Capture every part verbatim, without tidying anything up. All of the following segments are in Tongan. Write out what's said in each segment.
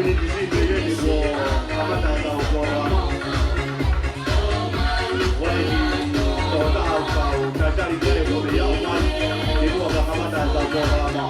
Sini, sini, sini, kuo kamata ʻetau polokalama. Ko e kiʻi tokotaha ʻoku tau talitali pē kuo mei aʻu mai, kimuʻa pea kamata ʻetau polokalama.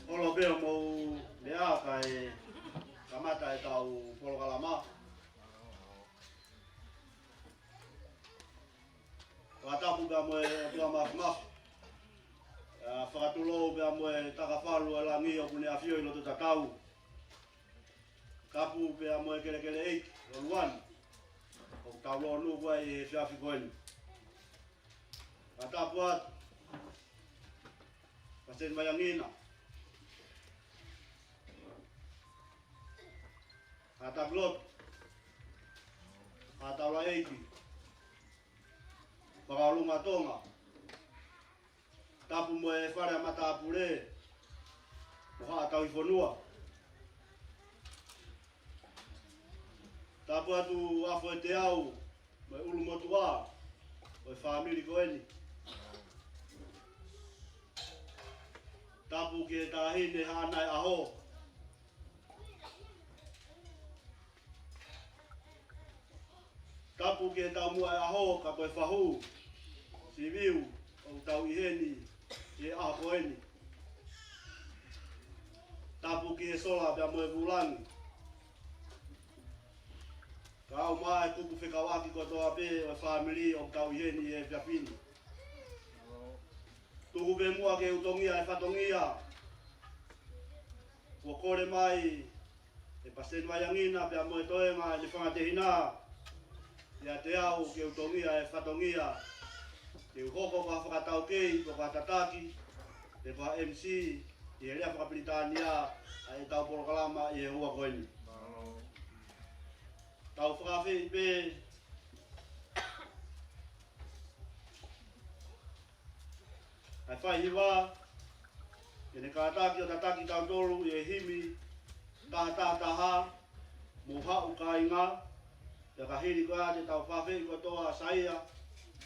Holo pē hoʻomou meʻa kae kamata ʻetau polokalama. Fakatapu pea mo e ʻOtua Māfimafi. ʻA, fakatulou pea mo e takafalu ʻo e langi ʻoku ne ʻafio ʻi loto tatau. Tapu pea mo e kelekele ʻeiki ʻo Luani, ʻoku tau lōnuku ai he efiafi ko eni. Fakatapu atu Palesiteni Vaiangina, Haʻa Takilotu, Haʻa Taulaʻeiki, Fakaʻolunga Tonga, tapu mo e fale ʻa matāpule mo Haʻa Tauhi Fonua. Tapu atu Afo e Teau mo e ʻulumotuʻa ʻo e fāmili ko eni. Tapu ki he Taʻahine Haʻanaeʻaho. Tapu ki he taumuʻa ʻo e ʻaho, ka ko e fahu siviu ʻoku tau ʻi heni he ʻaho ko eni. Tapu ki he sola pea mo e vūlangi, kae ʻumaʻā e kupu fekauʻaki kotoa pē ʻo e fāmili ʻoku tau ʻi heni he efiafi ni. Tuku pē muʻa ke utongia e fatongia kuo kole mai ʻe Palesiteni Vaiangina pea mo e toenga ʻene fanga tehina, ʻiate au ke utongia e fatongia, ke u hoko ko ha fakataukei, ko ha tataki, pe ko ha M C ʻi he lea faka-Pilitānia ʻa ʻetau polokalama ʻi he houa ko eni. Tau fakaafeʻi pē ʻa e faihiva ke ne kātaki ʻo tataki tautolu ʻi he himi taha taha taha, Mou Haʻu Kāinga. Pea ka hili ko ia te tau fakaafeʻi kotoa ʻa Saia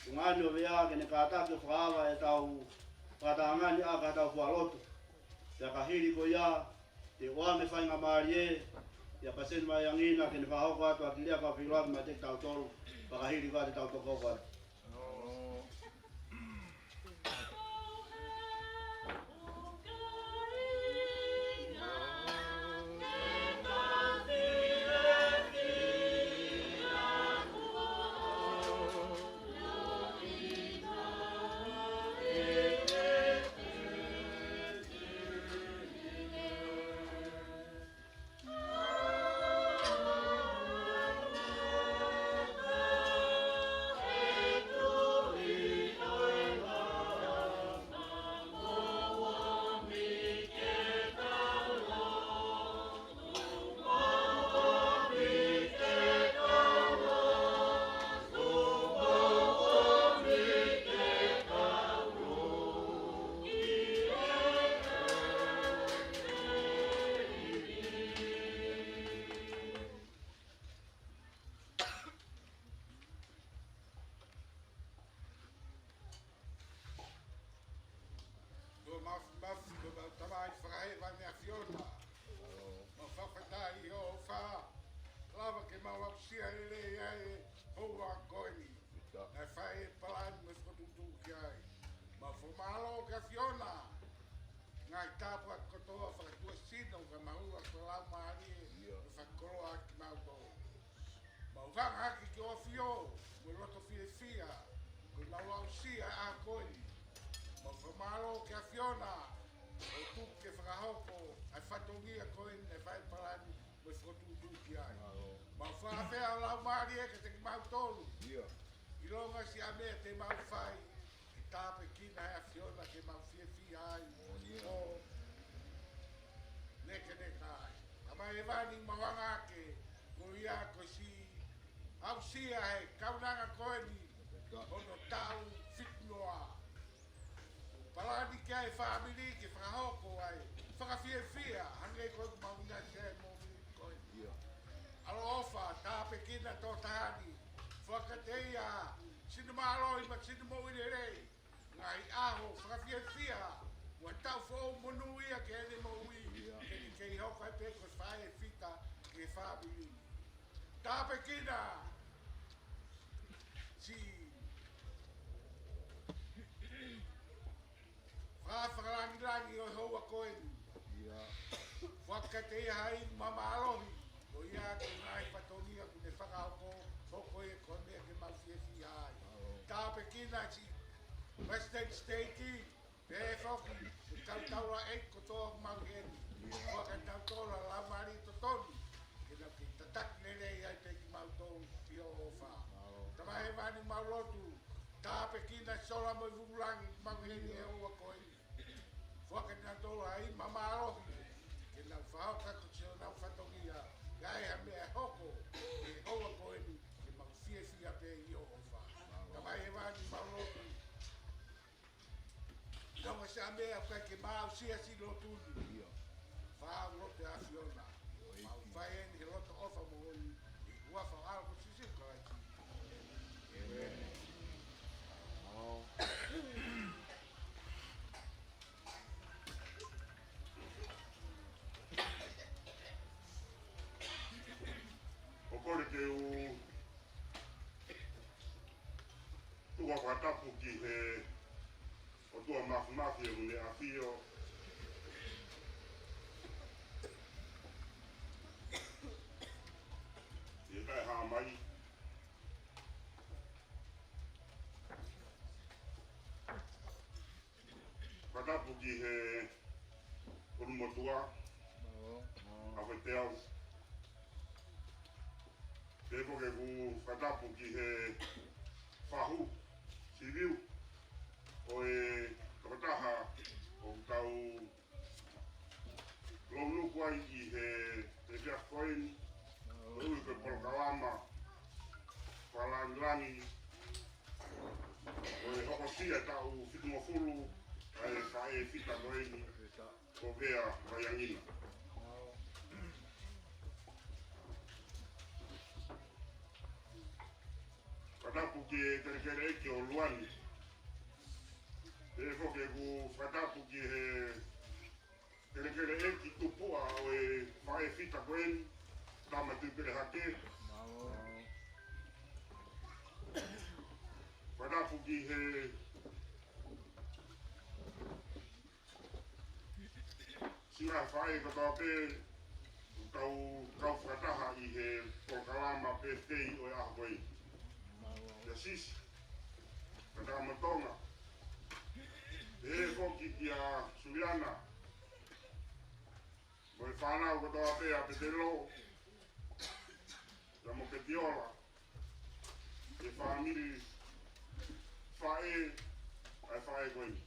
Tuongaʻane ʻo Vea ke ne kātaki ʻo fakaava ʻetau fakatahaʻanga ni ʻaki ʻetau fualotu. Pea ka hili ko ia te u ʻoange faingamālie kia Palesiteni Vaiangina ke ne fakahoko atu ʻa e kiʻi lea fakafeʻiloaki maʻa kitautolu. Pea ka hili ko ia te tau toki hoko atu. Ko e mafimafi, ko e mau Tamai fakahēvani ʻAfiona. Mau fakafetaʻi ʻi hoʻo ʻofa lava ke mau aʻusia lelei ai e houa ko eni. Naʻe fai e palani mo e fokotuʻutuʻu ki ai. Mau fakamālō ki he ʻAfiona. Ngaahi tāpuaki kotoa fakatuʻasino, ka mau ʻofa ko e Laumālie, ʻio, ʻo fakakoloa kimautolu. Mau hanga hake ki hoʻo ʻAfio mo e loto fiefia, ko ʻemau aʻusia ʻa e ʻaho ko eni. Mau fakamālō ki he ʻAfiona ʻoku tuku ke fakahoko ʻa e fatongia ko eni, ʻa e fai palani mo e fokotuʻutuʻu ki ai. Mālō. Mau fakafeʻao Laumālie kiate kimautolu. ʻIo. ʻIlonga siʻa meʻa te mau fai, ke tāpuekina ʻe he ʻAfiona ke mau fiefia ai. ʻIo. ʻO nekeneka ai. Tamai hēvani, mau hanga hake, ko ia kuo ʻosi aʻusia ʻe he kaunanga ko eni hono taʻu fitu noa. Palani ki ai e fāmili ke fakahoko ai fakafiefia, hangē ko ʻemau ngaahi sēmoni ko eni. ʻIo. ʻAloʻofa, tāpuekina e tokotaha ni. Foaki kiate ia sino mālohi mo e sino moʻui lelei. Ko ʻAi ʻaho fakafiefia, ua tau foʻou monū ia ki heʻene moʻui, ke ne kei hoko ai pē ko e faʻē fita ki he fāmili. Tāpuekina siʻi fakalāngilangi ʻo e houa ko eni. Fakakakato ia ʻi he mālohi, ko ia ko e ngaahi fatongia kuo ne fakahoko, hoko ia ko e meʻa ke mau fiefia ai. Tāpuekina siʻi President State, pehē foki ki he kau taulaʻeiki kotoa ʻoku mau ʻi heni. Fakakakato ʻa e laumālie totonu, ke nau kei tataki lelei ai pē kimautolu ʻi hoʻo ʻofa. Tamai Hēvani, mau lotu, tāpuekina Sola mo e Vungulangi ʻoku mau ʻi heni he houa ko eni. Fakakakato ʻa e mālohi, ke nau fakahoko atu siʻonau fatongia, kae ʻi ai ha meʻa ʻe hoko ʻi he houa ko eni, ke mau fiefia pē ʻi hoʻo ʻofa. Tamai Hēvani, mau lotu, ʻi he ʻosi ʻa e meʻa ʻoku ʻikai ke mau aʻusia siʻi lotu ni. Fai lotu ʻe he ʻAfiona. Mau fai eni he loto ʻofa moʻoni, ʻi he huafa ʻo ho ʻAlo ko Sīsū Kalaisi. ʻĒmeni. ʻOku ou kole ke u tuku ha fakatapu ki he ʻOtua Māfimafi ʻoku ne ʻafio ʻi he taʻehāmai. Fakatapu ki he ʻulumotuʻa, ʻa Feteau. Pea ʻoku ou fakatapu ki he fahu, siliu, ʻo e tokotaha ʻoku tau lounuku ai ʻi he efiafi ko eni, ʻo e polokalama fakalāngilangi ʻo e hokosia taʻu fitungofulu ʻa e faʻē fita ko eni, ko Vea Vaiangina. Fakatapu ki he kelekele ʻeiki ʻo Luani. Pea ʻoku ou fakatapu ki he kelekele ʻeiki tupuʻa ʻo e faʻē fita ko eni, Tama Tuʻipelehake. Fakatapu ki he siʻi ngaahi faʻē kotoa pē ʻoku tau kau fakataha ʻi he polokalama birthday ʻo e ʻaho ko eni. Kia Sisi, Tama Tonga. Pea foki kia Suliana, mo e fānau kotoa pē ʻa Petelo, pea mo Petiola, ki he fāmili faʻē, ʻa e faʻē ko eni.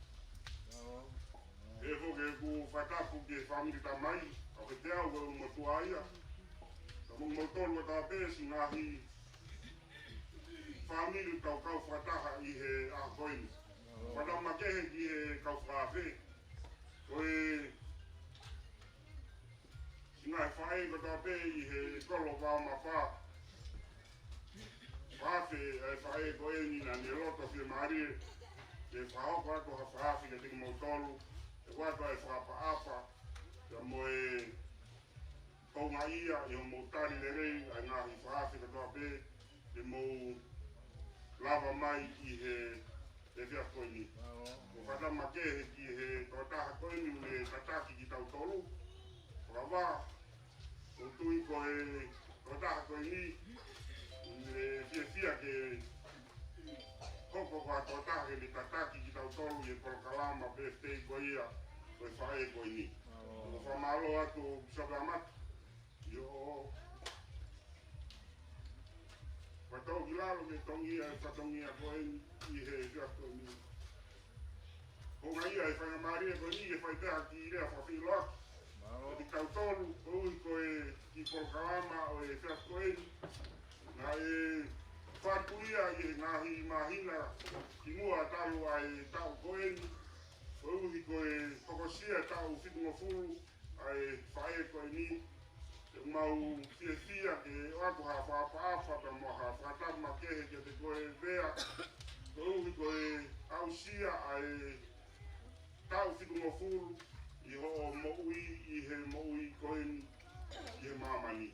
Pea ʻoku ou fakatapu ki he fāmili tamai, ʻa Feteau, ʻoku motuʻa ia. Pea mo kimoutolu kotoa pē siʻi ngaahi fāmili ʻoku tau kau fakataha ʻi he ʻaho ko eni. Fakatapu makehe ki he kau fakaafe, ko e siʻi ngaahi faʻē kotoa pē ʻi he kolo Vaomapa. Fakaafe ʻa e faʻē ko eni naʻa ne loto fiemālie ke fakahoko atu ha fakaafe kiate kimoutolu, ʻoatu ʻa e fakaʻapaʻapa, pea mo e houngaʻia ʻi hoʻomou tali lelei ʻa e ngaahi fakaafe kotoa pē te mou lava mai ʻi he efiafi ko eni. ʻOku ou fakatapu makehe ki he tokotaha ko eni ʻoku ne tataki kitautolu. Fakavā, ʻoku ou tui ko e tokotaha ko eni ʻoku ne fiefia ke hoko ko ha tokotaha ke ne tataki kitautolu ʻi he polokalama birthday ko ia ʻo e faʻē ko eni. ʻOku ou fakamālō atu, Pīsope Amata. ʻIo. Fakatau ki lalo ke tongia e fatongia ko eni ʻi he efiafi ko eni. Houngaʻia e faingamālie ko eni ke fai pē ha kiʻi lea fakafeʻiloaki kiate kitautolu, koeʻuhi ko e kiʻi polokalama ʻo e efiafi ko eni. Naʻe fatu ia ʻi he ngaahi māhina kimuʻa talu ʻa e taʻu ko eni, koeʻuhi ko e hokosia taʻu fitungofulu ʻa e faʻē ko eni. ʻOku mau fiefia ke ʻoatu ha fakaʻapaʻapa pea mo ha fakatapu makehe kiate koe Vea, koeʻuhi ko e aʻusia ʻa e taʻu fitungofulu ʻi hoʻo moʻui, ʻi he moʻui ko eni ʻi he māmani.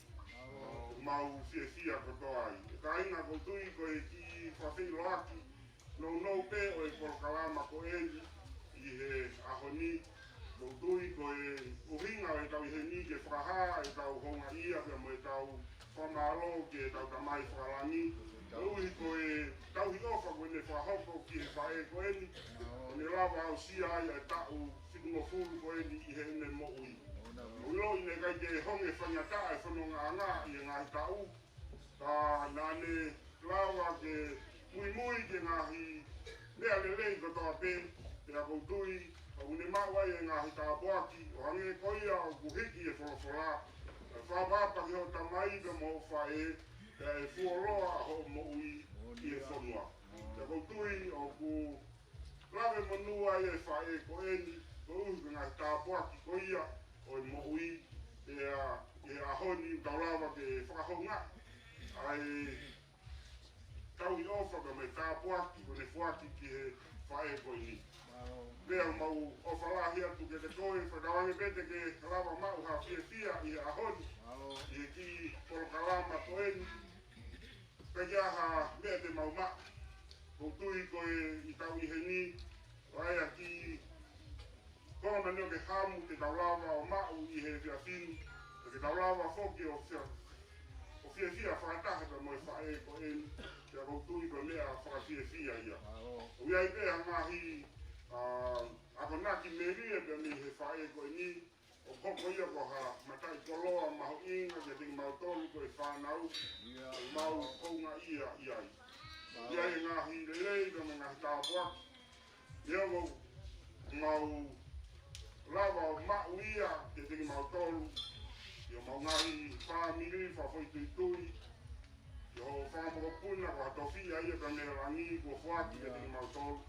Mau fiefia kotoa ai. ʻE kāinga, ʻoku ou tui ko e kiʻi fakafeʻiloaki nounou pē ʻo e polokalama ko eni ʻi he ʻaho ni. ʻOku ou tui ko e ʻuhinga ʻo ʻetau ʻi heni ke fakahā ʻetau houngaʻia pea mo ʻetau fakamālō ki heʻetau Tamai Fakalangi. Koeʻuhi ko e tauhi ʻofa kuo ne fakahoko ki he faʻē ko eni, ʻo ne lava aʻusia ai ʻa e taʻu fitungofulu ko eni ʻi heʻene moʻui. ʻOku ou ʻiloʻi naʻe ʻikai ke honge faingataʻa e fonongaʻanga ʻi he ngaahi taʻu, ka naʻa ne lava ke muimui ki he ngaahi meʻa lelei kotoa pē, pea ʻoku ou tui ʻoku ne maʻu ai e ngaahi tāpuaki, ʻo hangē ko ia ʻoku hiki ʻe he folofola: ʻE fakaʻapaʻapa ki hoʻo tamai pea mo hoʻo faʻē, pea ʻe fuoloa hoʻo moʻui ʻi he fonua. Pea ʻoku ou tui ʻoku lave monū ai e faʻē ko eni, koeʻuhi ko e ngaahi tāpuaki ko ia ʻo e moʻui. Pea ʻi he ʻaho ni ʻoku tau lava ke fakahoungaʻi ʻa e tauhi ʻofa pea mo e tāpuaki kuo ne foaki ki he faʻē ko eni. Pea mau ʻofa lahi atu kiate koe, fakatauange pē te ke lava maʻu ha fiefia ʻi he ʻaho ni ʻi he kiʻi polokalama ko eni. Pea ʻikai ha meʻa te mau maʻu. ʻOku ou tui ko e ʻi he taʻu ʻi heni, ʻoku ʻi ai ʻa e kiʻi konga manioke hamu te tau lava ʻo maʻu ʻi he efiafi ni, pea ke tau lava foki ʻo fia-, ʻo fiefia fakataha pea mo e faʻē ko eni. Pea ʻoku ou tui ko e meʻa fakafiefia ia. ʻOku ʻi ai pē ha ngaahi, ā, akonaki melie pea mei he faʻē ko eni, ʻoku hoko ia ko ha mataʻikoloa mahuʻinga kiate kimautolu ko e fānau, ʻoku mau houngaʻia ʻi ai. ʻOku ʻi ai e ngaahi lelei pea mo e ngaahi tāpuaki, ʻoku mau lava ʻo maʻu ia kiate kimautolu, ʻi homau ngaahi fāmili fakafoʻituitui, ʻi hoʻo fanga mokopuna ko ha tofiʻa ia pea mei he langi kuo foaki kiate kimautolu.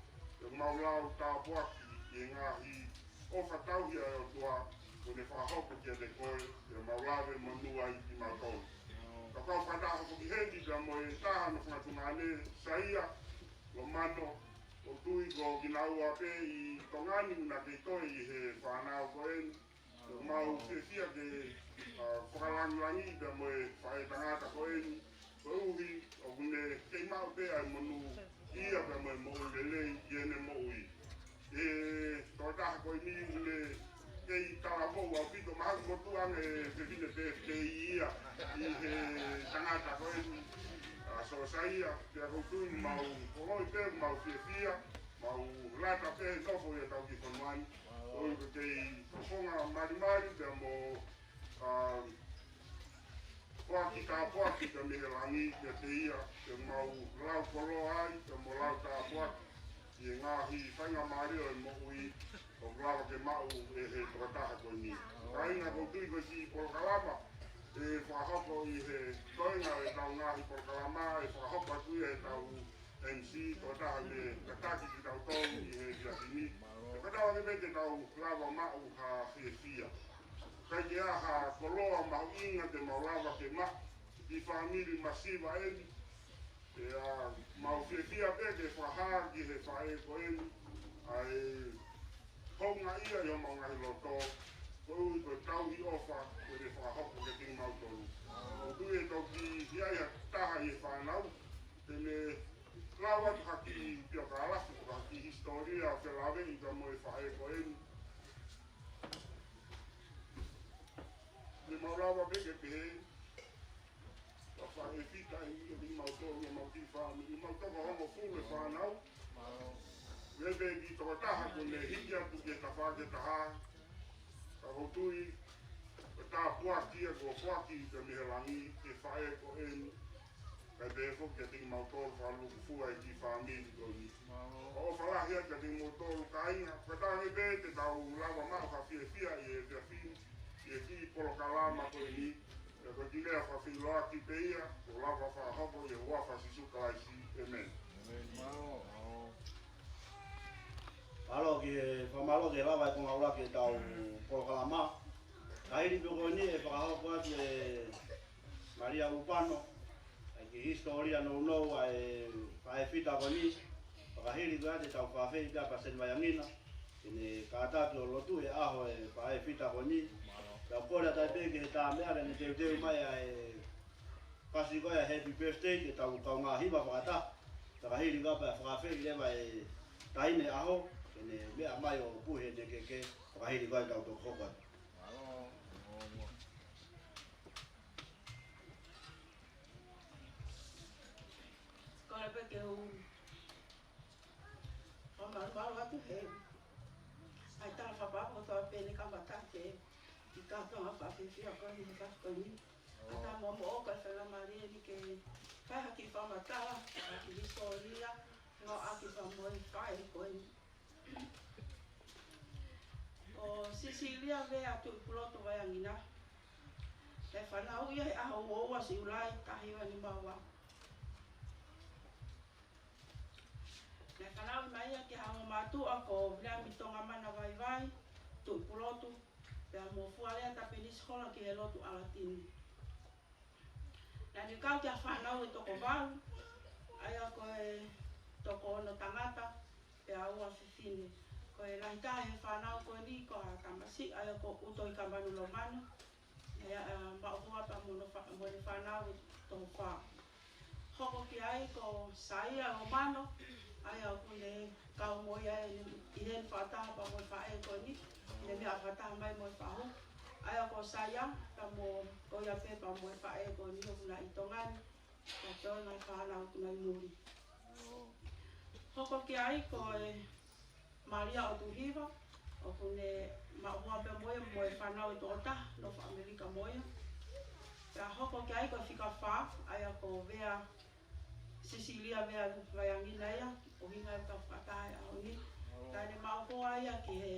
ʻOku mau lau tāpuaki ʻi he ngaahi ʻofa tauhi ʻa e ʻOtua kuo ne fakahoko kiate koe, ʻoku mau lave monū ai kimautolu. Ka kau fakataha foki heni pea mo e taha hono fanga tuongaʻane, Saia Lomano, ʻoku ou tui ko kinaua pē ʻi Tonga ni ʻoku na kei toe ʻi he fānau ko eni. ʻOku mau fiefia ke, ā, fakalangilangiʻi pea mo e faʻētangata ko eni, koeʻuhi ʻoku ne kei maʻu pē ʻa e monū ia pea mo e moʻui lelei ʻi heʻene moʻui. ʻE, tokotaha ko eni ʻoku ne kei talavou ʻaupito, mahalo ʻoku motuʻa ange e fefine pē ʻe ia ʻi he tangata ko eni, ā, Sōsaia. Pea ʻoku ou tui ʻoku mau koloi pē, ʻoku mau fiefia, mau lata pē nofo ʻi hotau kiʻi fonua ni. ʻOku kei fofonga malimali pea mo, ā, foaki tāpuaki pea mei he langi kiate ia, pea mau lau koloa ai, pea mo lau tāpuaki ʻi he ngaahi faingamālie ʻo e moʻui ʻoku lava ke maʻu ʻe he tokotaha ko eni. Kāinga, ʻoku ou tui ko e kiʻi polokalama ʻe fakahoko ʻi he toenga ʻo ʻetau ngaahi polokalama, ʻe fakahoko atu ia ʻe heʻetau M C, tokotaha ʻoku ne tataki kitautolu ʻi he efiafi ni. Pea fakatauange pē te tau lava maʻu ha fiefia. ʻIkai ke ʻi ai ha koloa mahuʻinga te mau lava ke maʻu, kiʻi fāmili masiva eni. Pea mau fiefia pē ke fakahā ki he faʻē ko eni ʻa e houngaʻia ʻi homau ngaahi loto, koeʻuhi ko e tauhi ʻofa kuo ne fakahoko kiate kimautolu. ʻOku ou tui ʻe toki ʻi ai ha taha ʻi he fānau te ne lau atu ha kiʻi piokalafi, ha kiʻi hisitōlia ʻo felāveʻi pea mo e faʻē ko eni. Ne mau lava pē ke pehē, ka faʻē fita ʻi, ʻi mautolu, ʻi mau kiʻi fāmili, ʻi mau toko hongofulu e fānau. Lele ki he tokotaha kuo ne hiki atu ki he tafaʻaki ʻe taha. Ka ʻoku ou tui ko e tāpuaki ia kuo foaki pea mei he langi ki he faʻē ko eni, kae pehē foki kiate kimautolu fakalūkufua ʻi he kiʻi fāmili ko eni. ʻOfa lahi atu kiate kimoutolu kāinga, fakatauange pē te tau lava maʻu ha fiefia ʻi he efiafi ni ʻi he kiʻi polokalama ko eni. Pea ko e kiʻi lea fakafeʻiloaki pē ia, ʻoku lava fakahoko ʻi he huafa ʻo Sīsū Kalaisi. ʻĒmeni. Mālō ki he, fakamālō ki he lava e konga ʻuluaki ʻetau polokalama. Ka hili pē ko eni ʻe fakahoko atu ʻe Malia Upano ʻa e kiʻi hisitōlia nounou ʻa e faʻē fita ko eni, ʻo Fakahili ko ia te tau fakafeʻi pē ʻa Palesiteni Vaiangina, ke ne kātaki ʻo lotu he ʻaho ʻe fā ʻe fita ko eni. Tau kole atu ai pē ki he Tāmeʻa ke ne teuteu mai ʻa e kasi ko ia happy birthday ke tau kaungā hiva fakataha. Fakahili ko ia pea fakafeʻi leva ʻe taʻahine ʻaho, ke ne meʻa mai ʻo puhi ʻene keke, fakahili ko ia tau toki hoko atu. Kole pē ke u ʻo malumalu atu he ʻai tala fakapapau ko tau pē ne kamata ke i ka tonga fakafiefia ko eni he taha ko eni. ʻA tā mo mo o ka fela mali eni ke fai ha kiʻi fakamatala, ha kiʻi hisitōlia, ngāueʻaki pea mo e fai ko eni. Ko Sisilia Vea Tuʻipulotu Vaiangina, naʻe fanauʻi ia he ʻaho ua ua Siulai taha hiva nima ua. Naʻe fanauʻi mai ia ki he ongo mātuʻa ko Viliami Tongamana Vaivai Tuʻipulotu, pea mo Fualea Tapenisi Hola ki he lotu ʻAlatini. Naʻa ne kau ki ha fānau ʻe toko valu, ʻa ia ko e toko ono tangata, pea ua fefine. Ko e lahi taha he fānau ko eni ko ha tamasiʻi, ʻa ia ko ʻUtohikamanu Lomana, ʻa ia, ʻa, Maʻohua pea mo hono fā-, mo ʻene fānau ʻe toko fā. Hoko ki ai ko Saia Lomano, ʻa ia ʻoku ne kau mo ia ʻi heni fakataha pea mo e faʻē ko eni, ne meʻa fakataha mai mo e fahu. ʻA ia ko Saia, pea mo, ko ia pē pea mo e faʻē ko eni ʻoku na ʻi Tonga ni, pea toe ngaahi fānau ʻoku na ʻi muli. Hoko ki ai ko e Malia ʻOtuhiva, ʻoku ne Maʻohua pē mo ia mo e fānau ʻe toko taha, nofo ʻAmelika mo ia. Pea hoko ki ai ko e fika fā, ʻa ia ko Vea, Sisilia Vea Vaiangina ia, ʻuhinga ia ʻoku tau fakataha he ʻaho ni. Naʻa ne Maʻohua ia ki he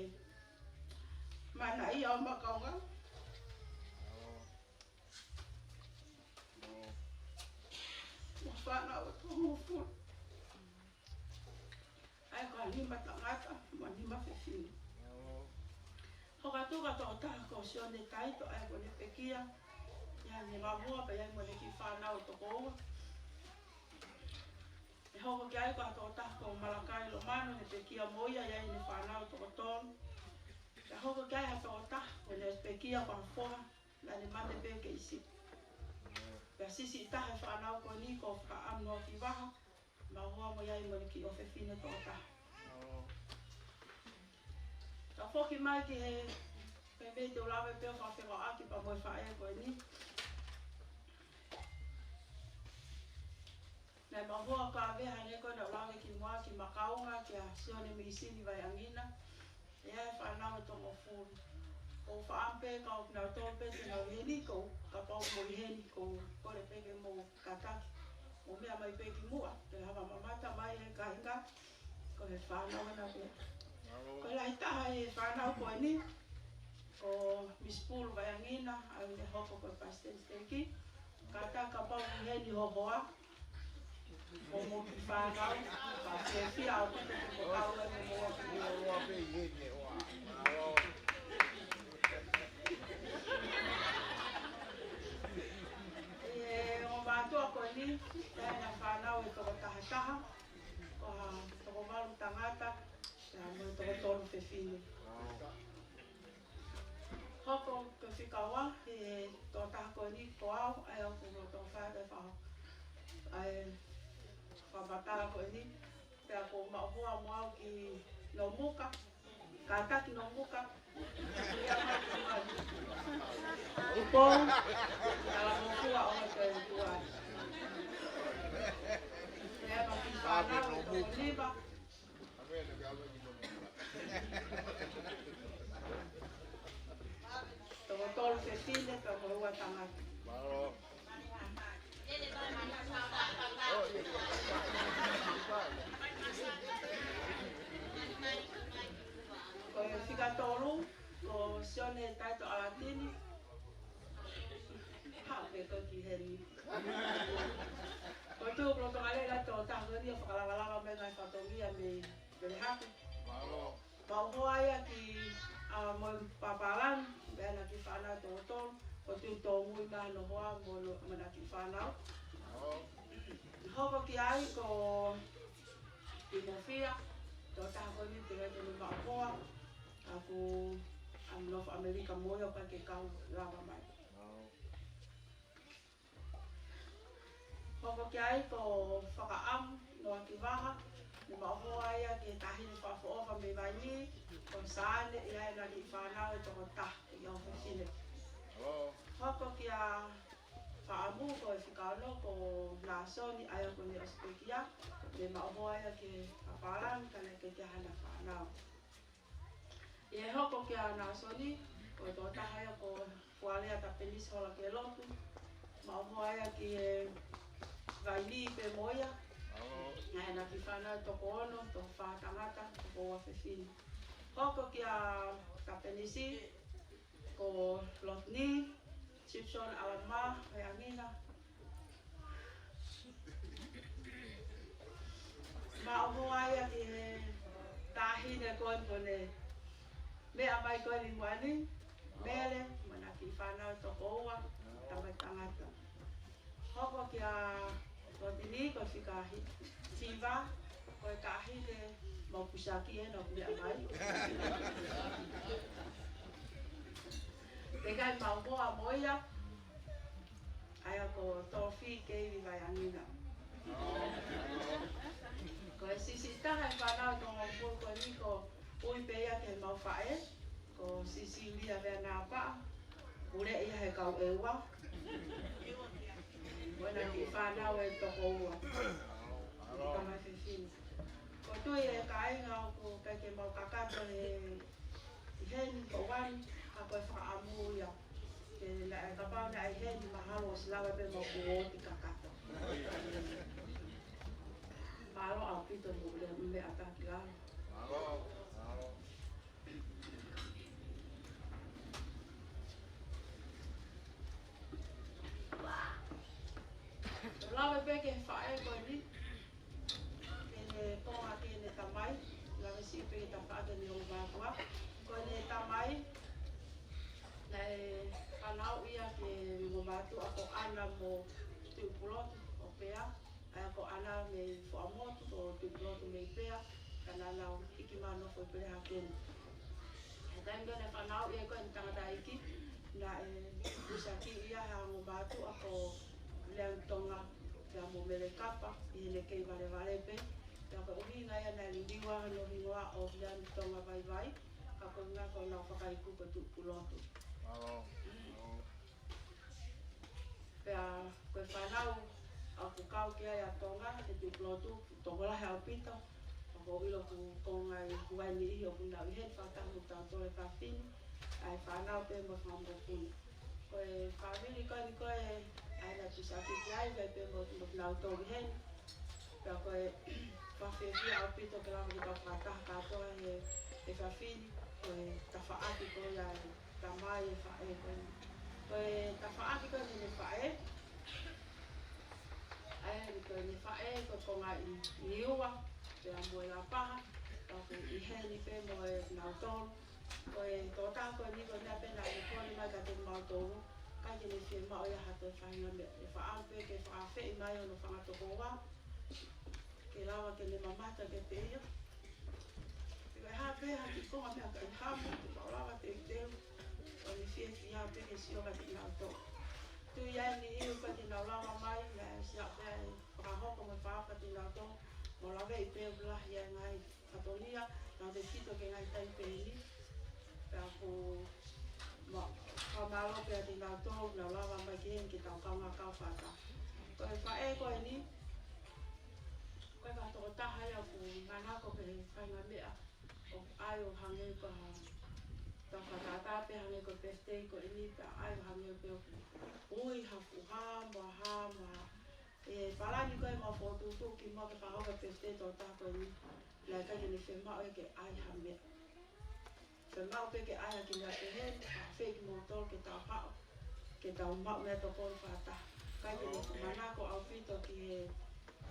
manaia ʻo Makaunga. Mo e fānau ʻe toko hongofulu. ʻA ia ko e nima tangata, mo e nima fefine. Hoko atu ki he tokotaha ko Sione Taito, ʻa ia ʻoku ne pekia, ʻi heʻene Maʻohua pea ʻi ai mo ʻene kiʻi fānau ʻe toko ua. ʻE hoko ki ai ko e tokotaha ko Malakai Lomano, ne pekia mo ia, ʻi ai ʻene fānau ʻe toko tolu. ʻE hoko ki ai ha tokotaha, ʻoku ne pekia ko ha foha, naʻa ne mate pē kei sipi. Pea siʻisiʻi taha he fānau ko eni ko Fakaʻamu Noa Kivaha, Maʻohua mo ia ʻi ai mo ʻene kiʻi ʻofefine ʻe toko taha. Ka foki mai ki he, pea mei te u lave pē ʻo fakafekauʻaki pea mo e faʻē ko eni. Naʻe Maʻohua ko Vea hangē ko ʻeku lave kimuʻa ki Makaunga kia Sione Misini Vaiangina. ʻI ai e fānau ʻe toko hongofulu. ʻOku ou faʻa pē ka ʻoku nau tolu pē te nau ʻi heni, ko, kapau mo ʻi heni, ko, kole pē ke mou kātaki. Mou meʻa mai pē kimuʻa, ke lava mamata mai e kāinga, ko e fānau ena pē. Ko e lahi taha he fānau ko eni, ko Misi Pulu Vaiangina, ʻa ia ʻoku ne hoko ko e palesiteni siteiki. Kātaki kapau ʻoku ʻi heni ho hoa, mo hoʻo kiʻi fānau, ka fiefia ʻaupito ke mou kau ai mo hoʻo kiʻi fānau. ʻI he ongo mātuʻa ko eni, ʻi ai ʻena fānau ʻe toko taha taha, ko ha toko valu tangata, pea mo e toko tolu fefine. Hoko ki he fika ua, he tokotaha ko eni ko au, ʻa ia ʻoku ou loto fai atu e faka-, ʻa e fakamatala ko eni, pea ko Maʻohua mo au ki Nomuka, kātaki Nomuka. Upou, tala mo fua o te tua. Pea ma ki fānau ʻe toko nima. Toko tolu fefine, toko ua tangata. Ko e fika tolu, ko Sione Taito ʻAlatini. Haʻu pē koe ki heni. Ko e tuʻu ʻoku loto ngali la tokotaha ko eni ʻo fakalavalava mai ngaahi fatongia mei Pelehaku. Maʻohua ia ki, ʻa, mo e pāpālangi, pea ʻena kiʻi fānau ʻe toko tolu, ko Tuʻitōmui mo hono hoa mo hono, mo ʻena kiʻi fānau. Hoko ki ai ko Hemofia, tokotaha ko eni te ke ne maʻu hoa, ʻoku ʻi North America mo ia ʻoku ʻikai ke kau lava mai. Hoko ki ai ko Fakaʻamu Noakivaha, ne maʻu hoa ia ki he taʻahine fakaʻofoʻofa mei Vainī, ko Sane, ʻi ai ʻena kiʻi fānau ʻe toko taha, ʻi ʻofefine. Hoko kia Fakaʻamu ko e fika ono ko Nāsoni, ʻa ia ko ʻene ʻosipekia, ne maʻu hoa ia ki he papālangi, ka naʻe ʻikai ke ʻi ai hana fānau. ʻI he hoko kia Nāsoni, ko e tokotaha ia ko Fualea Tapenisi Holakelotu, maʻu hoa ia ki he Vainī pē mo ia, ʻi ai hana kiʻi fānau toko ono, toko fā tangata, toko ua fefine. Hoko kia Tapenisi, ko Lotni Gibson ʻAlamā Vaiangina. Maʻu hoa ia ki he taʻahine ko eni ko ʻene meʻa mai ko eni muʻa ni, Mele, mo ʻena kiʻi fānau toko ua, tamaiki tangata. Hoko kia Lotini, ko e fika hi-, hiva, ko e taʻahine mau pusaki ʻena ʻoku meʻa mai. Teʻeki ai maʻu hoa mo ia, ʻa ia ko Tofi Keivi Vaiangina. Ko e siʻisiʻi taha e fānau toko hongofulu ko eni ko ui pē ia ke mau faʻē, ko Sisilia Veanapa, pule ia he kau ʻEua. Ko ʻena kiʻi fānau ʻe toko ua. Tama fefine. Ko e tui e kāinga ʻoku ʻikai ke mau kakato he ʻi heni ko Uani, ka ko e fakaʻamu ia. Ke naʻe kapau naʻe ʻi heni mahalo ʻosi lava pē mau kuo ʻosi kakato. Mālō ʻaupito mo e meʻa taki lalo. Mālō, mālō. Lave pē ki he faʻē ko eni, ke ne konga ki heʻene tamai, lave siʻi pē ki he tafaʻaki ʻene ongo mātuʻa. Ko ʻene tamai, naʻe fanauʻi ia ki he ongo mātuʻa ko ʻAna mo Tuʻipulotu ʻo Pea. ʻA ia ko ʻAna mei Fuaʻamotu, ko Tuʻipulotu mei Pea, ka naʻa nau hiki mai ʻo nofo ʻi Pelehakemi. He taimi ko ē naʻe fanauʻi ai ko ē ʻene tangataʻeiki, naʻe pusaki ia he ongo mātuʻa ko Viliami Tonga, pea mo Mele Kapa, ʻi heʻene kei valevale pē. Pea ko e ʻuhinga ia naʻe liliu ai hono hingoa ʻo Viliami Tonga Vaivai, ka ko e ʻuhinga ko honau fakaiku ko Tuʻipulotu. Pea ko e fānau ʻoku kau ki ai ʻa Tonga, ʻe Tuʻipulotu, tokolahi ʻaupito, ʻoku ou ʻilo ʻoku konga ʻi Uani ʻi ʻoku nau ʻi heni fakataha mo tautolu e fafine, ʻa e fānau pea mo e fanga mokopuna. Ko e fāmili ko eni ko ē, ʻa ia naʻe pusaki ki ai, ʻa ia pea mo, mo kinautolu ʻi heni. Pea ko e fakafiefia ʻaupito ke lava ke tau fakataha kātoa he, he fafine, ko e tafaʻaki ko ia e tamai e faʻē ko eni. Ko e tafaʻaki ko eni e faʻē. ʻA ia ko ʻene faʻē ko e konga ʻi, ʻi Niua, pea mo e Lapaha, pea ʻoku ʻi heni pē mo e nautolu. Ko e tokotaha ko eni ko e meʻa pē naʻa ne kole mai kiate kimautolu, ʻikai ke ne fiemaʻu ia ha toe faʻahinga meʻa, ʻe fakaʻamu pē ke fakaafeʻi mai hono fanga tokoua, ke lava ke ne mamata kiate ia. Pea ko e hā pē ha kiʻi konga meʻakai hamu, te mau lava teuteu, ʻo ne fiefia pē ke sio kiate kinautolu. Tui ai ni iu pē te nau lava mai, naʻe siʻi pē ʻa e fakahoko mo e fakaafeʻi kiate kinautolu, mau laveʻi pē ʻoku lahi ʻa e ngaahi fatongia, naʻa nau tefito ki he ngaahi taimi pehē ni. Pea ʻoku ma-, fakamālō pē ʻa kinautolu, nau lava mai ki heni ke tau kaungā kau fakataha. Ko e faʻē ko eni, ko e kau tokotaha ia ʻoku manako ki he faʻahinga meʻa, ʻoku ʻai ʻo hangē ko ha, tau fakatātā pē hangē ko e birthday ko eni, pea ʻai ʻo hangē pē ʻoku ui ha fuʻu hā mo ha hā mo ha. ʻE palani ko ē mau fokotuʻutuʻu kimuʻa ke fakahoko e birthday tokotaha ko eni. Naʻe ʻikai ke ne fiemaʻu ia ke ʻai ha meʻa. Fiemaʻu pē ke ʻai ha kiʻi meʻa pehē, ʻa fē kimoutolu ke tau haʻu, ke tau maʻu meʻatokoni fakataha. ʻIkai ke ne manako ʻaupito ki he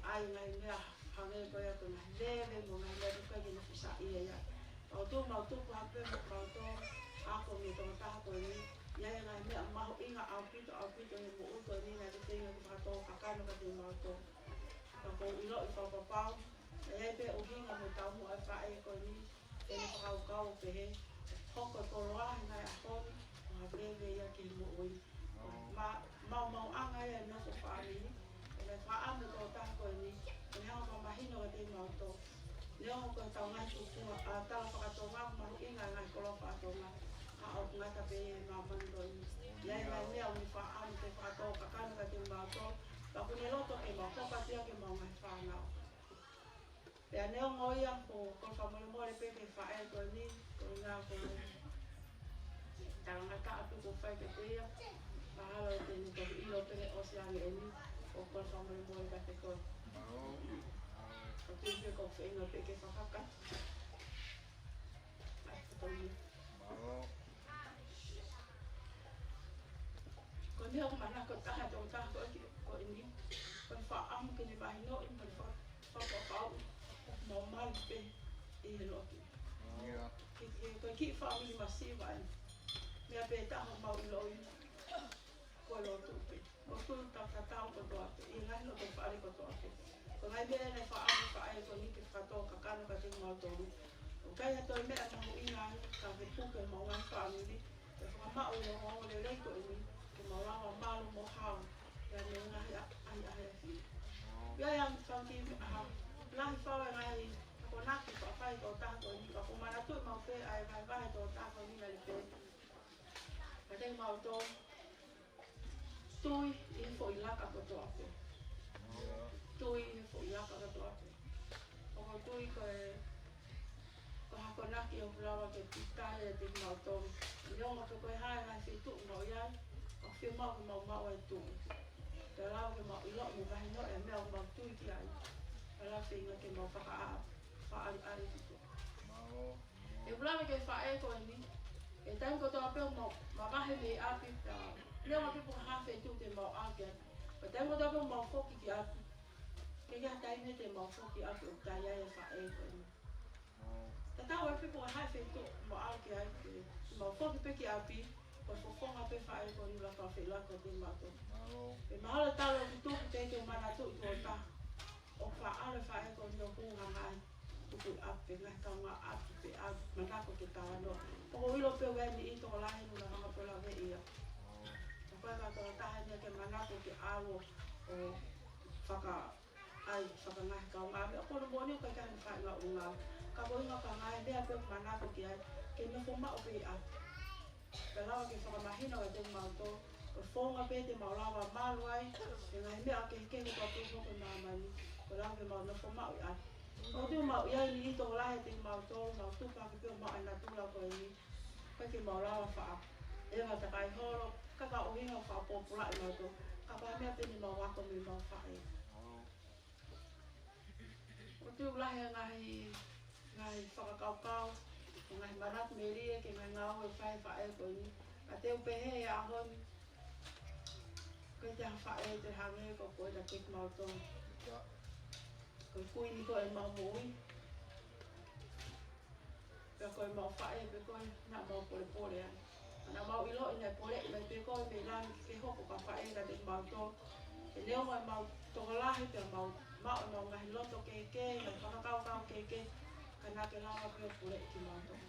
ʻai ngaahi meʻa hangē ko ia ko e ngaahi lele mo e ngaahi meʻa, ʻikai ke ne fuʻu saiʻia ia. Mau tuʻu, mau tupu hake pē mo kimoutolu, ako mei he tokotaha ko eni. ʻI ai e ngaahi meʻa mahuʻinga ʻaupito, ʻaupito he moʻui ko eni naʻe feinga ke fakatō kakano kiate kimautolu. Ka ʻoku ou ʻiloʻi fakapapau, ʻE ʻi ai pē ʻuhinga mo e taumuʻa ʻa e faʻē ko eni, ʻene fakakaukau ʻo pehē, hoko e koloa he ngaahi ʻaho ni, ʻo ha veve ia ki he moʻui. Ma, maumauʻanga ia e nofo fāmili, ʻa e fakaʻamu ʻa e tokotaha ko eni, ʻo ne hanga ʻo fakamahino kiate kimautolu. Neongo ko ʻetau ngaahi tuʻunga, ʻa, tala faka-Tonga, mahuʻinga e ngaahi koloa faka-Tonga, ka ʻoku ngata pē ʻi he māmani ko eni. ʻI ai e ngaahi meʻa ʻoku ne fakaʻamu ke fakatō kakano kiate kimautolu, pea ʻoku ne loto ke mau kopa tia ke mau ngaahi fānau. Pea neongo ia ko, ko e fakamolemole pē ki he faʻē ko eni, ko e ngaahi ko e talangataʻa pē kuo fai kiate ia. Mahalo te ne toki ʻilo pē he ʻosi ange eni, ʻoku ou fakamolemole kiate koe. Mālō. Ko e tui pē ko e feinga pē ke fakakakato. ʻAi, ko ia. Mālō. Ko e meʻa ʻoku manako taha e tokotaha ko ē ki, ko eni. Ko e fakaʻamu ke ne mahinoʻi, mo ne faka-, fakapapauʻi ʻoku mau malu pē ʻi he lotu. ʻIo. Ke, ke, ko e kiʻi fāmili masiva eni. Meʻa pē taha ʻoku mau ʻiloʻi, ko e lotu pē. Ko e lotu tau tatau kotoa pē, ʻi he ngaahi loto fale kotoa pē. Ko e ngaahi meʻa naʻe fakaʻamu ʻe he faʻē ko eni ke fakatō kakano kiate kimautolu. ʻOku ʻikai ha toe meʻa mahuʻinga ai, ka ke puke homau ngaahi fāmili, ke fakamaʻu e ongoongo lelei ko eni, ke mau lava malu mo hao, ʻi he ngaahi ʻa-, ʻahiʻahi afi. ʻI ai e fanga kiʻi meʻa, lahi fau e ngaahi akonaki ʻoku fai ʻe he tokotaha ko eni, ka ʻoku ou manatuʻi maʻu pē ʻa e vahevahe ʻa e tokotaha ko eni naʻe pehē. Kiate kimautolu, tui ʻi he foʻi laka kotoa pē. Tui ʻi he foʻi laka kotoa pē. ʻOku ou tui ko e, ko e akonaki ʻoku lava ke pīkitai ʻiate kimautolu. Neongo pe ko e hā e ngaahi feituʻu ʻoku mau ʻi ai, ʻoku fiemaʻu ke mau maʻu e tui. Pea lava ke mau ʻilo mo mahino e meʻa ʻoku mau tui ki ai. Pea lava feinga ke mau fakaʻa-, fakaʻaliʻali ki tuʻa. Mālō. ʻE ʻuluaki ki he faʻē ko eni, ʻi he taimi kotoa pē ʻoku mau mavahe mei ʻapi pea, neongo pe ko e hā e feituʻu te mau ʻalu ki ai. Ko e taimi kotoa pē ʻoku mau foki ki ʻapi, ʻikai ke ʻi ai ha taimi te mau foki ki ʻapi ʻoku ʻikai ʻi ai e faʻē ko eni. Tatau ai pe ko e hā e feituʻu ʻoku mau ʻalu ki ai, ke mau foki pē ki ʻapi, ko e fofonga pē e faʻē ko eni ʻoku lava ʻo feʻiloaki kiate kimautolu. Mālō. Pea mahalo talu ʻeku tupu, teʻeki ke u manatuʻi tuʻo taha ʻoku faʻa ʻalu e faʻē ko eni ʻo hū ha ngaahi tupu ʻi ʻapi, ngaahi kaungāʻapi pe ʻapi, manako ke talanoa. ʻOku ou ʻilo pē ʻoku ʻi ai e niʻihi tokolahi ʻoku nau hanga pē ʻo laveʻi ia. Ka ko e kau tokotaha ni ke manako ke ʻalu ʻo faka-, ʻai, fakangaahi kaungāmeʻa, ʻoku ou moʻoni ʻoku ʻikai ke ʻi ai hano faʻahinga ʻuhinga. Ka ko e ʻuhinga ko e ngaahi meʻa pē ʻoku manako ki ai, ke nofo maʻu pē ʻi ʻapi. Pea lava ke fakamahino kiate kimautolu, ko e founga pē te mau lava malu ai, he ngaahi meʻa kehekehe kotoa pē ʻoku hoko ʻi māmani, ko e lava ke mau nofo maʻu ʻi ʻapi. ʻOku ou tui ʻoku mau ʻi ai e niʻihi tokolahi ʻiate kimautolu, mau tupu hake pē ʻo maʻu e natula ko eni, ʻikai ke mau lava faʻa ʻeva takai holo, ka ko e ʻuhinga ʻoku fakapōpulaʻi mautolu, ka ko e meʻa pē ʻoku mau ako mei heʻemau faʻē. ʻOku ou tui ʻoku lahi e ngaahi, ngaahi fakakaukau, ngaahi manatu melie ki he ngaahi ngāue ʻoku fai ʻe he faʻē ko eni. Ka te u pehē he ʻaho ni, ʻikai toe ʻi ai ha faʻē te hangē ko koe kiate kimautolu. Ko e kuini ko ē ʻemau moʻui. Pea ko ʻemau faʻē pē ko ē naʻa mau polepole ai. Naʻa mau ʻiloʻi naʻe poleʻi mai pē koe mei langi ke ke hoko ko ha faʻē kiate kimautolu. He neongo ʻemau tokolahi pea mau maʻu ʻemau ngaahi loto kehekehe, ngaahi fakakaukau kehekehe, ka naʻa ke lava pē ʻo puleʻi kimautolu.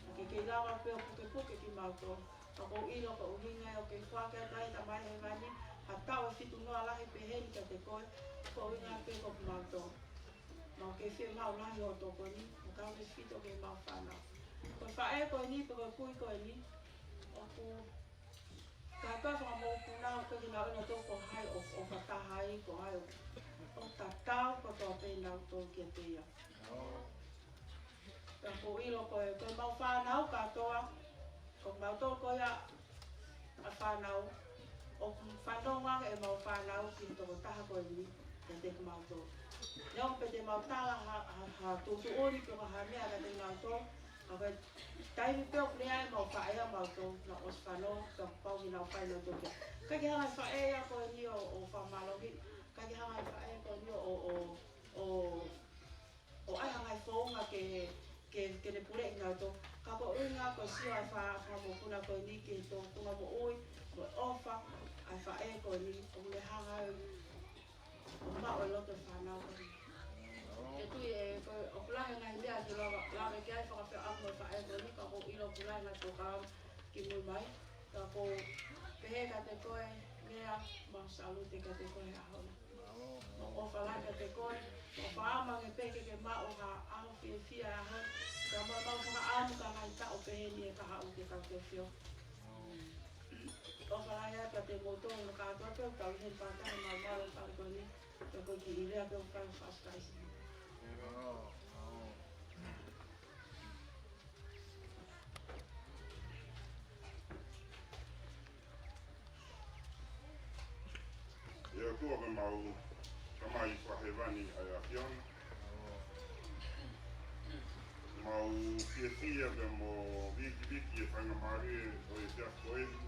Naʻa ke kei lava pē ʻo pukepuke kimautolu. Ka ʻoku ou ʻilo ko e ʻuhinga ia ʻoku ke foaki atu ai, Tamai Hēvani, ha taʻu ʻe fitu noa lahi pehē ni kiate koe, ko e ʻuhinga pē ko kimautolu. Mau kei fiemaʻu lahi hoʻo tokoni, mo e kau tefito ki heʻemau fānau. Ko e faʻē ko eni, pe ko e kui ko eni, ʻoku kātoa e fanga mokopuna ʻoku ʻikai ke nau ʻilo nautolu ko hai ʻoku, ʻoku fakataha ai, ko hai ʻoku, ʻoku tatau kotoa pē nautolu kiate ia. Pea ʻoku ou ʻilo ko e, ko ʻemau fānau kātoa, ko kimautolu ko ia ʻa e fānau, ʻoku fanongo ange ʻemau fānau ki he tokotaha ko eni, kiate kimautolu. Neongo pe te mau tala ha, ha, ha tuʻutuʻuni pe ko ha meʻa kiate kimautolu, ka ko e taimi pē ʻoku lea ai ʻemau faʻē ʻia mautolu, naʻa ʻosi fanongo, pea kuo pau ke nau fai nautolu ia. ʻIkai ke hanga ʻe he faʻē ia ko eni ʻo, ʻo fakamālohi, ʻikai ke hanga ʻe he faʻē ko eni ʻo, ʻo, ʻo, ʻo ʻai ha ngaahi founga ke, ke, ke ne puleʻi nautolu. Ka ko e ʻuhinga ko e sio ʻa e fanga, fanga mokopuna ko eni ki he tōkuna moʻui, mo e ʻofa ʻa e faʻē ko eni, ʻoku ne hanga ai ʻo maʻu e loto e fānau ko eni. Ke tui ē, ko e ʻoku lahi e ngaahi meʻa ke lava, lava ke ʻai fakafeʻao mo e faʻē ko eni, ka ʻoku ou ʻilo ʻoku lahi e ngaahi polokalama ki mui mai. Ka ʻoku ou pehē kiate koe, Mea, mau salute kiate koe he ʻaho ni. Mau ʻofa lahi kiate koe, mau fakaʻamu ange pē ke ke maʻu ha ʻaho fiefia he ʻaho ni. Ka mau, mau fakaʻamu ki he ngaahi taʻu pehē ni ʻe kahaʻu ke kau ke fio. ʻOfa lahi atu kiate kimoutolu kātoa pē ʻoku tau ʻi heni fakataha maumau he fale ko eni. Pea ko e kiʻi lea pē ʻoku fai fakasikaisi. ʻE ʻOtua ko homau Tamai fakahēvani ʻa e ʻAfiona. Mau fiefia pea mo vikiviki e faingamālie ʻo e efiafi ko eni.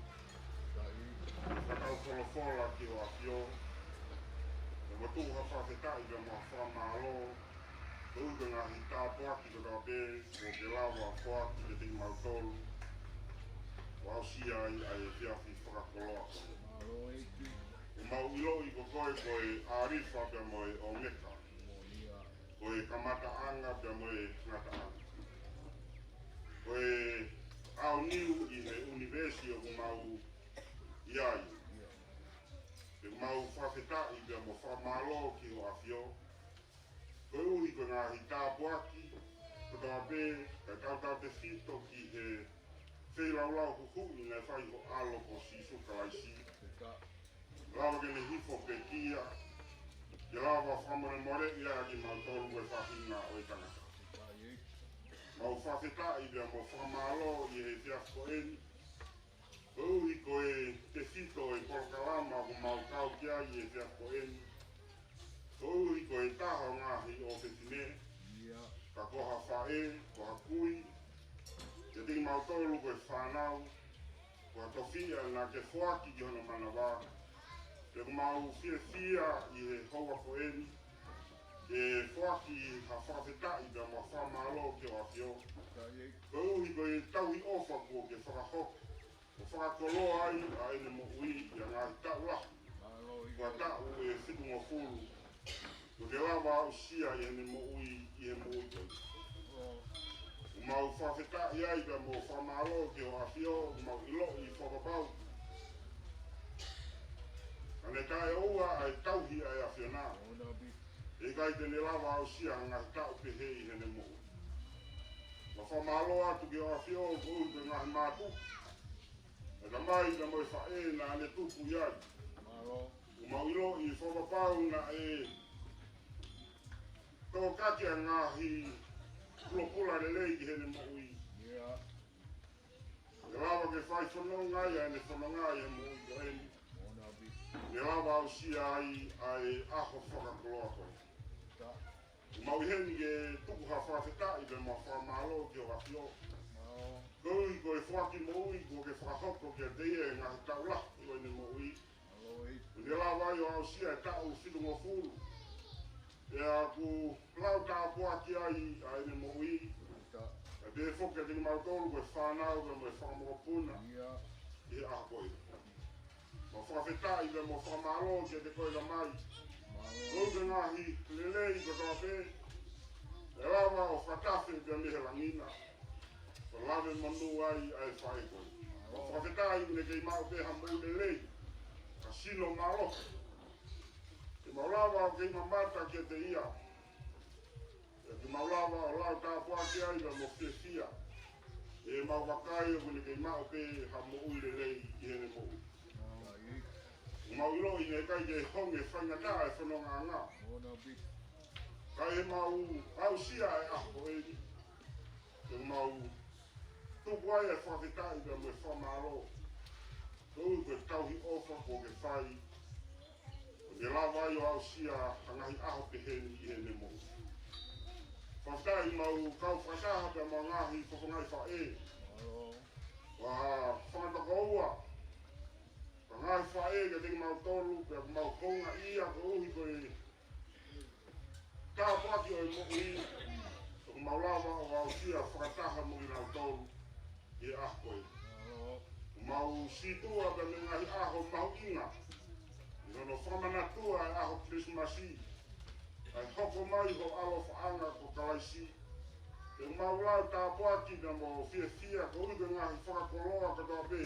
Fakau folofola ki hoʻo ʻAfio. Pea mo tuku ha fakafetaʻi pea mo ha fakamālō. Koeʻuhi ko e ngaahi tāpuaki kotoa pē kuo ke lava ʻo foaki kiate kimautolu. ʻO aʻusia ai ʻa e efiafi fakakoloa ko eni. ʻOku mau ʻiloʻi ko koe ko e ʻĀlifa pea mo e ʻŌmeka. Ko e kamataʻanga pea mo e ngataʻanga. Ko e ʻaoniu ʻi he ʻunivēsi ʻoku mau ʻi ai. ʻOku mau fakafetaʻi pea mo fakamālō ki hoʻo ʻAfio. Koeʻuhi ko e ngaahi tāpuaki kotoa pē, kae tautautefito ki he feilaulau huhuʻi naʻe fai ʻi ho ʻAlo ko Sīsū Kalaisi. Lava ke ne hifo pekia, ke lava fakamolemoleʻi ʻa kimautolu ko e faʻahinga ʻo e tangata. Mau fakafetaʻi pea mo fakamālō ʻi he efiafi ko eni. Koeʻuhi ko e tefito e polokalama ʻoku mau kau ki ai he efiafi ko eni. Koeʻuhi ko e taha ʻo e ngaahi ʻofefine. Ka ko ha faʻē, ko ha kui. Kiate kimautolu ko e fānau. Ko ha tofiʻa naʻa ke foaki ki hono manava. Pea ʻoku mau fiefia ʻi he houa ko eni. Ke foaki ha fakafetaʻi pea mo ha fakamālō ki hoʻo ʻAfio. Koeʻuhi ko e tauhi ʻofa kuo ke fakahoko. ʻO fakakoloa ai ʻa ʻene moʻui ʻi he ngaahi taʻu lahi. Ko e taʻu ʻe fitungofulu. Kuo ke lava aʻusia ʻi heʻene moʻui ʻi he moʻui ko eni. ʻOku mau fakafetaʻi ai pea mo fakamālō ki hoʻo ʻAfio, ʻoku mau ʻiloʻi fakapapau. Ka ne taʻeʻoua ʻa e tauhi ʻa e ʻAfiona. ʻE ʻikai te ne lava aʻusia ha ngaahi taʻu pehē ʻi heʻene moʻui. Mau fakamālō atu ki hoʻo ʻAfio, koeʻuhi ko e ngaahi mātuku. ʻA e tamai pea mo e faʻē naʻa ne tupu ʻi ai. ʻOku mau ʻiloʻi fakapapau naʻe tōkaki ʻa e ngaahi pulopula lelei ki heʻene moʻui. ʻE lava ke fai fononga ai ʻa ʻene fononga ʻi he moʻui ko eni. ʻE lava aʻusia ai ʻa e ʻaho fakakoloa ko eni. ʻOku mau ʻi heni ke tuku ha fakafetaʻi pea mo ha fakamālō ki hoʻo ʻAfio. Koeʻuhi ko e foaki moʻui kuo ke fakahoko kiate ia he ngaahi taʻu lahi ʻo ʻene moʻui. ʻOku ne lava ai ʻo aʻusia e taʻu fitungofulu. Pea kuo lau tāpuaki ai ʻa ʻene moʻui. Pea pehē foki kiate kimautolu ko e fānau pea mo e fakamokopuna ʻi he ʻaho ko eni. Mau fakafetaʻi pea mo fakamālō kiate koe Tamai. Koeʻuhi ko e ngaahi lelei kotoa pē. ʻE lava ʻo fakatafe pea mei he langi na. ʻO lave monū ai ʻa e faʻē ko eni. Mau fakafetaʻi ʻoku ne kei maʻu pē ha moʻui lelei. Ka sino mālohi. Ke mau lava ʻo kei mamata kiate ia. Pea ke mau lava ʻo lau tāpuaki ai pea mo fiefia. ʻE mau vakai ʻoku ne kei maʻu pē ha moʻui lelei ʻi heʻene moʻui. ʻOku mau ʻiloʻi naʻe ʻikai ke honge faingataʻa e fonongaʻanga. Kae mau aʻusia e ʻaho ko eni. Ke mau tuku ai e fakafetaʻi pea mo e fakamālō. Koeʻuhi ko e tauhi ʻofa kuo ke fai. ʻOku ne lava ai ʻo aʻusia ha ngaahi ʻaho pehē ni ʻi heʻene moʻui. Fakafetaʻi mau kau fakataha pea mo e ngaahi fofongaʻi faʻē. ʻA e fanga tokoua. Ka ngaahi faʻē kiate kimautolu, pea ʻoku mau houngaʻia koeʻuhi ko e tāpuaki ʻo e moʻui, ʻoku mau lava ʻo aʻusia fakataha mo kinautolu ʻi he ʻaho ko eni. ʻOku mau sītuʻa pea mei he ngaahi ʻaho mahuʻinga, ʻi hono fakamanatua e ʻaho Kilisimasi, ʻa e hoko mai ho ʻAlo Faʻanga ko Kalaisi. Ke mau lau tāpuaki na mo fiefia koeʻuhi ko e ngaahi fakakoloa kotoa pē.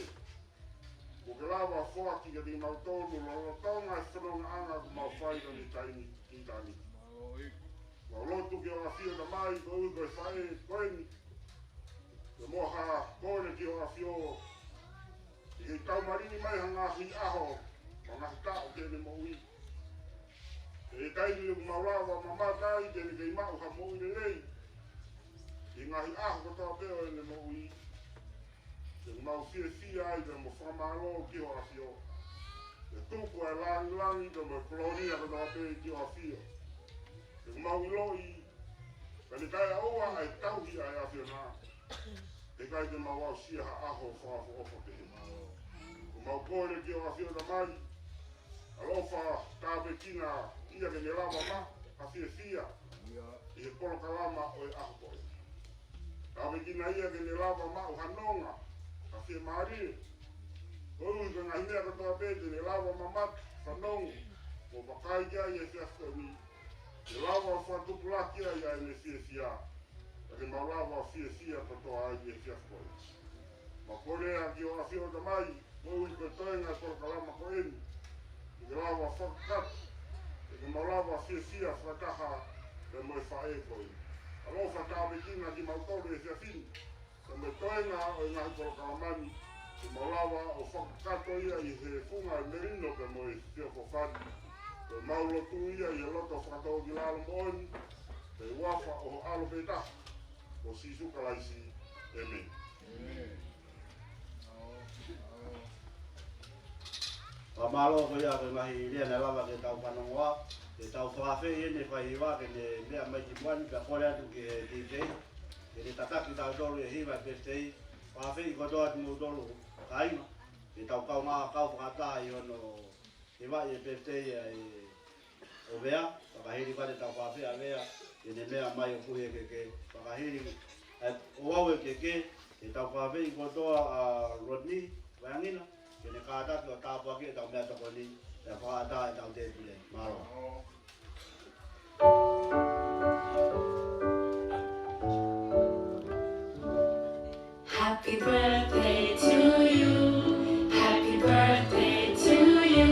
Mo ke lava foaki kiate kimautolu lolotonga e fonongaʻanga kuo mau fai ʻi he taimi ni ki he taimi ni. Mau lotu ki hoʻo ʻAfio Tamai koeʻuhi ko e faʻē ko eni. Ke mau kole ki hoʻo ʻAfio ke kei taumalili mai ha ngaahi ʻaho, ha ngaahi taʻu ki heʻene moʻui. ʻI he taimi ʻoku mau lava mamata ai ke ne kei maʻu ha moʻui lelei ʻi he ngaahi ʻaho kotoa pē ʻo ʻene moʻui. Ke mau fiefia ai pea mo fakamālō ki hoʻo ʻAfio. Ke tuku ʻa e langilangi pea mo e kolōlia kotoa pē ki hoʻo ʻAfio. Ke mau ʻiloʻi, ka ne taʻeʻaonga ʻa e tauhi ʻa e ʻAfiona, heʻikai te mau aʻusia ha ʻaho fakaʻofoʻofa pehē. Ko ʻemau kole ki hoʻo ʻAfio Tamai, ʻaloʻofa tāpuekina ia ke ne lava maʻu ha fiefia ʻi he polokalama ʻo e ʻaho ko eni. Tāpuekina ia ke ne lava maʻu ha nonga, ha fiemālie. Koeʻuhi ko e ngaahi meʻa kotoa pē te ne lava mamata, fanongo, mo vakai ki ai he efiafi ko eni. Ke lava fakatupulaki ai ʻa ʻene fiefia. Ka ke mau lava fiefia kotoa ai he efiafi ko eni. Mau kole ā ki hoʻo ʻAfio Tamai, koeʻuhi ko e toenga e polokalama ko eni. Ke ke lava fakakakato, ke ke mau lava fiefia fakataha pea mo e faʻē ko eni. ʻAloʻofa tāpuekina kimautolu he efiafi ni. Pea mo e toenga ʻo e ngaahi polokalama ni, ke mau lava ʻo fakakakato ia ʻi he funga ʻo e melino pea mo e feʻofoʻofani. Ko ʻemau lotu ia ʻi he loto fakatōkilalo moʻoni, ʻi he huafa ʻo ho ʻAlo pē taha, ko Sīsū Kalaisi. ʻĒmeni. Fakamālō ko ia ko e ngaahi lea naʻe lava ke tau fanongoa, ke tau fakaafeʻi ʻene fai hiva ke ne meʻa mai ki muʻa ni, pea kole atu ki he D J ke ne tataki kitautolu he hiva birthday. Fakaafeʻi kotoa kimoutolu kāinga, ke tau kaungā kau fakataha ʻi hono hivaʻi e birthday ʻa e ʻo Vea, fakahili pea te tau fakaafeʻi ʻa Vea, ke ne meʻa mai ʻo puhi e keke, fakahili ʻa e ouau e keke, ke tau fakaafeʻi kotoa ʻa Rodney Vaeangina, ke ne kātaki ʻo tāpuakiʻi ʻetau meʻatokoni, pea fakaʻatā ʻetau tēpile. Mālō. Happy birthday to you. Happy birthday to you.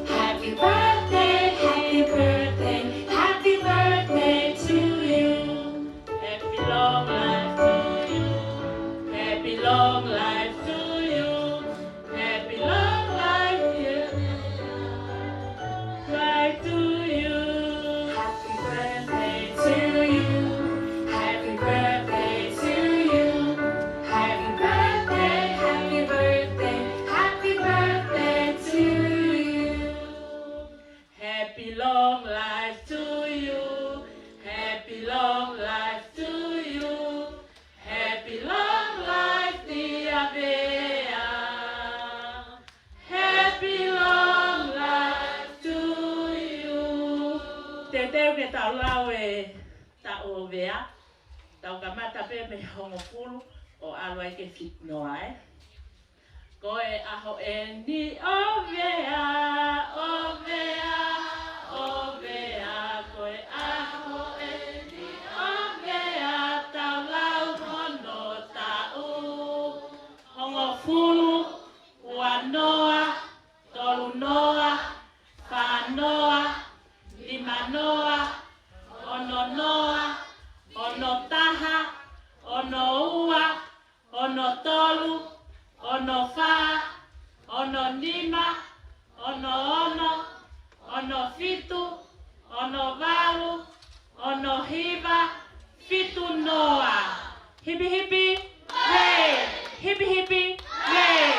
Happy birthday, happy birthday, happy birthday to you. Happy long life to you. Happy long life to you. Happy long life, yeah. Life to you. Happy birthday to you. Happy birthday to you. Happy birthday, happy birthday, happy birthday to you. Happy long life to you. Happy long life to you. Happy long life, dear Vea. Happy long life to you. Teuteu ke tau lau e taʻu ʻo Vea. Tau kamata pē mei he hongofulu ʻo ʻalu ai ki he fitu noa, ē. Ko e ʻaho eni ʻo Vea, ʻo Vea, ʻo Vea, ko e ʻaho eni ʻo Vea, tau lau hono taʻu. Hongofulu, ua noa, tolu noa, fā noa, nima noa, ono noa, ono taha, ono ua, ono tolu, ono fā, ono nima, ono ono, ono fitu, ono valu, ono hiva, fitu noa. Hipi hipi, hei! Hipi hipi, hei!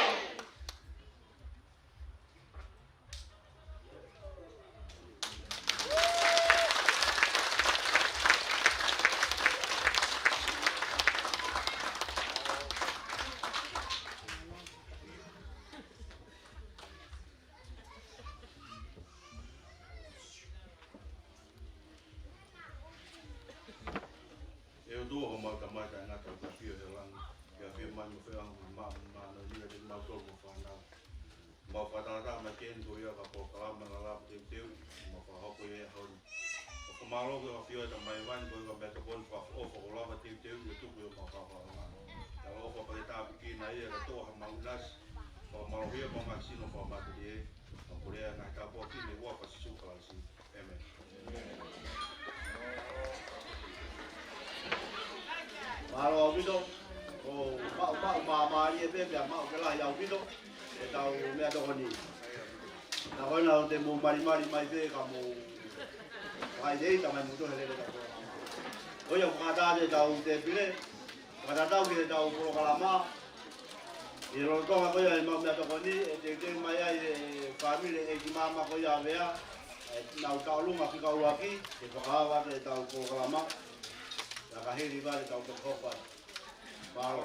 ʻE ʻOtua, homau Tamai taʻengata ʻoku ke ʻafio ʻi he langi, ke ʻafio mai hoʻo feohi, mo e māʻoniʻoni kiate kimautolu mo e fānau. Mau fakatātā mai ki heni ko ia ko e polokalama lalahi teuteu, mau fakahoko ia he ʻaho ni. Mau Mālō ki he ʻafio ʻa e Tamai Hēvani, ko e ʻuhinga e meʻatokoni fakaʻofoʻofa kuo lava ke teuteu ke tuku ʻi homau fakamālō. Tau ʻofa pea ke tāpuekina ia, kae toʻo haʻamau ʻinasi, fakamālohia homau ngaahi sino fakamatelie. Pea ko e lea ʻa e ngaahi tāpuaki ni ʻi he huafa ʻo Sīsū Kalaisi. ʻĒmeni. Mālō ʻaupito, ʻoku maʻu, maʻu, māmālie pē, pea maʻu ke lahi ʻaupito ʻetau meʻatokoni. Ka ko ena ʻoku te mou malimali mai pē ka mou vakai lelei, tamai moutolu he lele ka ko. Ko ia ʻoku fakataha ʻetau tēpile, fakatatau ki heʻetau polokalama. ʻI he lolotonga ko ia ʻemau meʻatokoni, ʻe teuteu mai ai e fāmili ʻeiki maama ko ia ʻa Vea, ʻenau tauʻolunga fika ʻuluaki, ke fakaava ʻetau polokalama. Ka ka hili vale tau toki hoko atu. Mālō.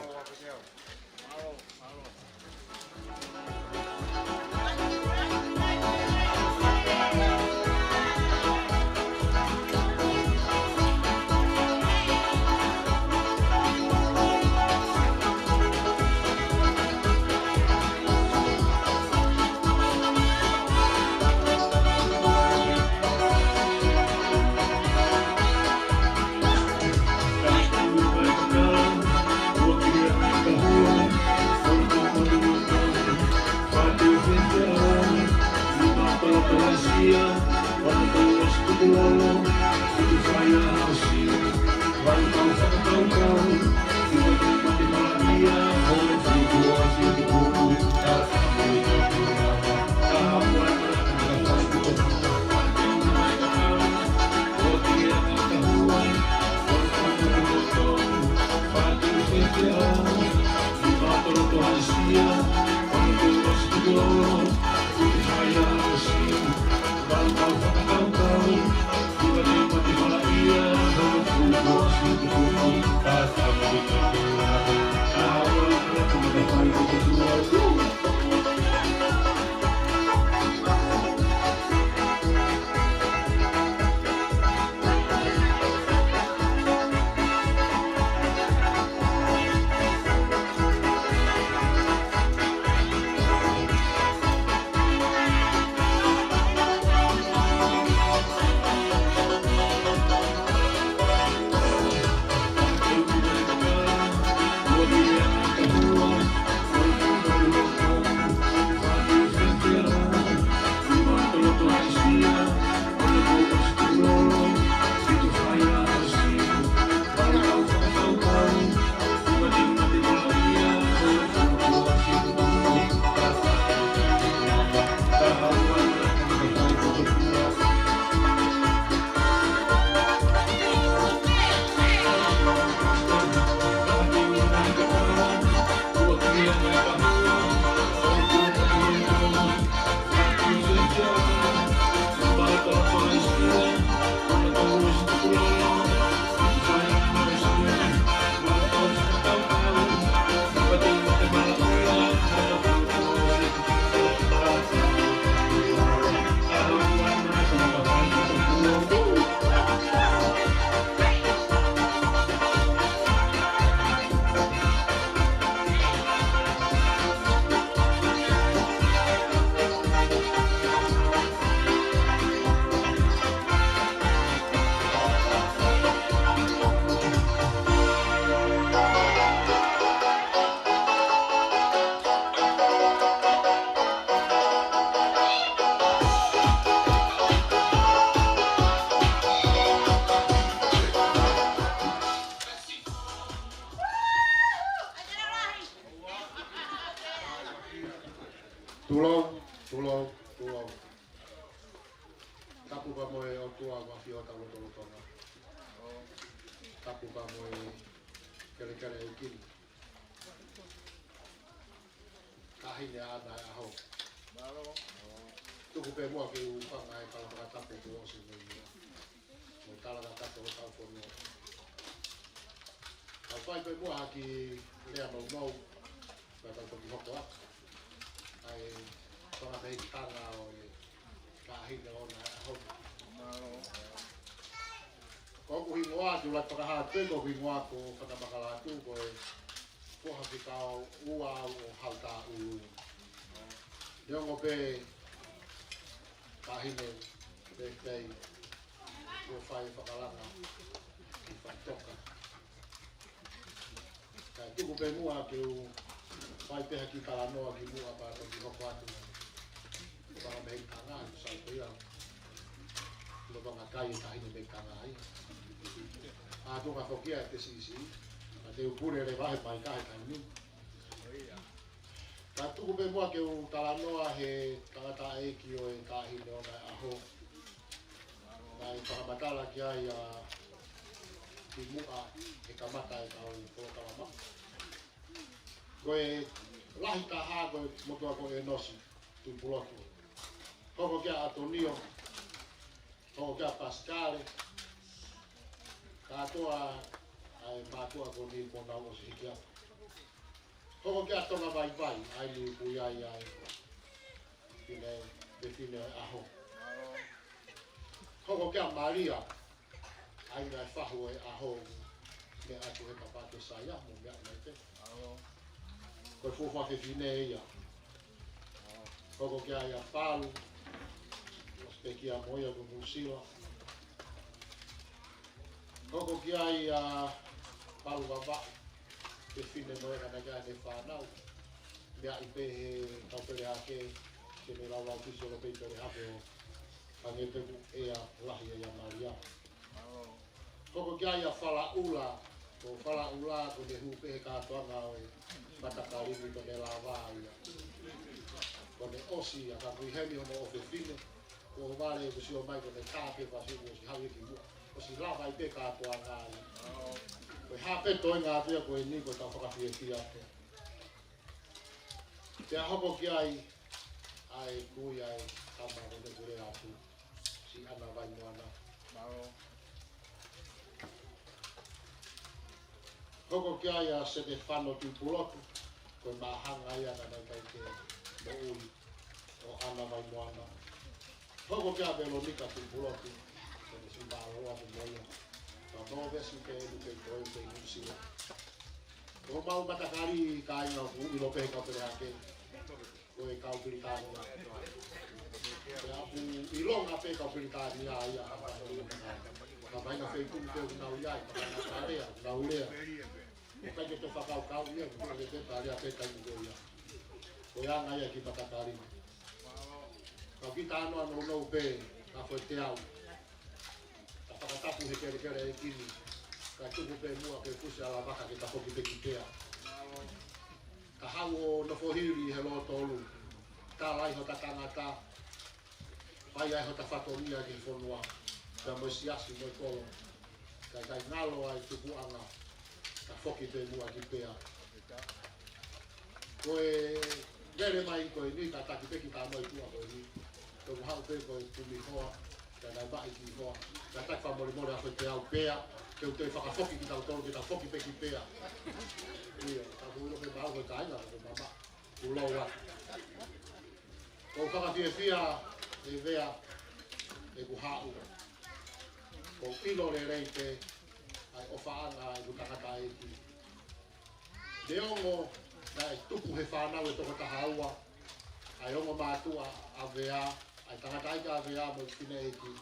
Tulou, tulou, tulou. Tapu pea mo e ʻOtua ʻoku ʻafio ʻi hotau lotolotonga. Tapu pea mo e kelekele ʻa e ʻEiki ni. Ka hine ana e ʻaho. Mālō. Tuku pē muʻa ke u hūfanga he kalo fakatapu kuo ʻosi mo ia. Mo e tala fakatapu hotau fonua. Ka u fai pē muʻa ha kiʻi lea nounou. Pea tau toki hoko atu. ʻA e fanga fehikitanga ʻo e ka hine ʻo e ʻaho ni. Mālō. Ko hoku hingoa, te u lata fakahā atu pē, ko hoku hingoa ko Fata Makalatu, ko e foha fika ua au ʻo Haʻutaʻulu. Neongo pē ka hine pē pei Kuo fai fakalanga ʻi Faʻitoka. Kae tuku pē muʻa ke u fai pē ha kiʻi talanoa kimuʻa pea toki hoko atu. Pea mei Tonga, sai pē ia. Lopanga kai e taʻahine mei Tonga ia. ʻA tuʻu ka foki ia ʻe te sisi. Ka te u pule leva he mai ka he taimi. Kae tuku pē muʻa ke u talanoa he tangataʻeiki ʻo e taʻahine ʻo e ʻaho. Naʻe fakamatala ki ai ʻa kimuʻa he kamata e kau polokalama. Ko e lahi taha ko e motuʻa ko ʻEnosi Tuʻipulotu. Hoko kia ʻAtonio, hoko kia Pasikale, kātoa ʻa e mātuʻa ko eni kuo nau ʻosi hiki atu. Hoko kia Tonga Vaivai, ʻa eni ʻoku ʻi ai ʻa e fefine, fefine ʻaho. Hoko kia Malia, ʻa eni ʻa e fahu e ʻaho, meʻa atu he kapake saia, mo meʻa mai pē. Ko e fuofua fefine ia. Hoko kia ia Palu, ʻosi pekia mo ia ko Nuʻusila. Hoko kia ia Palu Vavaʻu, fefine mo ia ka naʻe ʻikai haʻane fānau. Meʻa ai pē he kau pele hake, ke ne laulau pisi ʻo lo pei pele hake ʻo hangē pē ko e ʻea lahi ʻa ia Malia. Hoko kia ia Falaʻula, ko Falaʻula ko ʻene hū pē he kātoanga ʻo e matakali ni ko ʻene lava ia. Ko ʻene ʻosi ia ka kui heni hono ʻofefine, ko vale ʻoku sio mai ko ʻene tā pē pasi ʻoku ʻosi haʻu ia kimuʻa. ʻOsi lava ai pē kātoanga ia. Ko e hā pē toenga atu ia ko eni ko e tau fakafiefia pē. Pea hoko ki ai, ʻa e kui ʻa e tama ko ʻene kule atu, si ʻAna Vaimoana. Hoko ki ai ʻa Setefano Tuʻipulotu, ko e māhanga ia naʻe ʻikai ke moʻui ʻo ʻAna Vaimoana. Hoko kia Velonika Tuʻipulotu, ko ʻene siʻi mālōlō atu mo ia. Ka mo vesi ke enu kei toe kei Nuʻusila. Ko homau matakali kāinga ʻoku ʻilo pē he kau pele hake. Ko e kau Pilitānia. Pea ʻoku ʻilonga pē kau Pilitānia ia. Ka mai na fei tuku pē ʻoku nau ʻi ai, ka mai na lea, ʻoku nau lea. ʻOku ʻikai ke toe fakakaukau ia, ʻoku ʻikai ke toe lea pē taimi ko ia. Ko e anga ia ki matakali. Kau ki tānoa nounou pē, ka ko e teau. Ka fakatapu he kelekele e kini, ka tuku pē muʻa ke fusi ala vaka ke ta foki pē ki Pea. Ka haʻu ʻo nofo hili he lōtolu, tala ai hota tangata, fai ai hota fatongia ki he fonua, pea mo e siasi mo e kolo, ka ʻikai ngalo ai tupuʻanga, ka foki pē muʻa ki Pea. Ko e lele mai ko eni ka taki pē ki tā mai tuʻa ko eni. Ko e haʻu pē ko e kumi hoa, ka nai vaʻi ki hoa. Ka taki fakamolemole ʻa ko e teau Pea, ke u toe fakafoki kitautolu ke ta foki pē ki Pea. Ia, ka kuo ʻilo pē mau ko e kāinga, ko e mama. Kuo lau atu. Ko e fakafiefia e Vea, ʻeku haʻu. Ko e ʻilo lelei pē, ʻa e ʻofaʻanga ʻeku tangataʻeiki. Neongo naʻe tupu he fānau ʻe toko taha ua, ʻa e ongo mātuʻa ʻa Vea, ʻa e tangataʻeiki ʻa Vea mo e fineʻeiki.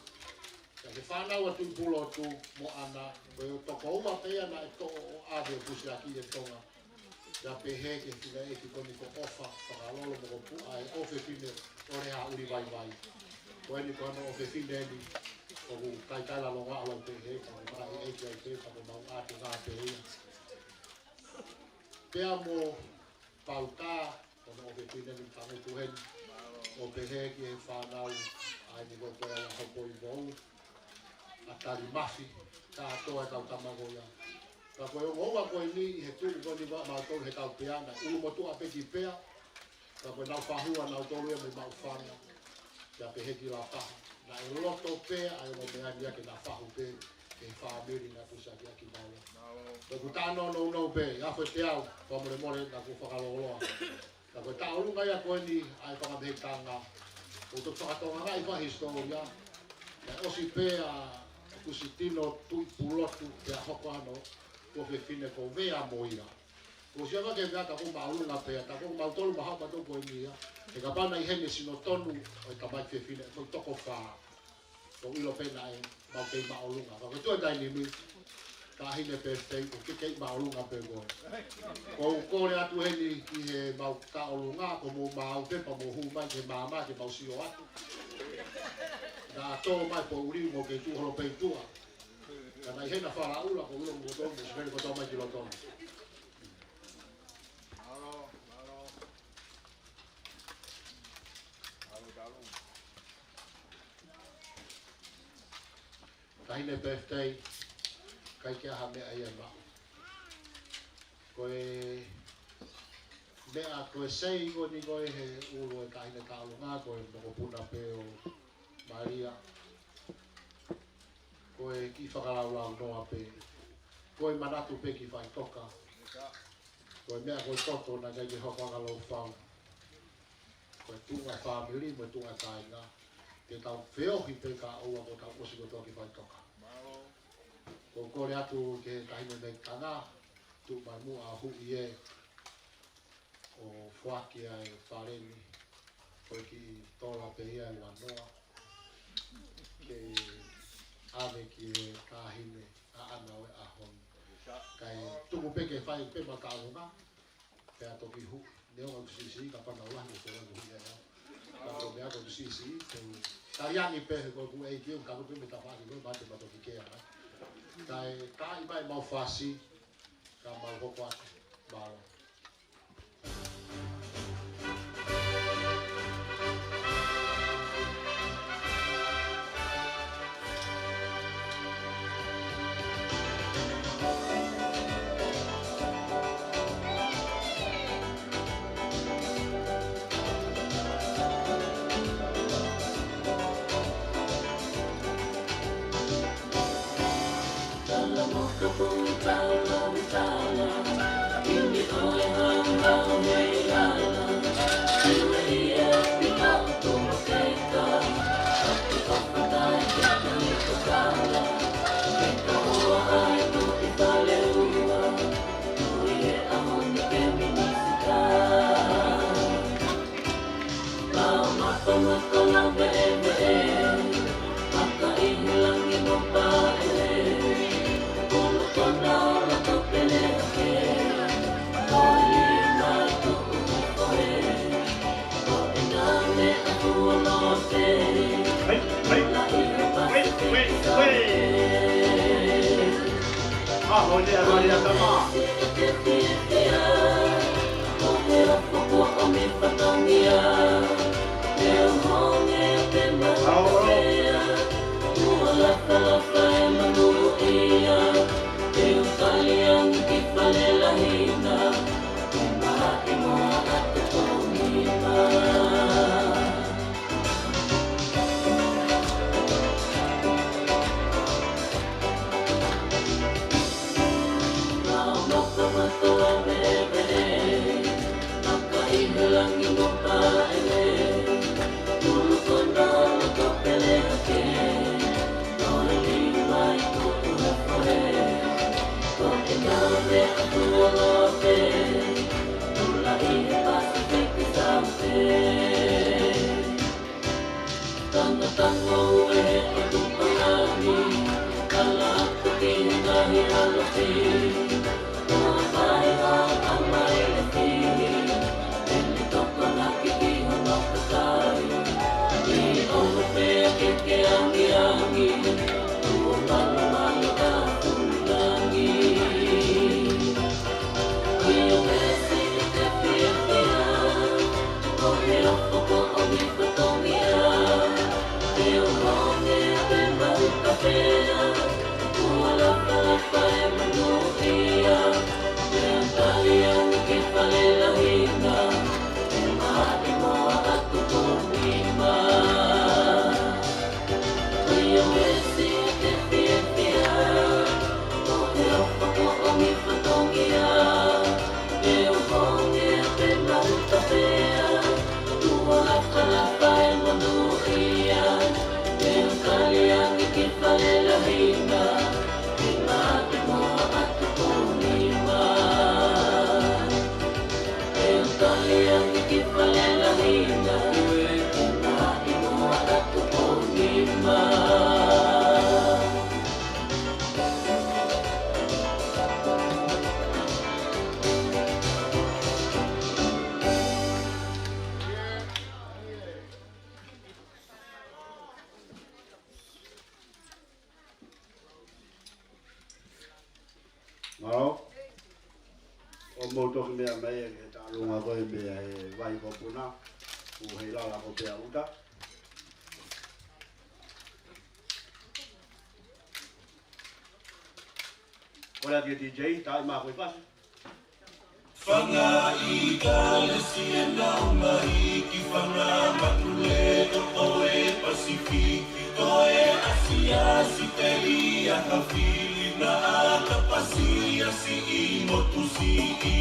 Ka ko e fānau ʻa Tuʻipulotu mo ʻAna, ko e toko ua pē ia naʻe toʻo ʻo ʻave ʻo pusiaki ʻi Tonga. Pea pehē ki he fineʻeiki ko eni ko ʻOfa Fakalolo mo ko Puʻa e ʻofefine ʻo Lehaʻuli Vaivai. Ko eni ko hono ʻofefine eni, ʻoku kaikaila longa ʻo pehē, ka ko e maʻi ʻeiki ai pē, ka ko mau ʻātenga pē ia. Pea mo Pauka, ko hono ʻofefine ni Pangutu heni, ʻo pehē ki he fānau, ʻa eni ko e ko e ala hopo i vou, ʻa Tali Mafi, kātoa e kau tama ko ia. Ka ko e ongo ua ko eni ʻi he tuʻu ko eni ʻa mautolu he kau Pea, naʻe ʻulumotuʻa pē ki Pea, ka ko e nau fahu ʻa nautolu ia mei Maʻufanga, pea pehē ki Lapaha. Naʻe loto pē ʻa e ongo meʻa ni ia ke na fahu pē, ke fāmili naʻe pusiaki ʻaki maua. Ko ʻeku talanoa nounou pē, ʻa ko e teau, fakamolemole naʻa ku fakalōloa. Ka ko e taʻolunga ia ko eni ʻa e fakamehekitanga. ʻOku toki fakatonga ngai fakahisitōlia. Naʻe ʻosi pē ʻa Kusitino Tuʻipulotu pea hoko hono ʻofefine ko Vea mo ia. Ko sia ma ke Vea ka ko māʻolunga pē, ka ko mautolu maha mautolu ko eni ia. He kapau naʻe ʻi heni e sino tonu ʻo e tamai fefine, ko e toko fā. Ko e ʻilo pē naʻe mau kei māʻolunga. Ka ko e tuʻu e taimi ni, Taʻahine Pefitei, ʻoku ke kei māʻolunga pē koe. ʻOku ou kole atu heni ki he mau māʻolunga, ko mo mau pepa mo hū mai ke māmā ke mau sio atu. Naʻa tō mai poʻuli mo ke tuʻu holo pē tuʻa. Ka naʻe ʻi hena falaʻula ko ulo mo tō mo sivele ko tō mai ki loto. Mālō, mālō. Mālō, mālō. Taʻahine Pefitei, ʻikai ke ʻi ai ha meʻa ia ʻe maʻu. Ko e meʻa ko e sei ko eni ko e he ʻulu e Taʻahine Taʻolunga, ko e mokopuna pē ʻo Malia. Ko e kiʻi fakalaulaunoa pē. Ko e manatu pē ki faʻitoka. Ko e meʻa ko e toto naʻe ʻikai ke hoko ʻa Loufau. Ko e tuʻunga fāmili mo e tuʻunga kāinga. Te tau feohi pē kae ʻoua kuo tau ʻosi kotoa ki faʻitoka. Mālō. ʻOku ou kole atu ki he Taʻahine Mekitanga, tuʻu mai muʻa ʻo huʻi ē, ʻo foaki ʻa e paleni, ko e kiʻi tola pē ia ʻe ua noa. Ke ʻave ki he Taʻahine ʻaʻana ʻo e ʻaho ni. Kae tuku pē ke fai pē mataʻolunga. Pea toki huʻi, neongo ʻoku siʻisiʻi, kapau naʻa ku lahi mo ke lahi huʻi ʻe au. Ka ko e meʻa ʻoku siʻisiʻi, te u tali ange pē he ko ʻeku ʻeiki, ʻoku ka ko pē me tafaʻaki ko e mate ma toki kea mai. Kae, kae ʻi mai mau fasi, ka mau hoko atu, mālō. Hei, hei, hei, hei, hei. ʻAho ni, ʻaho ni ʻa tama. Mou toki meʻa mai e taʻalonga ko e meʻa e vai ko Puna, ʻo hei lala ko Pea Uta. Ko la dia D J, tai ma ko i pasi. Fanga i Kalesi e nau mai ki Fanga Manu Leʻo ʻo e Pasifiki, ko e ʻAsia, Sipeli, ʻa Hafili, naʻa ta pasi ʻa siʻi motu siʻi.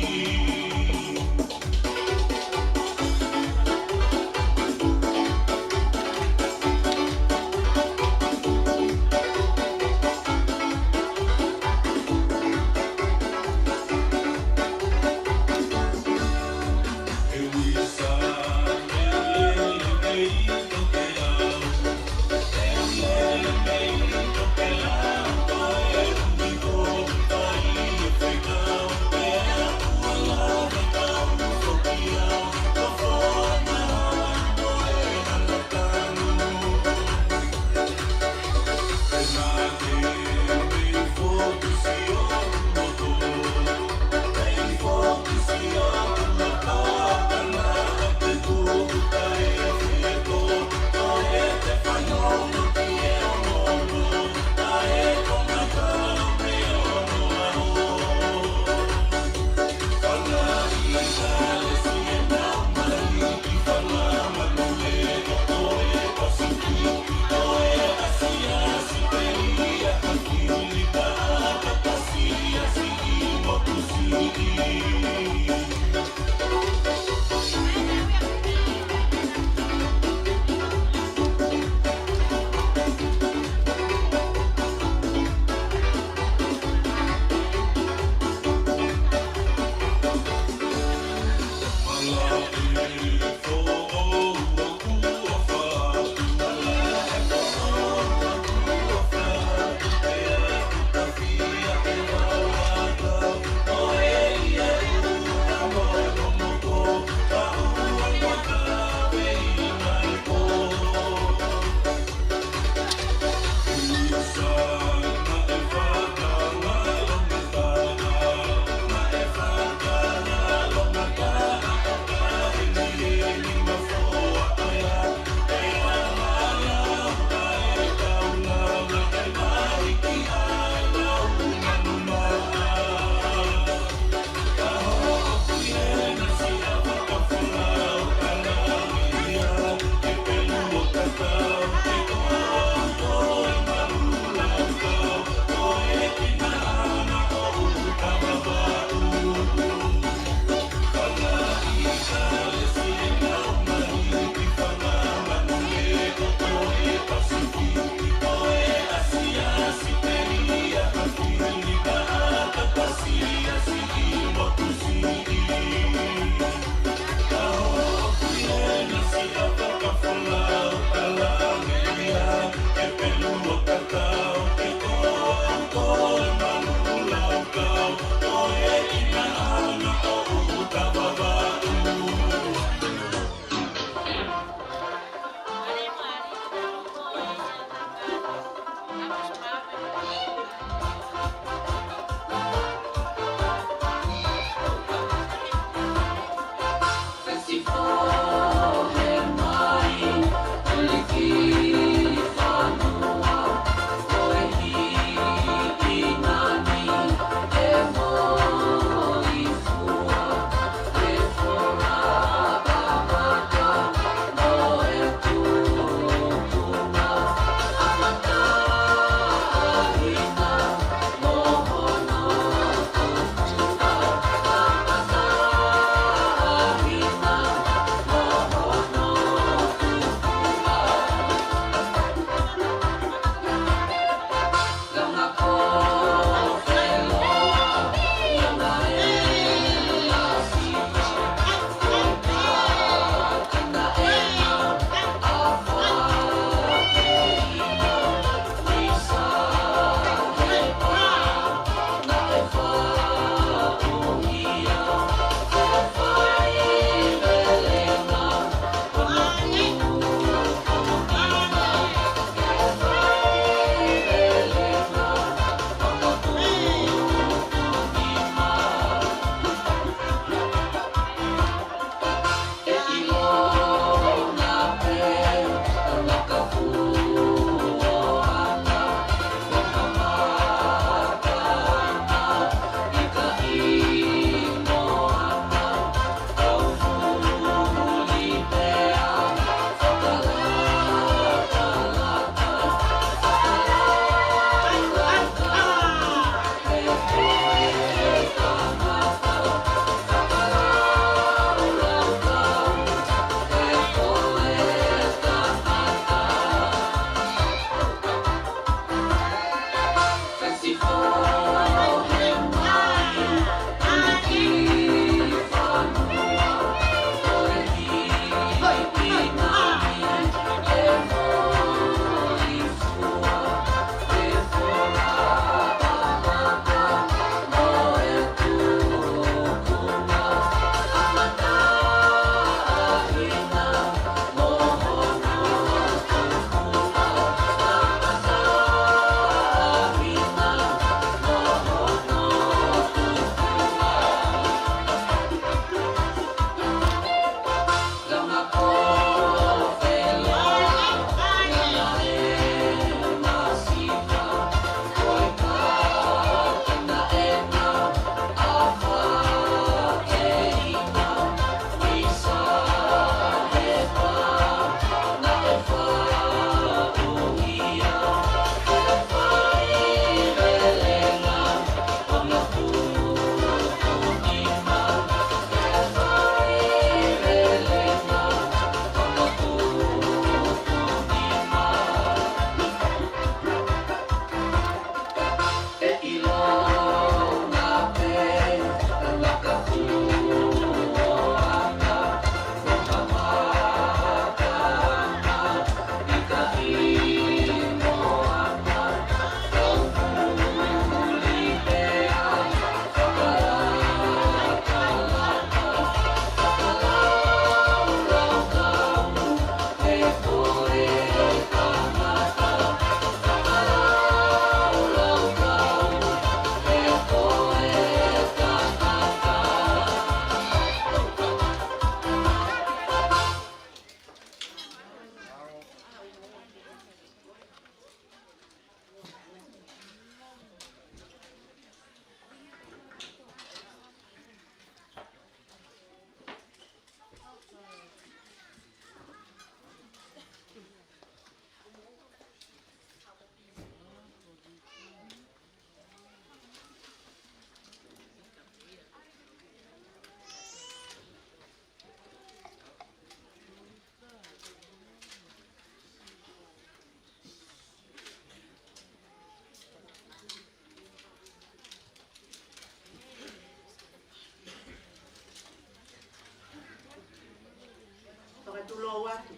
Lou atu.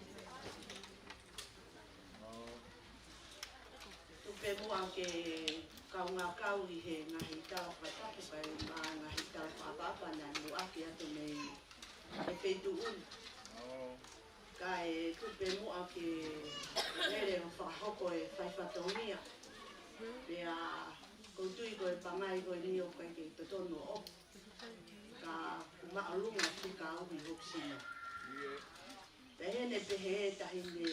Tuku pē muʻa ke kaungā kau ʻi he ngaahi tala fakatapu kae ʻumaʻā e ngaahi tala fakaʻapaʻapa naʻe muʻaki atu mei he feituʻu ni. Kae tuku pē muʻa ke lele ʻo fakahoko e fai fatongia. Pea ʻoku ou tui ko e pangai ko eni ʻoku ʻikai ke totonu ʻo ʻofa. Ka ʻoku māʻolunga e fika ʻi hoku sino. Pea ʻi heʻene pehē, taʻahine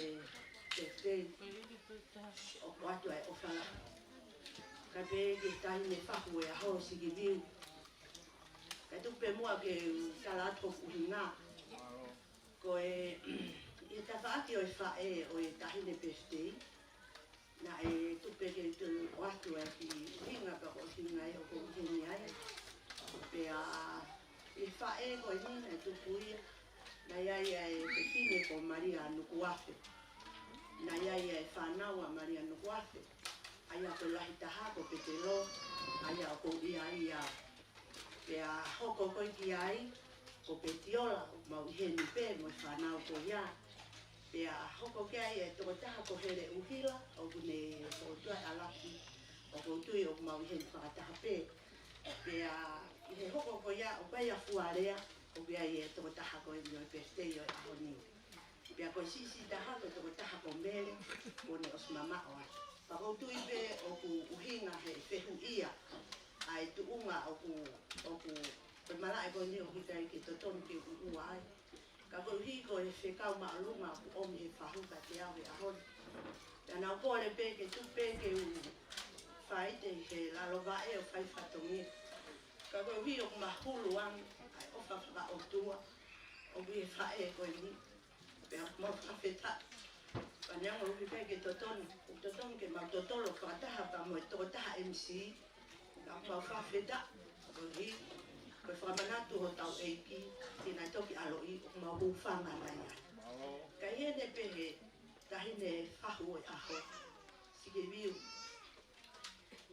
Tefitei, ʻoku ʻoatu ʻa e ʻofa lahi. Kae pehē ki he taʻahine fahu ʻo e ʻaho, Sikiviu. Kae tuku pē muʻa ke u tala atu hoku ʻuhinga. Ko e, ʻi he tafaʻaki ʻo e faʻē ʻo e taʻahine Tefitei, naʻe tuku pē ke u toe ʻoatu ʻa e kiʻi ʻuhinga, pea ko e ʻuhinga ia ʻoku ou ʻi heni ai. Pea ʻi he faʻē ko eni naʻe tuku ia, naʻe ʻi ai ʻa e fefine ko Malia Nukuafe. Naʻe ʻi ai ʻa e fānau ʻa Malia Nukuafe. ʻA ia ko e lahi taha ko Petelo, ʻa ia ʻoku ou ʻi ai au. Pea hoko ko ē ki ai, ko Petiola, ʻoku mau ʻi heni pē mo e fānau ko ia. Pea hoko ki ai e tokotaha ko Hele ʻUhila, ʻoku ne fokotuʻu ʻa e ʻapi, ʻoku ou tui ʻoku mau ʻi heni fakataha pē. Pea ʻi he hoko ko ia, ʻoku ʻi ai ʻa Fualea, ʻoku ʻi ai e tokotaha ko eni ʻo e Tefitei ʻo e ʻaho ni. Pea ko e siʻisiʻi taha ko e tokotaha ko Mele, kuo ne ʻosi mamaʻo ai. Pea ʻoku ou tui pē ʻoku ʻuhinga he fehuʻia ʻa e tuʻunga ʻoku, ʻoku, ko e malaʻe ko eni ʻoku ʻikai ke totonu ke u ʻuʻua ai. Ka koeʻuhi ko e fekau māʻolunga ʻoku ʻomi he fahu kiate au he ʻaho ni. Pea naʻá ku kole pē ke tuku pē ke u faite he lalo vaʻe ʻo fai fatongia. Ka koeʻuhi ʻoku mahulu ange ʻa e ʻofa fakaʻotua ʻoku ʻi he faʻē ko eni. Pea mau fakafetaʻi. Pea neongo ʻoku ʻikai ke totonu, ʻoku totonu ke mau totolo fakataha pea mo e tokotaha M C. Pea mau fakafetaʻi. Koeʻuhi ko e fakamanatu hotau ʻEiki, te ne toki ʻaloʻi, ʻoku mau hūfanga mai ai. Ka ʻi heʻene pehē, taʻahine fahu ʻo e ʻaho, Sikiviu.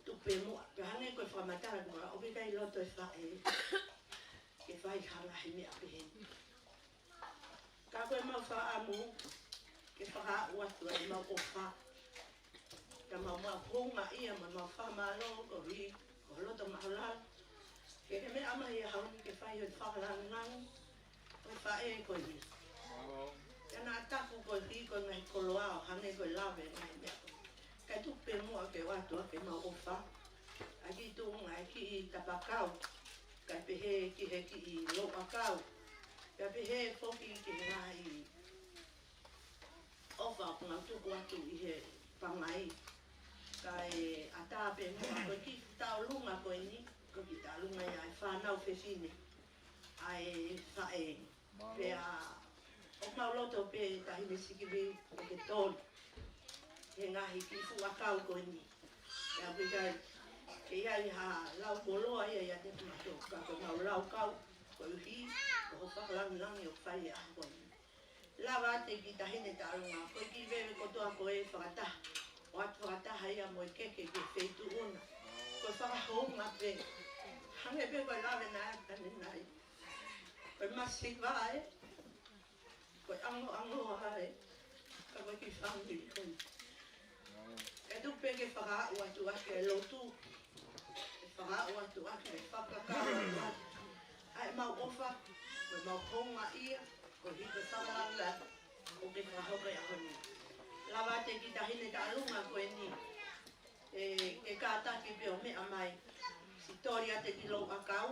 Tuku pē muʻa, pea hangē ko e fakamatala ko ē, ʻoku ʻikai loto e faʻē ke fai ha ngaahi meʻa pehē ni. Ka ko ʻemau fakaʻamu ke fakaaʻu atu ʻemau ʻofa. Ka mau maʻu houngaʻia mo ʻemau fakamālō koeʻuhi ko ho loto maʻulalo. Ke ke meʻa mai he ʻaho ni ke fai hoʻo fakalāngilangi ʻo e faʻē ko eni. Ka naʻa taku koeʻuhi ko e ngaahi koloa ʻo hangē ko e lave ngaahi meʻa ko ē. Kae tuku pē muʻa ke u ʻoatu ʻemau ʻofa. ʻA e kiʻi tuʻunga e kiʻi tapakau. Kae pehē ki he kiʻi louʻakau. Kae pehē foki ki he ngaahi ʻofa ʻoku mau tuku atu ʻi he pangai. Kae ʻatā pē muʻa ko e kiʻi taʻolunga ko eni, ko e kiʻi taʻolunga ia ʻa e fānau fefine ʻa e faʻē. Pea ʻoku mau loto pē taʻahine Sikiviu ke ke tonu he ngaahi kiʻi fuʻu ʻakau ko eni. Pea ʻoku ʻikai ke ʻi ai ha lau koloa ia ʻiate kimautolu, ka ko ʻemau lau kau koeʻuhi ko hoʻo fakalāngilangi ʻoku fai he ʻaho ko eni. Lava atu e kiʻi taʻahine taʻolunga, ko e kiʻi veve kotoa ko ē fakataha. ʻOatu fakataha ia mo e keke ki he feituʻu na. Ko e fakahounga pē. Hangē pē ko e lave naʻe ʻanenai. Ko e masiva ē. Ko e ʻangoʻangoa ē. Ka ko e kiʻi fāmili ko ē. Kae tuku pē ke fakaaʻu atu ʻaki e lotu. Ke fakaaʻu atu ʻaki e fakakau atu ʻaki ʻa ʻemau ʻofa, ko ʻemau houngaʻia, koeʻuhi ko e fakalāngilangi ʻoku ke fakahoko he ʻaho ni. Lava atu e kiʻi taʻahine taʻolunga ko eni, ē, ke kātaki pē ʻo meʻa mai. Siʻi toli atu e kiʻi louʻakau,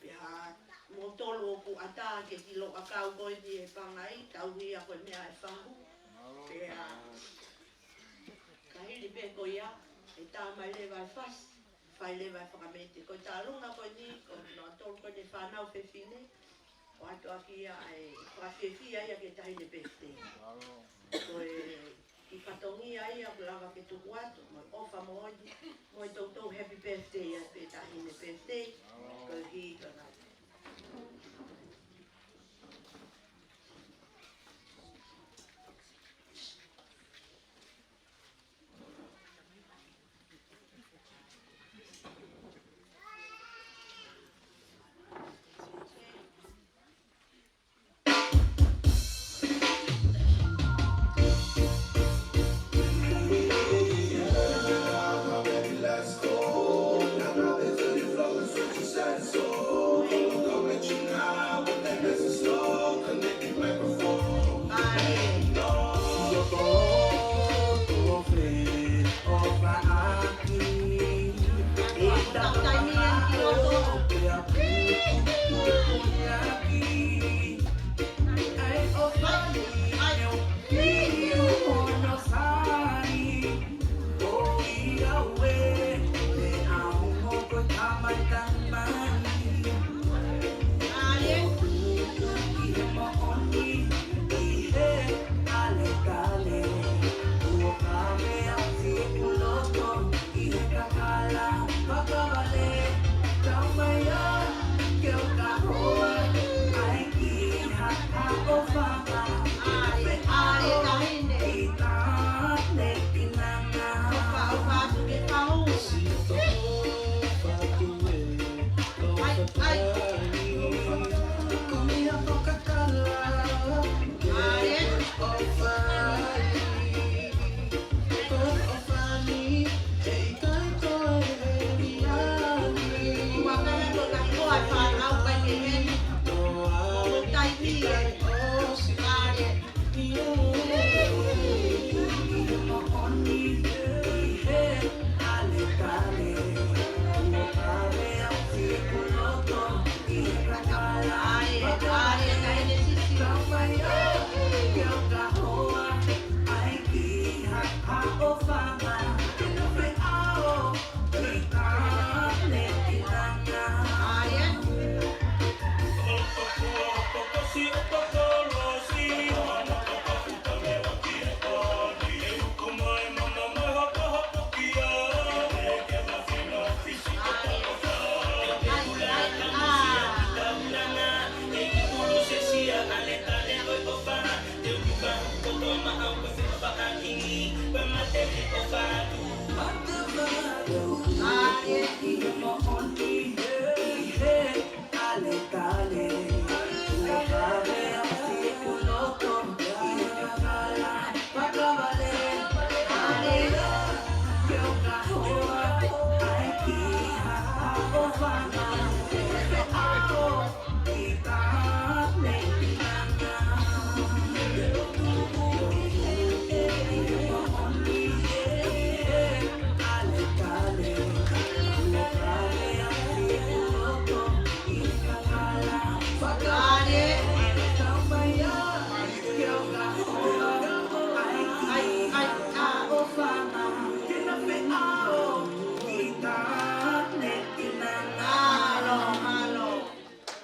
pea moutolu ʻoku ʻatā ki he kiʻi louʻakau ko eni he pangai, tauhi ia ko e meʻa ʻa e fahu. Pea ka hili pē ko ia, ʻe tā mai leva e fasi, fai leva e fakamete. Ko e taʻolunga ko eni, ko nautolu ko eni fānau fefine, ʻoatu ʻaki ia ʻa e fakafiefia ia ki he taʻahine Tefitei. Ko e kiʻi fatongia ia ʻoku lava ke tuku atu, mo e ʻofa moʻoni, mo e toutou happy birthday atu ki he taʻahine Tefitei, koeʻuhi ko ʻena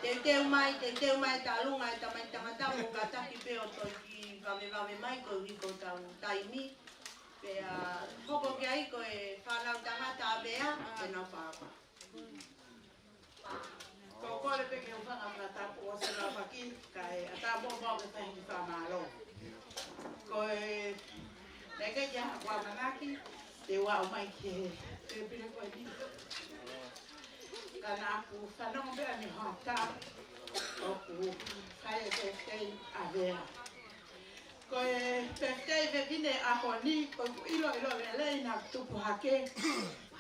Teuteu mai, teuteu mai, tālunga e tamai tangata mo kātaki pē ʻo toki vavevave mai koeʻuhi ko ʻetau taimi. Pea hoko ki ai ko e fānau tangata ʻa Vea, ʻenau pāpā. Ko e kole pē ke u hanga ʻo fakatapu ʻo se lava ki, kae ʻatā muʻa ke fai ha kiʻi fakamālō. Ko e, naʻe ʻikai ke ʻi ai haʻaku ʻamanaki te u aʻu mai ki he, ki he pile ko eni. Ka naʻa ku fanongo pē ʻanenai hoʻatā ʻoku fai e pēkei ʻa Vea. Ko e pēkei fefine ʻaho ni, ko ʻeku ʻilo, ʻilo lelei naʻa ku tupu hake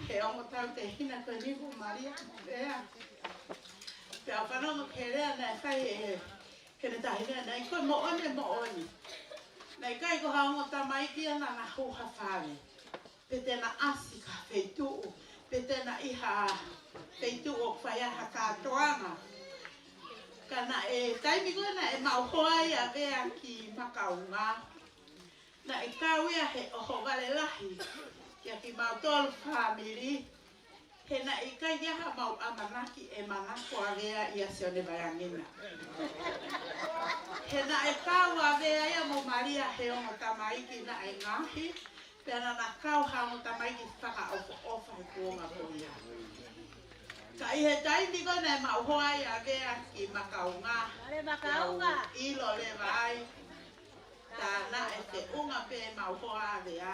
he ongo tautehina ko eni ko Malia mo Vea. Pea u fanongo ki he lea naʻe fai ʻe he, he taʻahine, naʻe ʻikai ko e moʻoni, moʻoni. Naʻe ʻikai ko ha ongo tamaiki ia naʻa na hū ha fale, pe te na ʻasi ki ha feituʻu, pe te na ʻi ha feituʻu ʻoku fai ai ha kātoanga. Ka naʻe taimi ko ē naʻe maʻu hoa ai ʻa Vea ki Makaunga, naʻe kau ia he ʻohovale lahi kia kimautolu fāmili, he naʻe ʻikai ke ʻi ai haʻamau ʻamanaki ʻe manako ʻa Vea ʻia Sione Vaiangina. He naʻe kau ʻa Vea ia mo Malia he ongo tamaiki naʻe ngaohi, pea naʻa na kau ha ongo tamaiki fakaʻofoʻofa he kuonga ko ia. Ka ʻi he taimi ko ē naʻe maʻu hoa ai ʻa Vea ki Makaunga, Mare Makaunga, pea u ʻilo leva ai, tā naʻe feʻunga pē maʻu hoa ʻa Vea,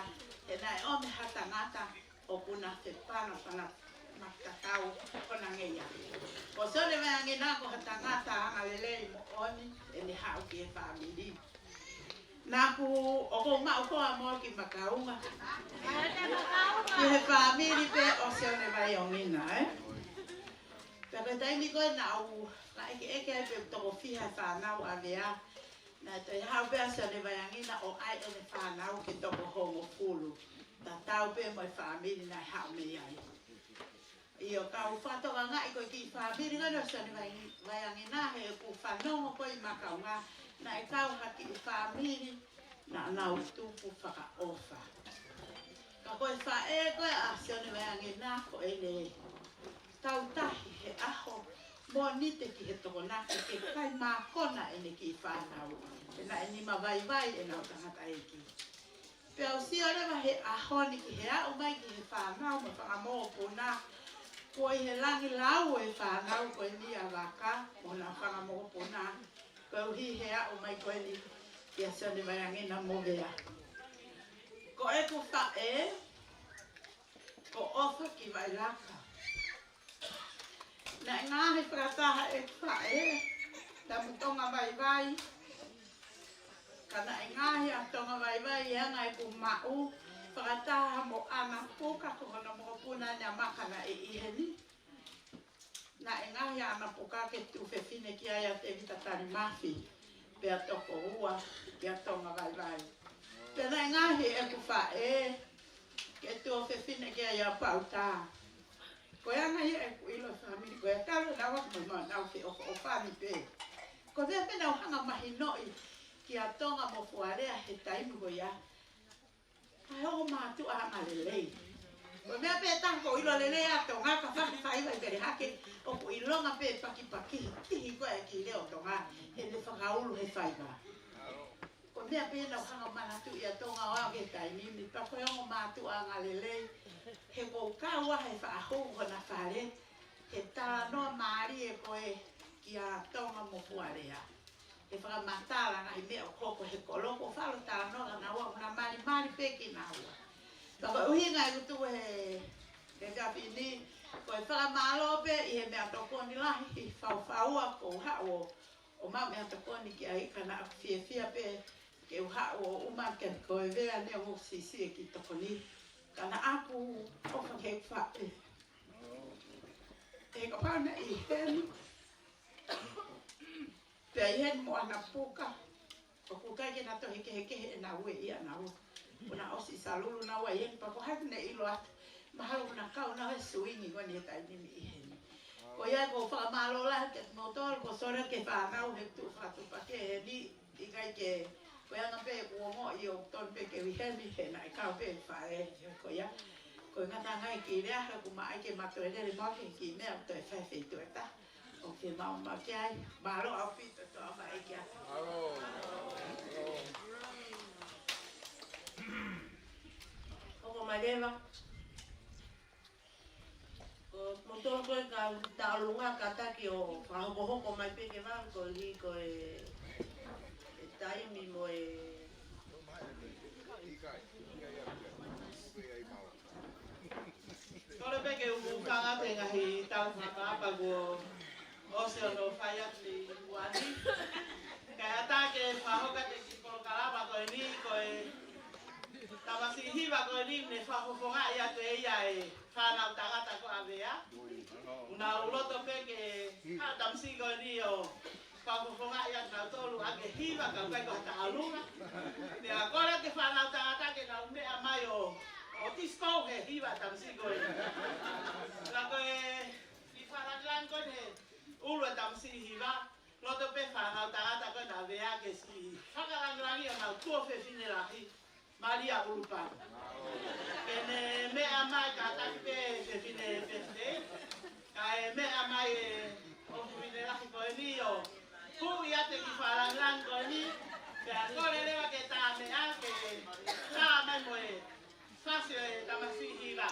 he naʻe ʻomi ha tangata ʻoku na fepanapana matakau ko na ngeia. Ko Sione Vaiangina ko ha tangata angalelei moʻoni, ʻene haʻu ki he fāmili. Naʻa ku, ʻoku ou maʻu hoa mo ki Makaunga, ki he fāmili pē ʻo Sione Vaiangina, ē? Pea ko e taimi ko ē naʻa ku, naʻe ʻekeʻeke ai pē toko fiha fānau ʻa Vea, naʻe toe haʻu pē ʻa Sione Vaiangina ʻo ʻai ʻene fānau ke toko hongofulu. Tatau pē mo e fāmili naʻe haʻu mei ai. ʻIo, ka u fakatokangaʻi ko e kiʻi fāmili ko eni ʻo Sione Vai-, Vaiangina, he ʻeku fanongo ko ē ʻi Makaunga, naʻe kau ha kiʻi fāmili naʻa nau tupu fakaʻofa. Ka ko e faʻē ko ē ʻa Sione Vaiangina ko ʻene tautahi he ʻaho Mōnite ki he Tokonaki ke kai mākona ʻene kiʻi fānau. He naʻe nima vaivai ʻenau tangataʻeiki. Pea u sio leva he ʻaho ni ki he aʻu mai ki he fānau mo e fanga mokopuna. Kuo ʻi he langi lau e fānau ko eni ʻa Vaka mo hona fanga mokopuna, koeʻuhi he aʻu mai ko eni kia Sione Vaiangina mo Vea. Ko ʻeku faʻē, ko ʻOfa ki Vailaka. Naʻe ngaohi fakataha ʻeku faʻē, tamu Tonga Vaivai. Ka naʻe ngaohi ʻa Tonga Vaivai he anga ʻeku maʻu, fakataha mo ʻAna Puka, ko hono mokopuna ʻa Maka naʻe ʻi heni. Naʻe ngaohi ʻa ʻAna Puka ke tuofefine ki ai ʻa Tēvita Talimafi, pea tokoua kia Tonga Vaivai. Pea naʻe ngaohi ʻeku faʻē ke tuofefine ki ai ʻa Pauta. Ko e anga ia ʻeku ʻilo e fāmili ko ia, talu naua ko e meʻa naʻa nau feʻofoʻofani pē. Ko e meʻa pē naʻa ku hanga ʻo mahinoʻi kia Tonga mo Fualea he taimi ko ia, ko e ongo mātuʻa angalelei. Ko e meʻa pē taha ʻoku ʻilo lelei ʻa Tonga ka fakafaiva ʻi pele hake, ʻoku ʻilonga pē pakipaki, tihi ko ē ki he leo Tonga, he ne fakaulu he faiva. Ko e meʻa pē naʻa ku hanga ʻo manatuʻi ʻa Tonga ʻo aʻu ki he taimi ni, pea ko e ongo mātuʻa angalelei, he ʻoku ou kau ʻi he faʻahinga hona fale, he talanoa mālie ko ē kia Tonga mo Fualea. He fakamatala ngaahi meʻa ʻoku hoko he kolo, ko e faʻa talanoa naua, ʻoku na malimali pē kinaua. Ka ko e ʻuhinga ʻeku tuʻu he, he efiafi ni, ko e fakamālō pē ʻi he meʻatokoni lahi, ʻi he faufaua ko u haʻu ʻo, ʻo maʻu meʻatokoni ki ai, ka naʻa ku fiefia pē ke u haʻu ʻo ʻuma ke ko e vea ne o sisi e ki tokoni. Ka naʻa ku ʻofa ke u faʻē. He kapau naʻe ʻi heni, pea ʻi heni mo ʻAna Puka, ʻoku ʻikai ke na toe kehekehe ʻe naua ia naua. Kuo na ʻosi salulu naua ia, pea ko hai ne ʻilo atu. Mahalo kuo na kau naua he suingi ko eni he taimi ni ʻi heni. Ko ia ko e fakamālō lahi kiate kimoutolu, ko Sole ke fānau he tuʻu fakatuʻupakē heni, ʻikai ke, ko ia naʻa pē kuo ongoʻi ʻoku tonu pē ke u ʻi heni, he naʻe kau pē faʻē, ko ia. Ko e ngata ngai ki lea, he ʻoku maʻai ke ma toe lele mo ke ki meʻa toe fai feituʻu ʻe taha. ʻOku fiemaʻu maʻu ki ai, mālō ʻaupito, toa mai ki ai. Mālō. Hoko mai leva. Ko moutolu ko ē ka taʻolunga kātaki ʻo fakahokohoko mai pē ke vau ko e, ko e, e taimi mo e Kole pē ke u hūfanga he ngaahi tala fakaʻapaʻapa kuo ʻosi hono fai atu ʻi Huani. Kae ʻatā ke fakahoko atu e kiʻi polokalama ko eni, ko e tamasiʻi hiva ko eni ne fakafofongaʻi atu ʻe ia e fānau tangata ko ʻAvea. Naʻa ku loto pē ke haʻu tamasiʻi ko eni ʻo fakafofongaʻi ʻa kinautolu ʻaki e hiva ka ʻoku ʻikai ko ha taʻolunga. Pea kole atu e fānau tangata ke nau meʻa mai ʻo, ʻo disco he hiva tamasiʻi ko ē. Ka ko e, ʻi fakalāngilangi ko ē he ʻulu e tamasiʻi hiva, loto pē fānau tangata ko ē naʻa vea ke siʻi fakalāngilangi ʻo nau tuofefine lahi. Malia ʻUlupā. Ke ne meʻa mai kātaki pē fefine pefitei. Kae meʻa mai e ʻofefine lahi ko eni ʻo huʻi atu e kiʻi fakalāngilangi ko eni. Pea kole leva ke tā meʻa ke tā mai mo e fasi e tamasiʻi hiva.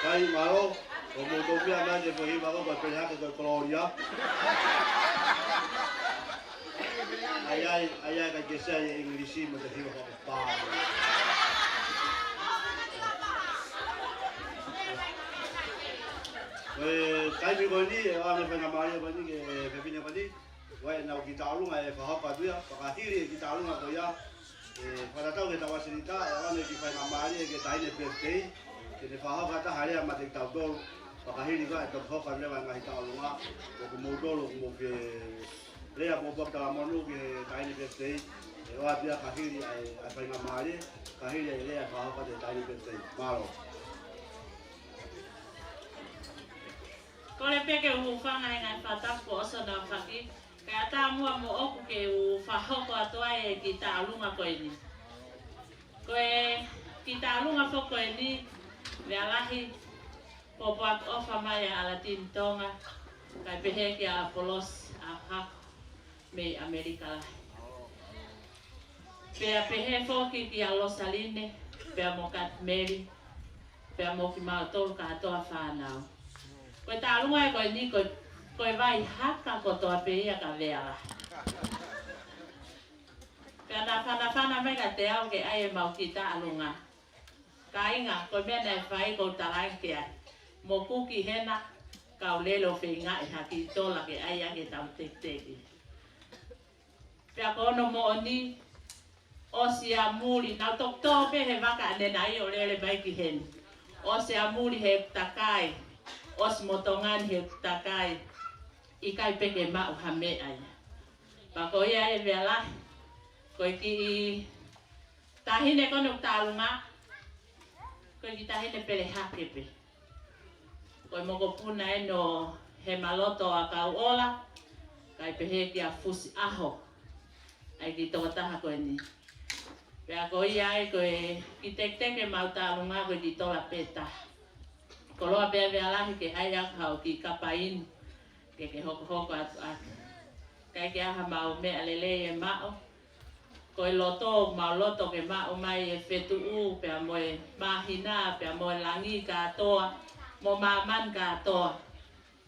Kai mālō, ʻoku mou tō pē ʻa e foʻi hiva ko e Pele Hake ko e Kolōlia. ʻAi, ʻai, ʻai, ʻai, ka ke sai e English mo e hiva ko e pā. Ko e taimi ko eni, ʻe ʻoange faingamālie ko eni ki he fefine ko eni. Ko ʻenau kiʻi tauʻolunga ʻe fakahoko atu ia, pea ka hili e kiʻi tauʻolunga ko ia, ʻe fakatatau ki he tauʻasilita, ʻe ʻoange e kiʻi faingamālie ki he taʻahine birthday, ke ne fakahoko atu ha lea maʻa kitautolu, pea ka hili ko ia ʻe toki hoko atu leva e ngaahi tauʻolunga, ʻoku mou tolu, ʻoku mou fie lea mo pōpoaki talamonū ki he taʻahine birthday, ʻe ʻoatu ia ka hili ʻa e, ʻa e faingamālie, ka hili ʻa e lea ʻe fakahoko atu ʻe he taʻahine birthday. Mālō. Kole pē ke u hūfanga he ngaahi fakatapu kuo ʻosi hono aofaki, kae ʻatā muʻa moʻoku ke u fakahoko atu ai e kiʻi tauʻolunga ko eni. Ko e kiʻi tauʻolunga foki ko eni, Lea Lahi, pōpoaki ʻofa mai ʻa ʻAlatini Tonga, kae pehē kia ʻApolosi ʻAohako mei ʻAmelika Lahi. Pea pehē foki kia Losaline, pea mo Katimeli, pea mo kimautolu kātoa fānau. Ko e tauʻolunga ko eni ko, ko e vai haka kotoa pē ia ka veala. Pea naʻa fanafana mai kiate au ke ʻai ʻemau kiʻi tauʻolunga. Kāinga, ko e meʻa naʻe fai ko e talaange ai. Mo kuki hena, kau lele ʻo feingaʻi ha kiʻi tola ke ʻai ʻaki ʻetau tekiteki. Pea ko hono moʻoni, ʻosi ʻa muli, naʻa ku toki tō pē he vaka ʻanenai ʻo lele mai ki heni. ʻOsi ʻa muli he takai, ʻosi mo Tonga ni he takai, ʻikai pē ke maʻu ha meʻa ia. Pea ko ia ʻe Lea Lahi, ko e kiʻi taʻahine ko eni ʻoku tauʻolunga, ko e kiʻi taʻahine pele hake pē. Ko e mokopuna eni ʻo Hemaloto ʻa Kauʻola, kae pehē kia Fusi ʻAho, ʻa e kiʻi tokotaha ko eni. Pea ko ia ai ko e kiʻi tekiteki ʻemau tauʻolunga ko e kiʻi tola pē taha. Koloa pē ʻa Lea Lahi ke ʻai ʻaki haʻo kiʻi kapa inu, ke ke hokohoko atu ʻaki. ʻIkai ke ʻi ai haʻamau meʻa lelei ʻe maʻu, ko e loto, mau loto ke maʻu mai e fetuʻu, pea mo e māhina, pea mo e langi kātoa, mo māmani kātoa.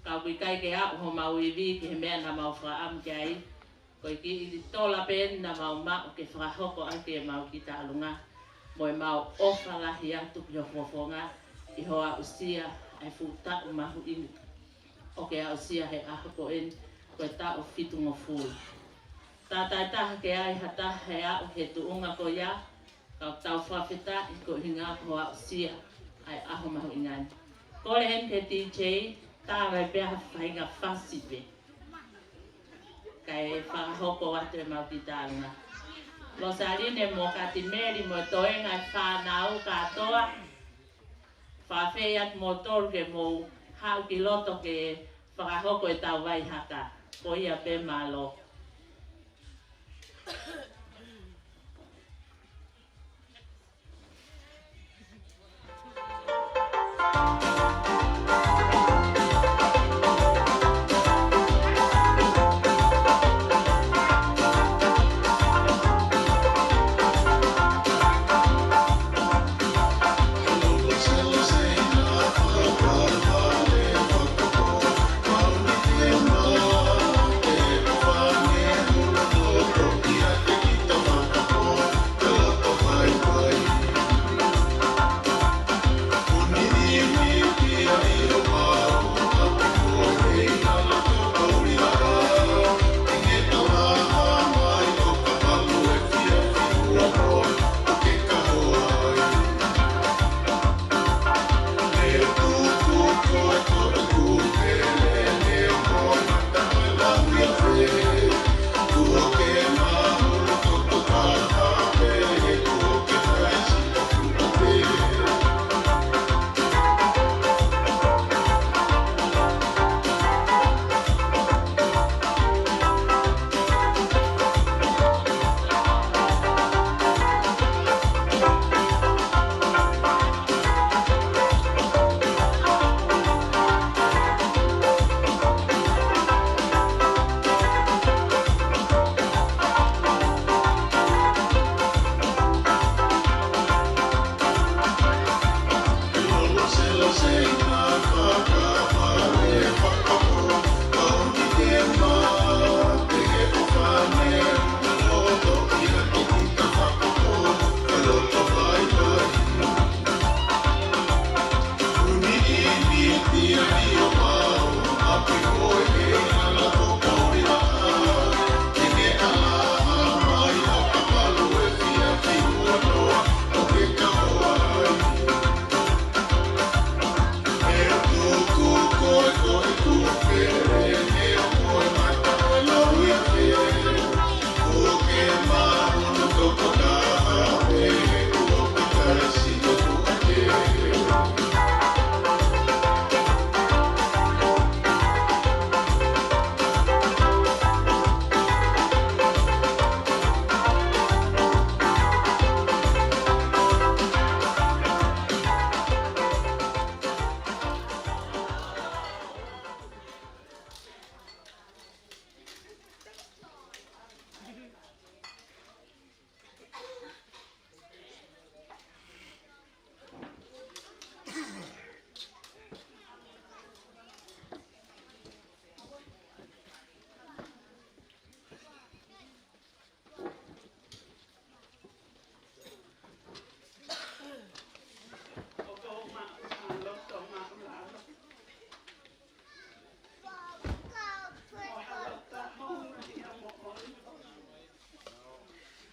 Ka ʻoku ʻikai ke aʻu homau ivi ki he meʻa naʻa mau fakaʻamu ki ai. Ko e kiʻi tola pē eni naʻa mau maʻu ke fakahoko ʻaki ʻemau kiʻi tauʻolunga. Mo ʻemau ʻofa lahi atu ki ho fofonga, ʻi hoʻo aʻusia ʻa e fuʻu taʻu mahuʻinga ʻoku ke aʻusia he ʻaho ko eni, ko e taʻu fitungofulu. Tātātaha ke ʻi ai ha taha ʻe aʻu he tuʻunga ko ia, ka tau fakafetaʻi koeʻuhinga ko hoʻo aʻusia ʻa e ʻaho mahuʻinga ni. Kole heni ki he DJ, tā mai pē ha faʻahinga fasi pē, kae fakahoko atu ʻemau kiʻi tauʻolunga. Losaline mo Katimeli mo e toenga e fānau kātoa, fakafetaʻi atu moutolu ke mou haʻu ki loto ke fakahoko ʻetau vai haka. Ko ia pē, mālō.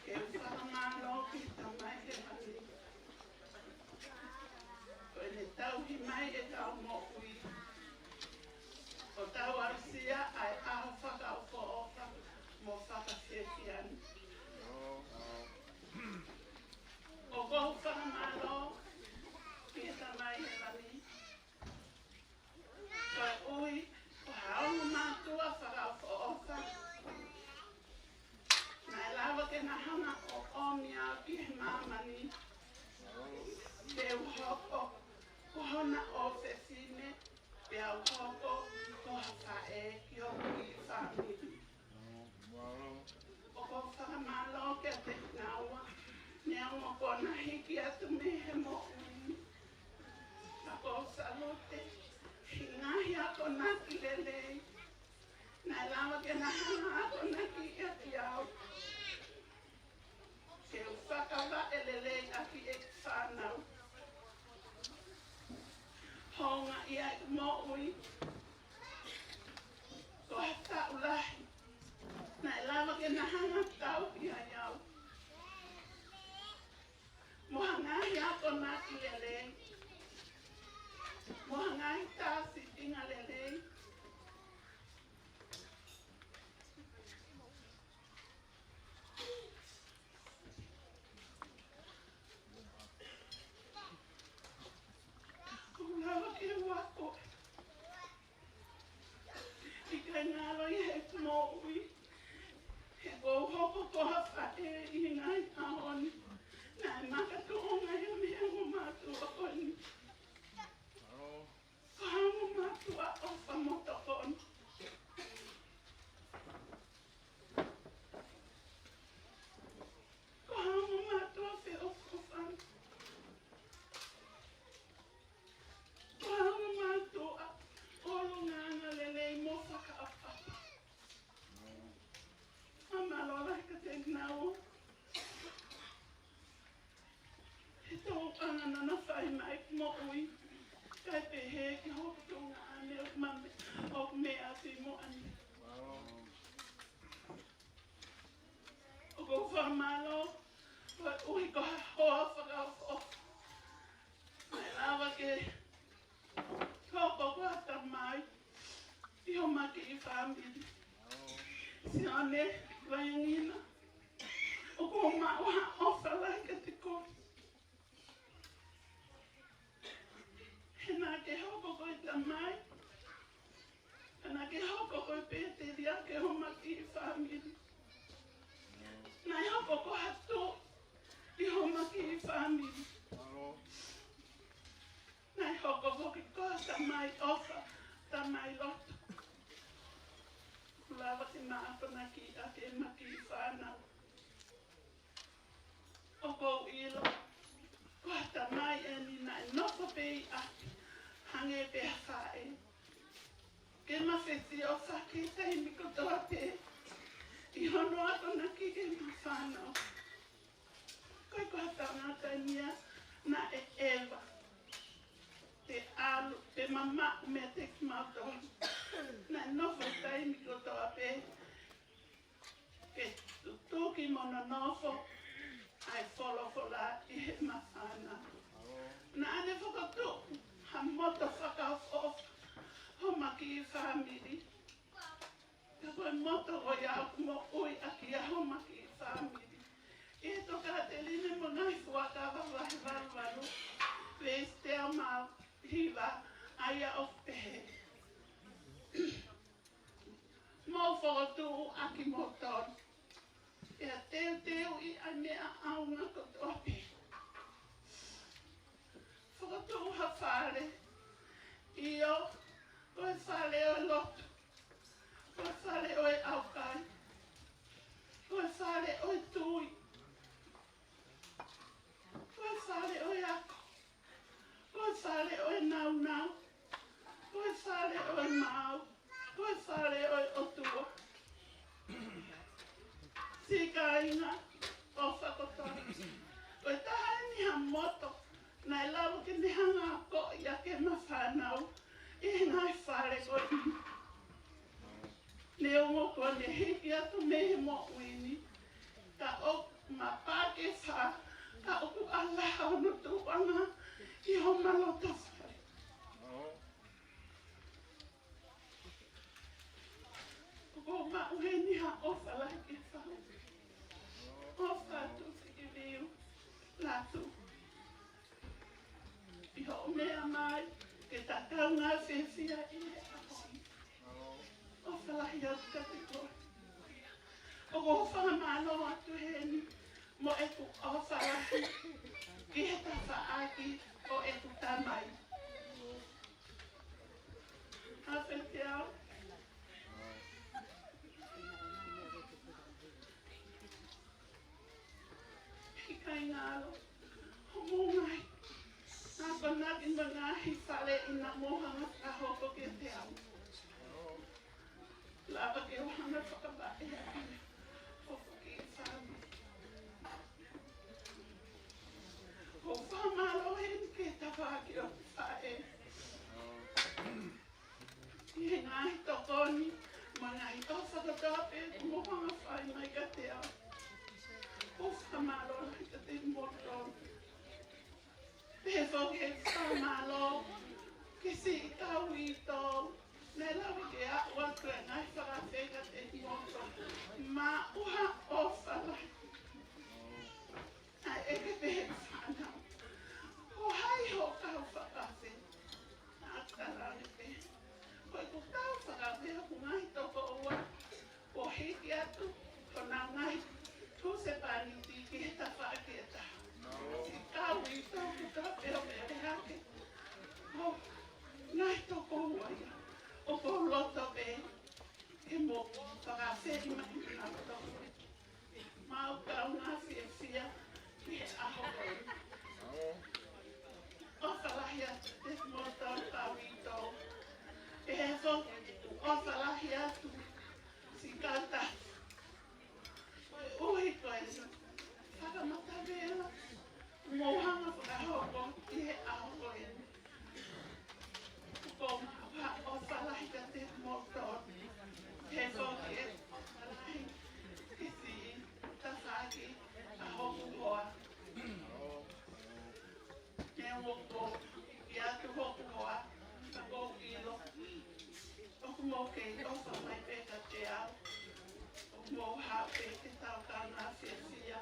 Ke u fakamālō ki he Tamai Hēvani. Ko ʻene tauhi mai ʻetau moʻui. ʻO tau aʻusia ʻa e ʻaho fakaʻofoʻofa mo fakafiefia ni. ʻOku ou fakamālō ki he Tamai Hēvani. Koeʻuhi ko ha ongo mātuʻa fakaʻofoʻofa naʻe lava ke na hanga ʻo ʻomi au ki he māmani ke u hoko ko hona ʻofefine, pea u hoko ko ha faʻē ki hoku kiʻi fāmili. ʻOku ou fakamālō kiate kinaua, neongo kuo na hiki atu mei he moʻui ni. Ka ʻoku ou sālote he ngaahi akonaki lelei naʻe lava ke na hanga ʻo akonaki ʻaki au ke u fakavaʻe lelei ʻaki ʻeku fānau. Houngaʻia ʻeku moʻui ko ha taʻu lahi naʻe lava ke na hanga ʻo tauhi ai au. Mo ha ngaahi akonaki lelei, mo ha ngaahi tā sīpinga lelei. Kuo lava ke u ako ʻikai ngalo ʻi heʻeku moʻui he kuo u hoko ko ha faʻē ʻi he ngaahi ʻaho ni. Naʻe makatuʻunga ia mei he ongo mātuʻa ko eni. Ko ha ongo mātuʻa ʻofa mo tokoni. Ko ha ongo mātuʻa feʻofoʻofani. Ko ha ongo mātuʻa ʻulungaanga lelei mo fakaʻapaʻapa. Fakamālō lahi kiate kinaua he tokanga naʻa na fai mai ki heʻeku moʻui, kae pehē ki hoku tuongaʻane ʻoku ma-, ʻoku meʻa atu ʻi muʻa ni. ʻOku ou fakamālō koeʻuhi ko ha hoa fakaʻofoʻofa naʻe lava ke hoko ko ha tamai ʻi homa kiʻi fāmili. Sione Vaingina, ʻoku ou maʻu ha ʻofa lahi kiate koe. He naʻa ke hoko ko e tamai, he naʻa ke hoko ko e pēteliake ʻi homa kiʻi fāmili. Naʻe hoko ko ha tuʻi ʻi homa kiʻi fāmili. Naʻe hoko foki ko ha tamai ʻofa, tamai loto. Kuo lava ke ma akonaki ʻaki ʻema kiʻi fānau. ʻOku ou ʻilo ko ha tamai eni naʻe nofo pē ʻi ʻapi hangē pē ha faʻē ke ma fesioʻaki he taimi kotoa pē ʻi hono akonaki ki heʻema fānau. Ko e, ko ha tangata eni ia naʻe ʻeva pe ʻalu pe mamaʻo meiate kimautolu. Naʻe nofo he taimi kotoa pē ke tutuki mo nonofo ʻa e folofola ʻi heʻema fānau. Naʻa ne fokotuʻu ha moto fakaʻofoʻofa ʻi homa kiʻi fāmili. Ka ko e moto ko ia ʻoku moʻui ʻaki ia homa kiʻi fāmili. ʻI he Tokāteline mo e Ngaahi Fuakava vahe valu valu, veesi teau mā hiva, ʻa ia ʻoku pehē: Mou fokotuʻu ʻa kimoutolu, pea teuteuʻi ʻa e meʻa ʻaonga kotoa pē. Fokotuʻu ha fale, ʻio, ko e fale ʻo e lotu, ko e fale ʻo e ʻaukai, ko e fale ʻo e tui, ko e fale ʻo e ako, ko e fale ʻo e nāunau, ko e fale ʻo e maau, ko e fale ʻo e ʻOtua. Siʻi kāinga, ʻofa kotoa pē. Ko e taha eni ha moto naʻe lava ke ne hanga ʻo akoʻi ʻaki ʻema fānau ʻi he ngaahi fale ko eni. Neongo kuo ne hiki atu mei he moʻui ni, ka ʻoku ma pā ke fā, ka ʻoku ʻalaha hono tuʻunga ʻi homa loto fale. ʻOku ou maʻu heni ha ʻofa lahi ke fai. ʻOfa atu, Fiʻiliu Latu, ʻi hoʻo meʻa mai ke ta kaungā fiefia ʻi he ʻaho ni. ʻOfa lahi atu kiate koe. ʻOku ou fakamālō atu heni mo ʻeku ʻofa lahi ki he tafaʻaki ʻo ʻeku tamai. Afeteau. He kāinga ʻalo, hoʻomou ngaahi akonaki mo e ngaahi fale ʻi naʻa mou hanga fakahoko kiate au. Lava ke u hanga fakavaʻe ʻaki hoku kiʻi fāmili. ʻOku ou fakamālō heni ki he tafaʻaki ʻo e faʻē ʻi he ngaahi tokoni mo e ngaahi ʻofa kotoa pē kuo mou hanga fai mai kiate au. ʻOku ou fakamālō lahi kiate kimoutolu. Pehē foki ʻeku fakamālō ki siʻi kau uitou naʻe lava ke aʻu atu e ngaahi fakaafe kiate kimoutolu. Maʻu ha ʻofa lahi. ʻA e ke pehē fānau, ko hai hoʻo kau fakaafe? Naʻa ku talaange pē, ko ʻeku kau fakaafe ʻoku ngaahi tokoua kuo hiki atu honau ngaahi husepāniti ki he tafaʻaki ʻe taha. Siʻi kau uitou kuo pehē pē hake, ko e ngaahi tokoua ia ʻoku ou loto pē ke mou fakaafeʻi mai kinautolu. Mau kaungā fiefia ki he ʻaho ko eni. ʻOfa lahi atu kiate kimoutolu kau uitou. Pehē foki ʻoku ou ʻofa lahi atu siʻi kau tahi. Koeʻuhi ko e fakamatavela kuo mou hanga fakahoko ʻi he ʻaho ko eni. ʻOku ou maʻu ha ʻofa lahi kiate kimoutolu. Pehē foki ʻeku ʻofa lahi ki siʻi tafaʻaki ʻa hoku hoa. Neongo kuo ʻikai atu hoku hoa, ka ʻoku ou ʻilo ʻoku mou kei ʻofa mai pē kiate au. ʻOku mou haʻu pē ke tau kaungā fiefia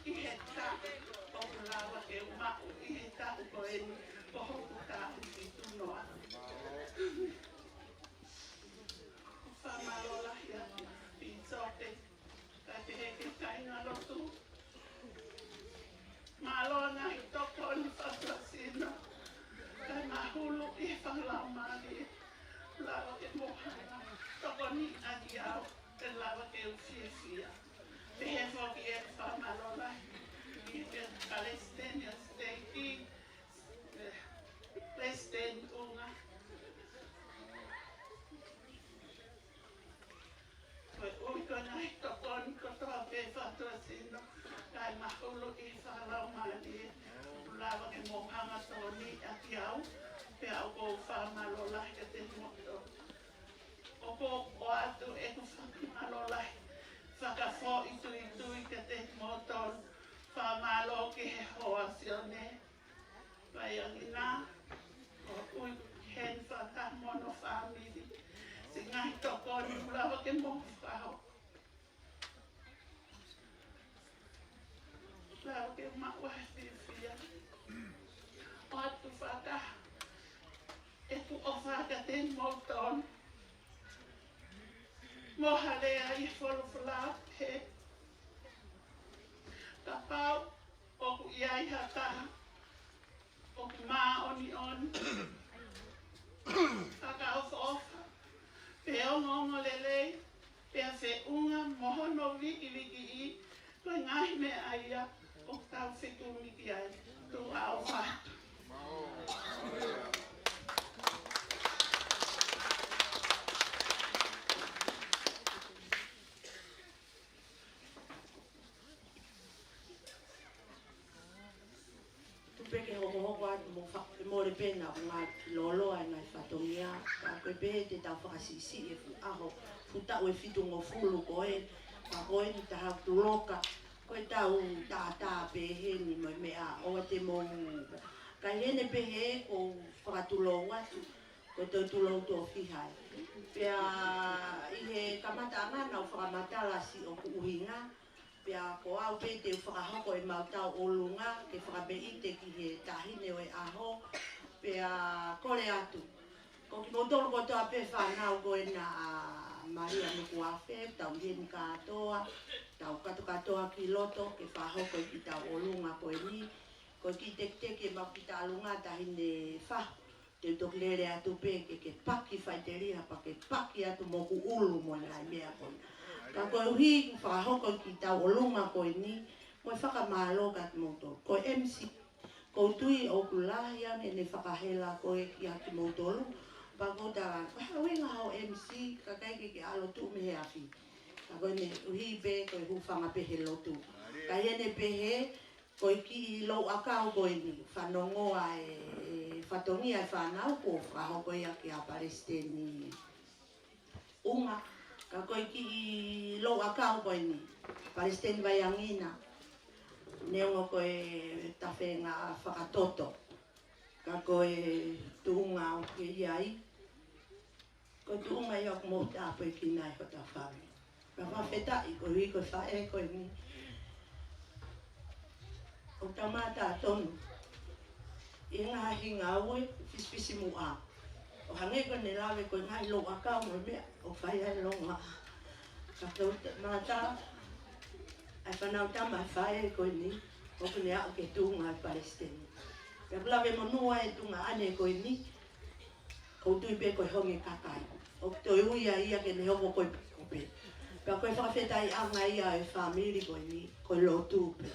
ʻi he taʻu ʻoku lava ke u maʻu ʻi he taʻu ko eni, ko hoku taʻu fitu noa. ʻOku ou fakamālō lahi atu, Pīsope, kae pehē ki he kāingalotu. Mālō ngaahi tokoni fakasino, kae mahulu ʻi he fakalaumālie, lava ke mou hanga ʻo tokoniʻaki au ke lava ke u fiefia. Pehē foki ʻeku fakamālō lahi ki he palesiteni ʻo e siteiki, eh, Palesiteni Unga. Koeʻuhi ko e ngaahi tokoni kotoa pē fakatuʻasino, kae mahulu ʻi he fakalaumālie, ʻoku lava ke mou hanga ʻo tokoniʻaki au, pea ʻoku ou fakamālō lahi kiate kimoutolu. ʻOku ou ʻoatu ʻeku fakamālō lahi fakafoʻituitui kiate kimoutolu. Fakamālō ki he hoa Sione Vaiangina, ʻoku ui heni fakataha mo hono fāmili, siʻi ngaahi tokoni ʻoku lava ke mou fakahoko. Lava ke maʻu ai e fiefia. ʻOatu fakataha Moulton. Mo ha lea ʻi he folofola pē. Kapau ʻoku ʻi ai ha taha ʻoku māʻoniʻoni, fakaʻofoʻofa, pea ongoongolelei, pea feʻunga mo hono vikivikiʻi, ko e ngaahi meʻa ia ʻoku tau fekumi ki ai. Tuʻa ʻofa atu. Tuku pē ke hokohoko atu mo fa-, mole pē naʻa ku ngāue ki loloa e ngaahi fatongia, ka ko e pehē te tau fakasiʻisiʻi e fuʻu ʻaho, fuʻu taʻu ʻe fitungofulu ko ē, ka ko eni taha tuloka, ko e tau tātā pē heni mo e meʻa ʻoua te mou. Ka ʻi heʻene pehē ʻoku ou fakatulou atu, ko e toe tulou tofiha ē. Pea ʻi he kamataʻanga naʻa ku fakamatala siʻoku ʻuhinga, pea ko au pē te u fakahoko ʻemau tauʻolunga ke fakapeite ki he taʻahine ʻo e ʻaho, pea kole atu. Ko kimoutolu kotoa pē fānau ko ena ʻa Malia Nukuafe, tau ʻi heni kātoa, tau katokātoa ki loto ke fakahoko e kiʻi tauʻolunga ko eni, ko e kiʻi tekiteki ʻemau kiʻi tauʻolunga taʻahine Fahu. Te u toki lele atu pē ke ke paki faʻiteliha pea ke paki atu mo hoku ʻulu mo e ngaahi meʻa ko ena. Ka koeʻuhi ʻoku fakahoko e kiʻi tauʻolunga ko eni, mo e fakamālō kiate kimoutolu. Ko e M C, ʻoku ou tui ʻoku lahi ange ʻene fakahela ko ē kiate kimoutolu, pea ʻoku ou tala, ko e hā e ʻuhinga hoʻo M C, ka ʻikai ke ke ʻalu ʻo tuʻu mei he afi. Ka ko ʻene ʻuhi pē ko e hūfanga pē he lotu. Ka ʻi heʻene pehē, ko e kiʻi louʻakau ko eni, fanongo ʻa e, e fatongia e fānau kuo fakahoko ia kia Palesiteni Unga, ka ko e kiʻi louʻakau ko eni, Palesiteni Vaiangina, neongo ko e tafenga fakatoto, ka ko e tuʻunga ʻoku ke ʻi ai, ko e tuʻunga ia ʻoku mou tāpuekina ai hota fāmili. Ka fakafetaʻi koeʻuhi ko e faʻē ko eni ʻoku tau mātā tonu ʻi he ngaahi ngāue fisifisimuʻa. ʻO hangē ko ʻene lave ko e ngaahi louʻakau mo e meʻa ʻoku fai ai e longoaʻa. Ka tau t-, mātā ʻa e fānau tama ʻa e faʻē ko eni ʻoku ne aʻu ki he tuʻunga ʻo e Palesiteni. Pea ʻoku lave monū ʻa e tuʻunga ʻaʻane ko eni, ʻoku ou tui pē ko e honge kakai. ʻOku toe ui ia ke ne hoko ko e piko pē. Pea ko e fakafetaʻiʻanga ia ʻo e fāmili ko eni, ko e lotu pē.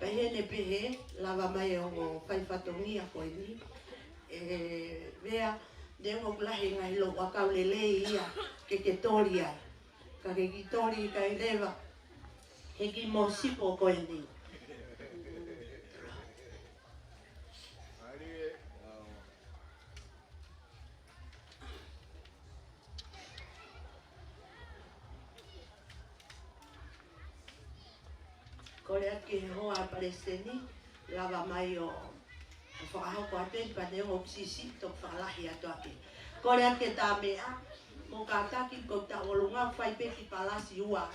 Pea ʻi heʻene pehē, lava mai e ongo faifatongia ko eni, ē, Vea, neongo ʻoku lahi e ngaahi louʻakau lelei ia ke ke toli ai. Ka ke kiʻi toli ʻikai leva he kiʻi mōsipo ko eni. Kole atu ki he hoa ʻa e Palesiteni, lava mai ʻo, ʻo fakahoko atu eni pea neongo ʻoku siʻisiʻi, toki fakalahi atu ake. Kole atu ki he Tāmeʻa, mo kātaki ko e tauʻolunga fai pē ki palasi ua.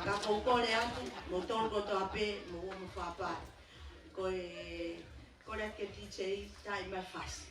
Ka ʻoku ou kole atu, moutolu kotoa pē, mou ō mo fakapale. Ko e, kole atu ki he D J, tai mai fasi.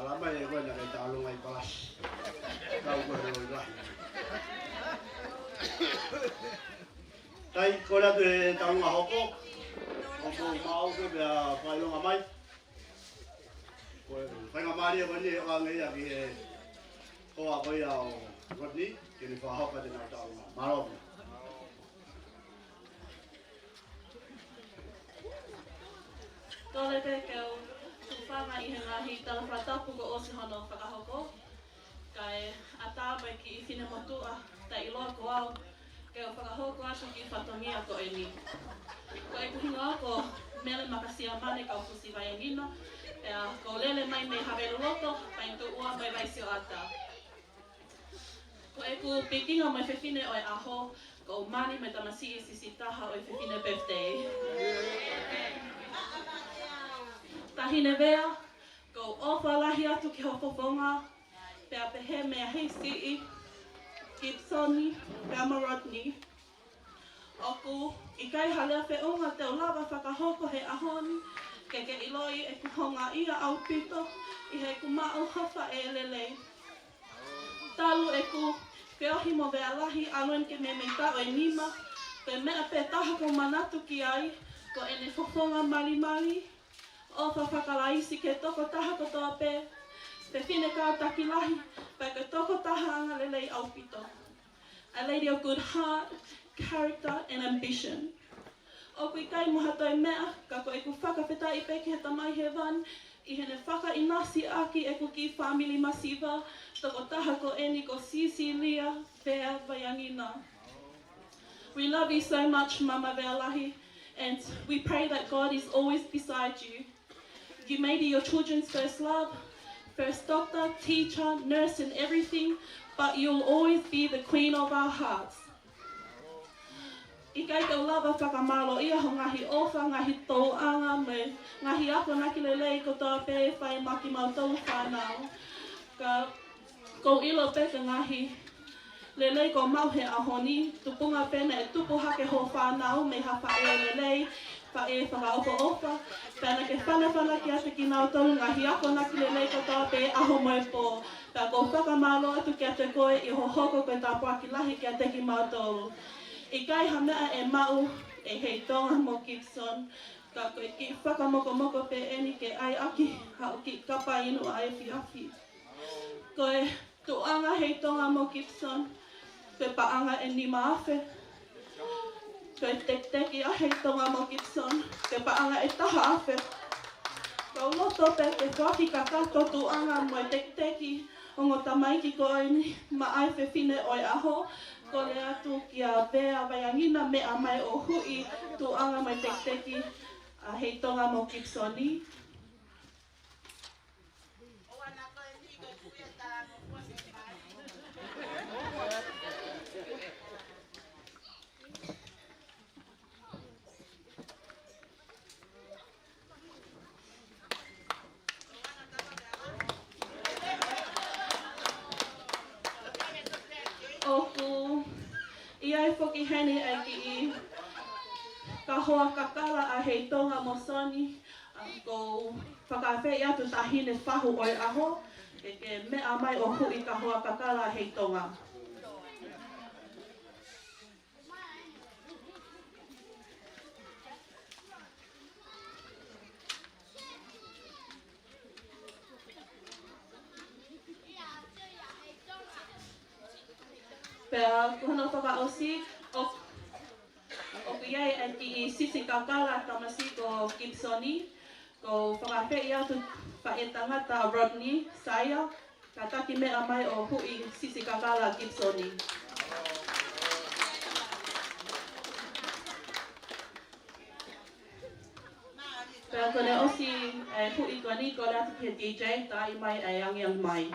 Lamai e koe na ke taʻalonga ʻi palasi. Kau koe loi lahi. Tai ko atu e taʻalonga hoko. ʻOku mau ke pea fakaʻilonga mai. Ko e faingamālie ko eni ʻe ʻoange ia ki he hoa ko ia ʻo Rodney, ke ne fakahoko ʻenau taʻalonga. Mālō. Kole pē ke u hūfanga ʻi he ngaahi tala fakatapu kuo ʻosi hono fakahoko. Kae ʻatā mai ki he finemotuʻa, taʻeʻiloa ko au, ke u fakahoko atu e kiʻi fatongia ko eni. Ko ʻeku hingoa ko Mele Makasiamane Kaufusi Vaiangina, pea ʻoku ou lele mai mei Haveluloto, Paenituʻua mo e Vaisioata. Ko ʻeku pikinga mo e fefine ʻo e ʻaho, ko Mani mo e tamasiʻi siʻisiʻi taha ʻo e fefine birthday. Taʻahine Vea, ʻoku ou ʻofa lahi atu ki ho fofonga, pea pehē meia Heisiʻi, Gibson, pea mo Rodney. ʻOku ʻikai ha lea feʻunga te u lava fakahoko he ʻaho ni, ke ke ʻiloʻi ʻeku houngaʻia ʻaupito ʻi heʻeku maʻu ha faʻē lelei. Talu ʻeku feohi mo Vealahi ʻalu eni ki he meimei taʻu ʻe nima, ko e meʻa pē taha ʻoku ou manatu ki ai, ko ʻene fofonga malimali, ʻofa fakalaisi ki he tokotaha kotoa pē, fefine kātaki lahi, pea ko e tokotaha angalelei ʻaupito. A lady of good heart, character, and ambition. ʻOku ʻikai mo ha toe meʻa, ka ko ʻeku fakafetaʻi pē ki he Tamai Hēvani, ʻi heʻene fakaʻinasi ʻaki ʻeku kiʻi fāmili masiva, tokotaha ko eni ko Sisilia Vea Vaiangina. We love you so much, Mama Vealahi, and we pray that God is always beside you. You may be your children's first love, first doctor, teacher, nurse, and everything, but you'll always be the queen of our hearts. ʻIkai ke u lava fakamālōʻia ho ngaahi ʻofa, ngaahi tōʻonga mo e ngaahi akonaki lelei kotoa pē ʻe fai maʻa kimautolu fānau. Ka ʻoku ou ʻilo pē ko e ngaahi lelei kuo maʻu he ʻaho ni, tupunga pē naʻe tupu hake hoʻo fānau mei ha faʻē lelei, faʻē fakaʻofoʻofa, pea naʻa ke fanafana kiate kinautolu ngaahi akonaki lelei kotoa pē ʻaho mo e pō. Pea ʻoku ou fakamālō atu kiate koe ʻi hoʻo hoko ko e tāpuaki lahi kiate kimautolu. ʻIkai ha meʻa ʻe maʻu ʻe Heitonga mo Gibson, ka ko e kiʻi fakamokomoko pē eni ke ʻai ʻaki haʻo kiʻi kapa inu ʻaefiafi. Ko e tuʻunga Heitonga mo Gibson, ko e paʻanga ʻe nima afe. Ko e tekiteki ʻa Heitonga mo Gibson, ko e paʻanga ʻe taha afe. ʻOku ou loto pē ke foaki kakato tuʻunga mo e tekiteki ongo tamaiki ko eni maʻa e fefine ʻo e ʻaho, kole atu kia Vea Vaiangina meʻa mai ʻo huʻi tuʻunga mo e tekiteki ʻa Heitonga mo Gibson. ʻOku ʻi ai foki heni e kiʻi kahoa kakala ʻa Heitonga mo Soni, ʻoku ou fakaafeʻi atu Taʻahine Fahu ʻo e ʻaho, ke ke meʻa mai ʻo huʻi kahoa kakala ʻa Heitonga. Pea ko hono fakaʻosi, ʻoku, ʻoku ʻi ai e kiʻi sisi kakala tamasiʻi ko Gibson, ʻoku ou fakaafeʻi atu faʻē tangata Rodney Saia, kātaki meʻa mai ʻo huʻi sisi kakala Gibson. Pea ko ʻene ʻosi e huʻi ko eni, kole atu ki he D J, taaʻi mai e angiangi mai.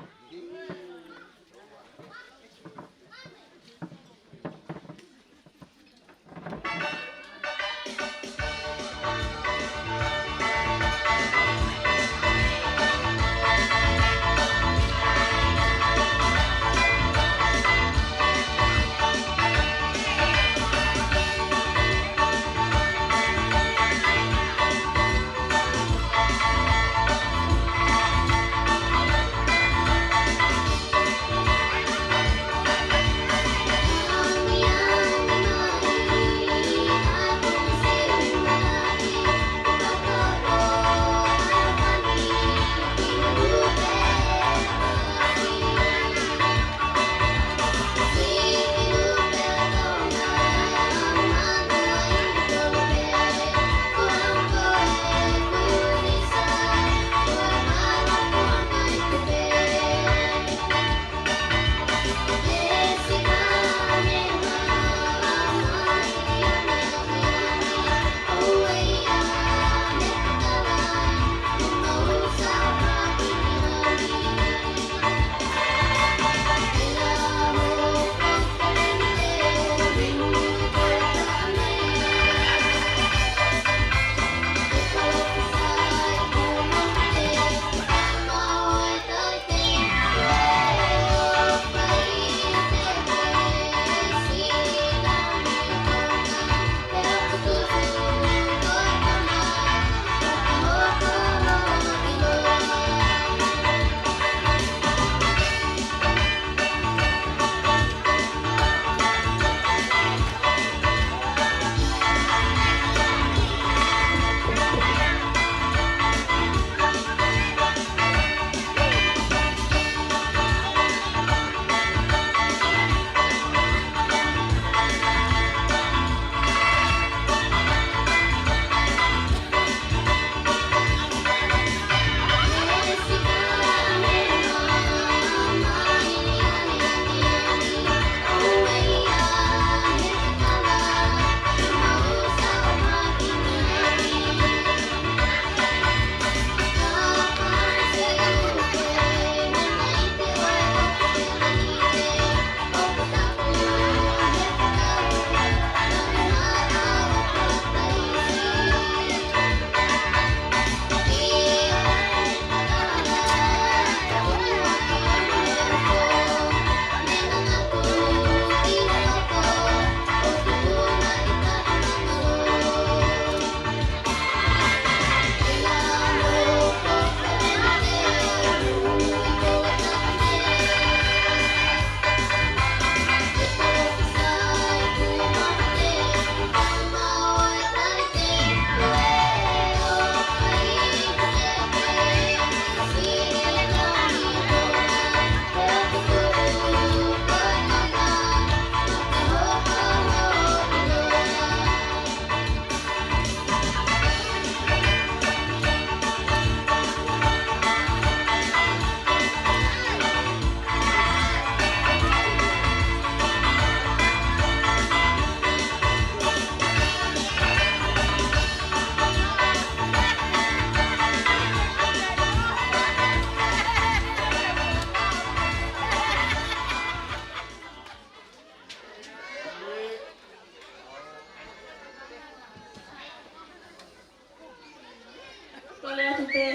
Pē,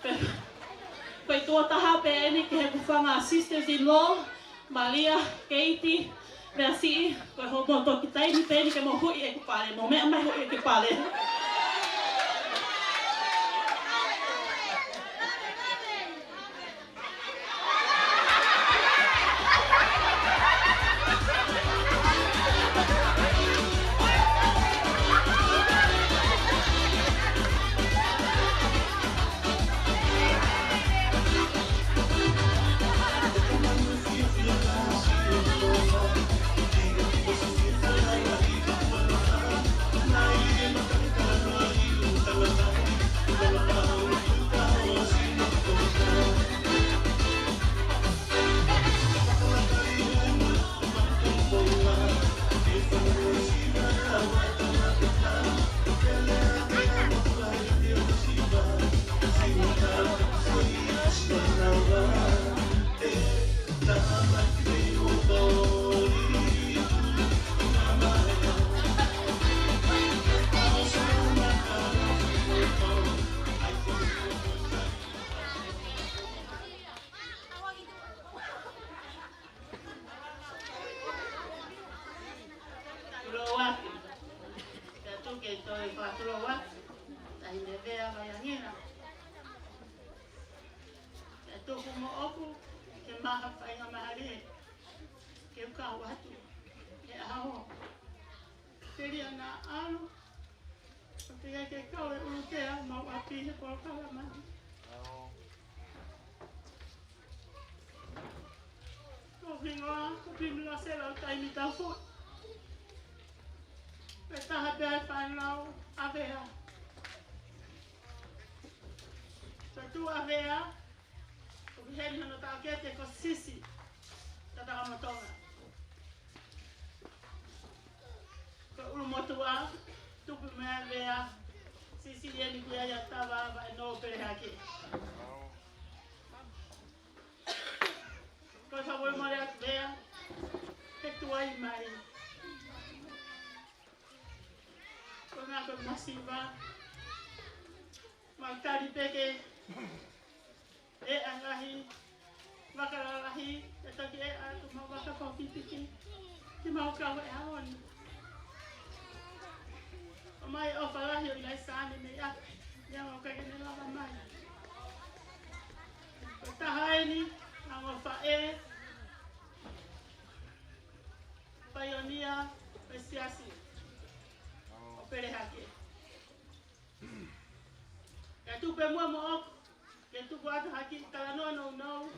pē, ko e tuʻo taha pē eni ki heʻeku fanga sisters-in-law, Malia, Keiti, Measiʻi, ko e hoʻomo toki taimi pē eni ke mo huʻi ʻeku pale, mo meʻa mai huʻi ʻeku pale. Tulou atu. Pea tuku e toe fakatulou atu. Taʻahine Vea Vaiangina. Pea tuku moʻoku ke maha faingamālie ke u kau atu he ʻaho. Pea ʻi heʻena ʻalu, ʻo teʻeki ke kau e ʻulutea homau ʻapi he polokalama ni. Ko hoku hingoa ko Pimilose Lautaimi Tafu. Ko e taha pē ʻa e fānau ʻa Vea. Ko e tuʻa ʻa Vea, ʻoku ʻi heni hono taʻokete ko Sisi Tatakamotonga. Ko e ʻulumotuʻa, tupu mei ai ʻa Vea, Sisi ʻi heni ko ia ʻa Tava, Vaʻenoa, Pelehake. Ko e fakamolemole atu Vea, he tuai mai. Ko e ngaahi ko e masiva, mau tali pē ke ʻe ʻa e ngaahi vaka lalahi, ʻe toki ʻe ʻa atu mau vaka ko pipiki, ke mau kau he ʻaho ni. ʻOmai ʻofa lahi ʻo ʻIlaisaane mei ʻapi, ia mau kai ke ne lava mai. Ko e taha eni, ʻa e ongo faʻē, paionia, ʻo e siasi ʻo Pelehake. Ka tuku pē muʻa moʻoku ke tuku atu ha kiʻi talanoa nounou,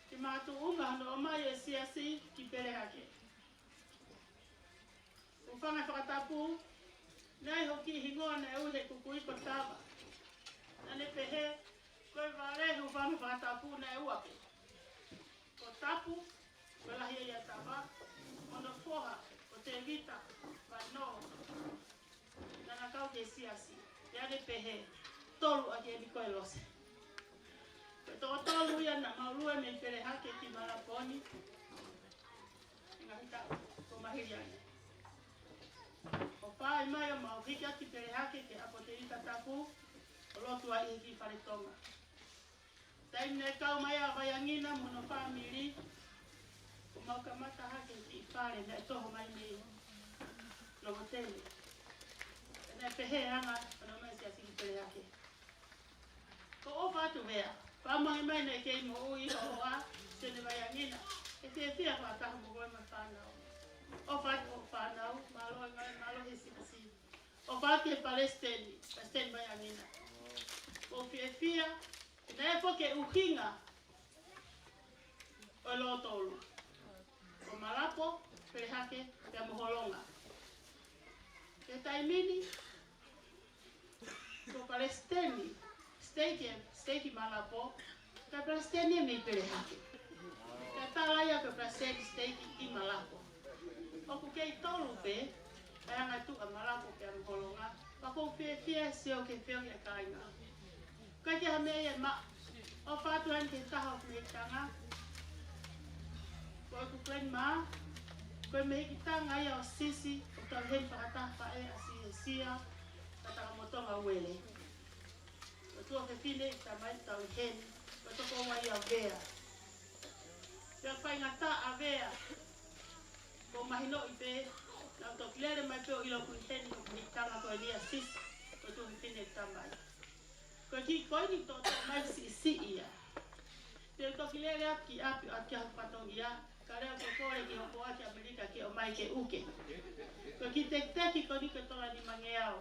ki he makatuʻunga hono ʻomai e siasi ki Pelehake. Hūfanga he fakatapu, naʻe ʻi ai hoku kiʻi hingoa naʻe ui he kukui ko Tava. Naʻa ne pehē, ko e vale hūfanga he fakatapu naʻe ua pē. Ko Tapu, ko e lahi ia ʻa Tava, mo hono foha, ko Tevita, Vano. Naʻa na kau ki he siasi, pea ne pehē, tolu ʻaki eni ko e Lose. Ko e toko tolu ia naʻa mau lue mei Pelehake ki Malapo ni, ngaahi taʻu kuo maliu ai. ʻO fai mai ʻo mau hiki atu ki Pelehake ke ʻapo Tevita Tapu, ʻo lotu ai ʻi he kiʻi fale Tonga. Taimi naʻe kau mai ai ʻa Vaiangina mo hono fāmili, kuo mau kamata hake ki he kiʻi fale naʻe toho mai mei Longotele. Naʻe pehē ʻa e anga hono ʻomai e siasi ki Pelehake. Ko e ʻofa atu Vea, faʻa mahi mai naʻe kei moʻui ho hoa, Sene Vaiangina, ʻe fiefia fakataha mo koe mo e fānau. ʻOfa atu hoʻo fānau, mālō e ngāue, mālō he siasi. ʻOfa atu ki he palesiteni, Palesiteni Vaiangina. ʻOku ou fiefia, naʻe foki e ʻuhinga ʻo e lotolu. Ko Malapo, Pelehake, pea mo Holonga. Ki he taimi ni, ko e palesiteni, siteiki, siteiki Malapo, ko e palesiteni mei Pelehake. Ka tala ia ko e palesiteni siteiki ʻi Malapo. ʻOku kei tolu pē, ʻa e anga tuʻa Malapo pea mo Holonga, pea ʻoku ou fiefia he sio ki he feohi ʻa e kāinga. Ko e kiʻi meʻa ia ma, ʻofa atu heni ki he taha ʻo mei Tonga. Ko ʻeku grandma, ko e mehikitanga ia ʻo Sisi, ʻoku tau heni fakataha faʻē ʻa Sisia, Tatakamotonga Uele. Fefine, tamai, tau ʻi heni, ko e tokoua ia ʻa Vea. Pea faingataʻa ʻa Vea, ʻoku mahinoʻi pē, naʻa ku toki lele mai pē ʻo ʻilo ʻoku ʻi heni hoku mehikitanga ko eni ʻa Sisi, ko e tuofefine tamai. Ko e kiʻi ko eni toʻotoʻo mai siʻisiʻi ia. Pea u toki lele atu ki ʻapi ʻo ʻatu ki ai hoku fatongia, kae leva ke kole ki hoku hoa ki ʻAmelika ke ʻomai ke ʻuke. Ko e kiʻi tekiteki ko eni ko e tola nimangeau.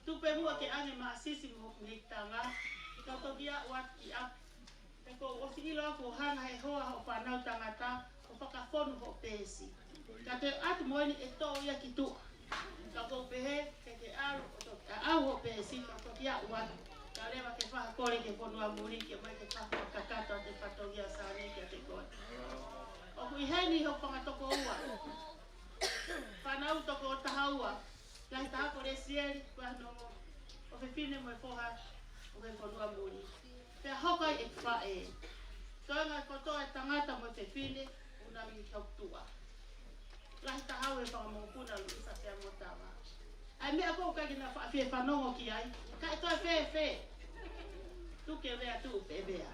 Tuku pē muʻa ke ʻange maʻa Sisi mo hoku mehikitanga, kau toki aʻu atu ki ʻapi. He kuo u ʻosi ʻilo au kuo hanga he hoa hoʻo fānau tangata ʻo fakafonu hoʻo peesi. Ka te u ʻatu mo eni ʻe toʻo ia ki tuʻa. Ka ʻoku ou pehē, ke ke ʻalu ʻo toki aʻau hoʻo peesi, ka toki aʻu atu. Kae leva ke fakakole ki he fonua muli ke ʻomai ke fakakakato ʻa e fatongia ʻo Saane kiate koe. ʻOku ʻi heni hoku fanga tokoua. Fānau toko taha ua, lahi taha ko Lesieli, ko e ʻuhinga ʻo e fefine mo e foha ʻo e fonua muli. Pea hoko ai ʻeku faʻē. Toenga kotoa e tangata mo e fefine, ʻoku nau ʻi hoku tuʻa. Lahi taha ua e fanga mokopuna Luisa pea mo Tava. ʻA e meʻa ko ē ʻoku ʻikai ke nau faʻa fie fanongo ki ai, ka ʻe toe fēfē. Tuku ke Vea tuʻu pē Vea.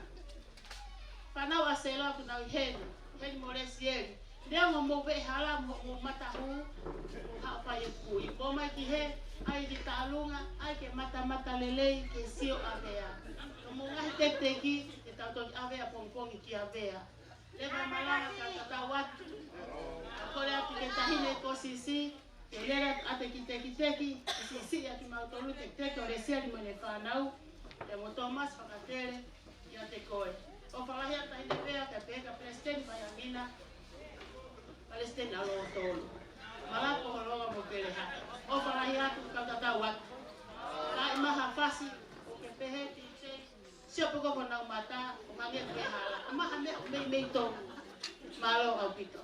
Fānau ʻa Sela ʻoku nau ʻi heni, heni mo Lesieli. Neongo mou veʻe hala mo mou matahū, mou haʻu fai e kui. Mou ō mai ki hē, ʻai ki tālunga, ʻai ke matamata lelei, ke sio ʻa Vea. Ko hoʻomou ngaahi tekiteki, ke tau toki ʻave ʻapongipongi kia Vea. Leva malanga ka tatau atu. Kole atu ki he taʻahine ko Sisi, ke lele atu ʻa e kiʻi tekiteki, ke siʻisiʻi ʻa kimautolu, tekiteki ʻo Lesieli mo ʻene fānau, pea mo Thomas Fakatele, kiate koe. ʻOfa lahi atu taʻahine Vea, kae pehē ki he Palesiteni Faiangina, Palesiteni ʻa Lotolu. Malanga ko Holoa mo Peleha. ʻOfa lahi atu, kau tatau atu. Kae ʻi ai ha fasi, ʻoku ke pehē ki te, sio pē ko honau mata, ʻoku hangē pē hala. ʻOmai ha meʻa ʻoku meimei tonu. Mālō ʻaupito.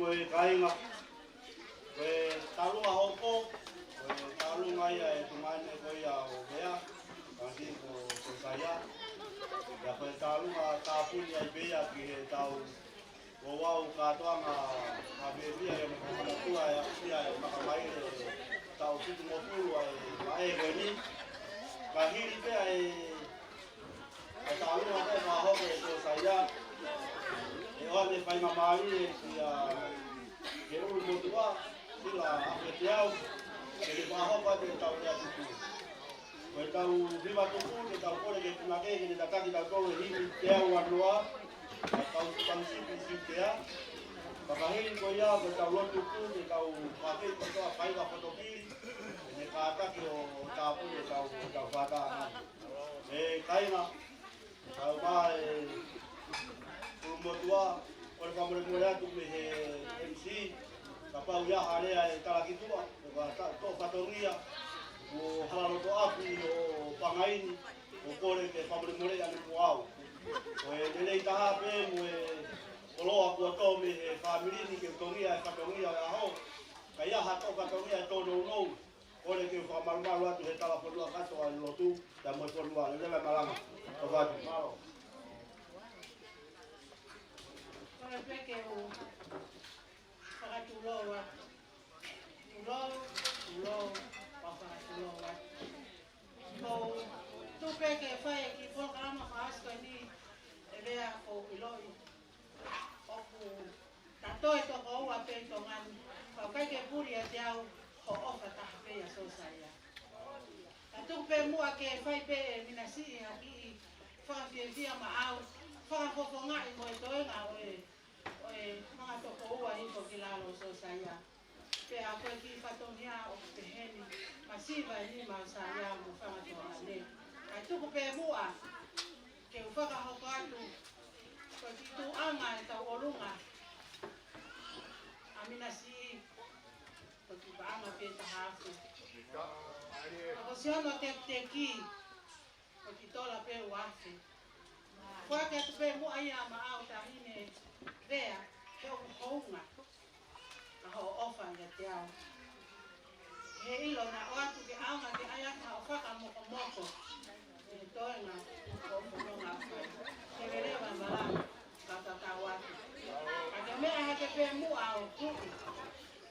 Ko e kāinga, ko e tālunga hoko, ko e tālunga ia ʻa e tuongaʻane ko ia ʻo Vea, pea mo Sōsaia. Pea ko e tālunga tāpuni ai pē ia ki he tau ʻo e ʻū kātoanga ʻa Vevia ʻi he maka matua ʻa e ʻaʻahi ʻa e makamaile ʻo e taʻu fitungofulu ʻa e vaʻe ko eni. Ka hili pē ʻa e ʻa e tālunga ko ē fakahoko ʻe Sōsaia, ʻe ʻoua naʻa faingamālie kia he ʻulumotuʻa, Sila ʻAfeteau, ke ne fakahoko atu ʻetau lea tuku. Ko ʻetau hiva tuku, ke tau kole ki he punake, ke ne tataki kitautolu he himi teau uanoa, ʻa e kau, kau sipi sipi ea. Pea ka hili ko ia, ko ʻetau lotu tuku, ke tau fakei kotoa faiva fotokili, ke ne kātaki ʻo tāpuni ʻetau, ʻetau fātā. ʻE kāinga, kau mai ʻulumotuʻa, kole fakamolemole atu mei he M C, kapau ʻe ʻi ai ha lea ʻe tala ki tuʻa, ʻo ka ta-, toʻo fatongia, ʻo hala loto ʻapi ʻo Pangai ni, ʻo kole ke fakamolemoleʻi ʻa e puau. Ko e lelei taha pē mo e koloa kuo tō mei he fāmili ni ke tongia e fatongia ʻo e ʻaho, ka ʻi ai ha toʻo fatongia ʻe tōnounou, kole ke u fakamalumalu atu he tala fonua kātoa ʻa e lotu, pea mo e fonua, lelei e malanga. Ko fatu, mālō. Kole pē ke u fakatulou atu. Tulou, tulou, pea fakatulou atu. Ko u tuku pē ke fai e kiʻi polokalama fakaʻosi ko eni, ʻe Vea, ko u ʻiloʻi ʻoku ta toe toko ua pē ʻi Tonga ni, ka ʻoku ʻikai ke puli ʻiate au hoʻo ʻofa taha pē ʻia Sōsaia. Ka tuku pē muʻa ke fai pē ʻe Minasiʻi ha kiʻi fakafiefia maʻau, fakafofongaʻi mo e toenga ʻo e, ʻo e fanga toko ua hifo ki lalo, Sōsaia. Pea ko e kiʻi fatongia ʻoku peheni, masiva e nima ʻo Saia mo fanga tuongaʻane. Kae tuku pē muʻa ke u fakahoko atu, ko e kiʻi tuʻunga ʻetau ʻolunga ʻa Minasiʻi, ko e kiʻi paʻanga pē taha afe. Ka ko siʻono tekiteki, ko e kiʻi tola pē ua afe. Foaki atu pē muʻa ia maʻau, Taʻahine Vea, he ʻoku hounga ʻa hoʻo ʻofa ʻiate au. He ʻilo naʻa ʻoatu ke ʻaonga ke ʻai atu haʻo fakamokomoko ʻi he toenga ʻo e fononga ʻa e fai. Ke lelei e malanga, ka tatau atu. Ka ke meʻa hake pē muʻa ʻo tuku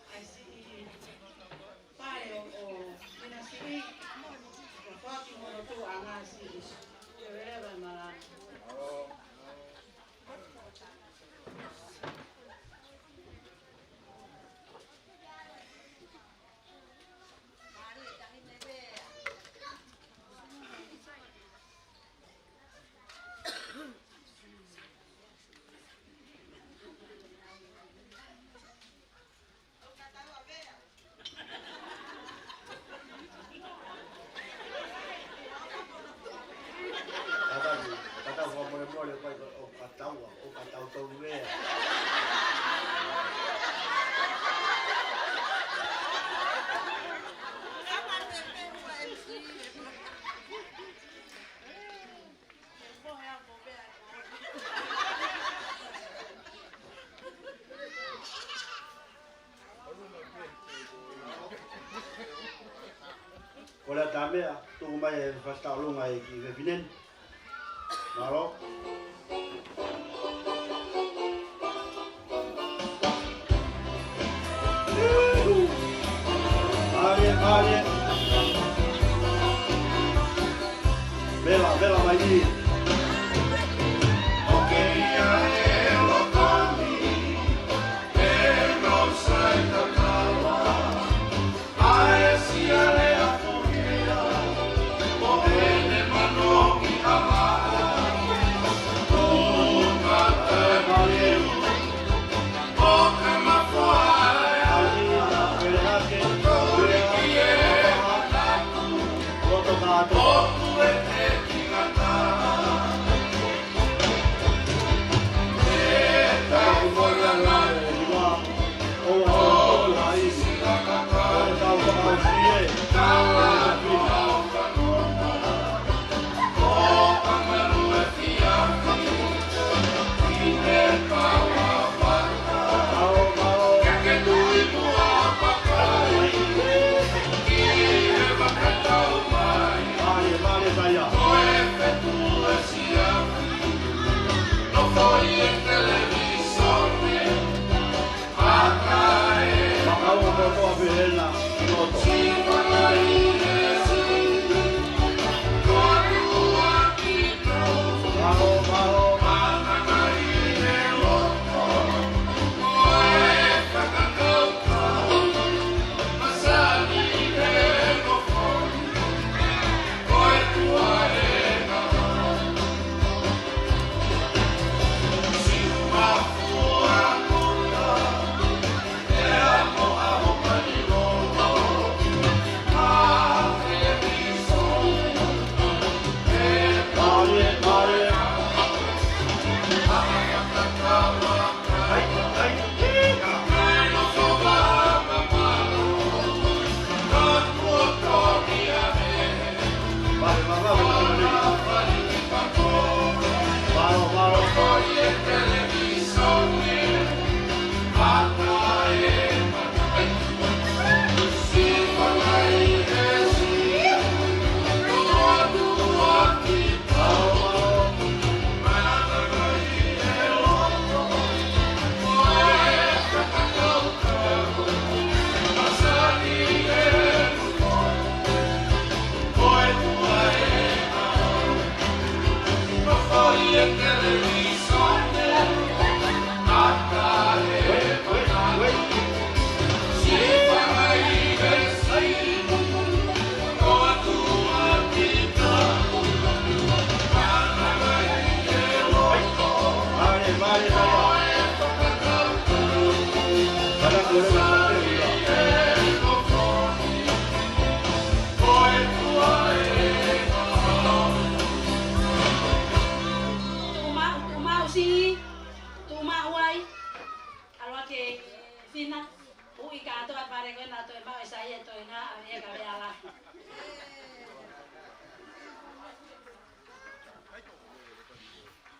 ʻa e siʻi pale ʻo, ʻo Minasiʻi, ʻo foaki mo e lotu ʻa Ngasiʻi. Ke lelei e malanga. Tatau, tatau fakamolemole, pai ko ʻo kataua, ʻo katautolu Vea. Ko e lea tā meʻa, tuku mai e fasi tauʻolunga ʻe he kiʻi fefine ni. Mālō. Mālie, mālie. Vela, vela mai ni.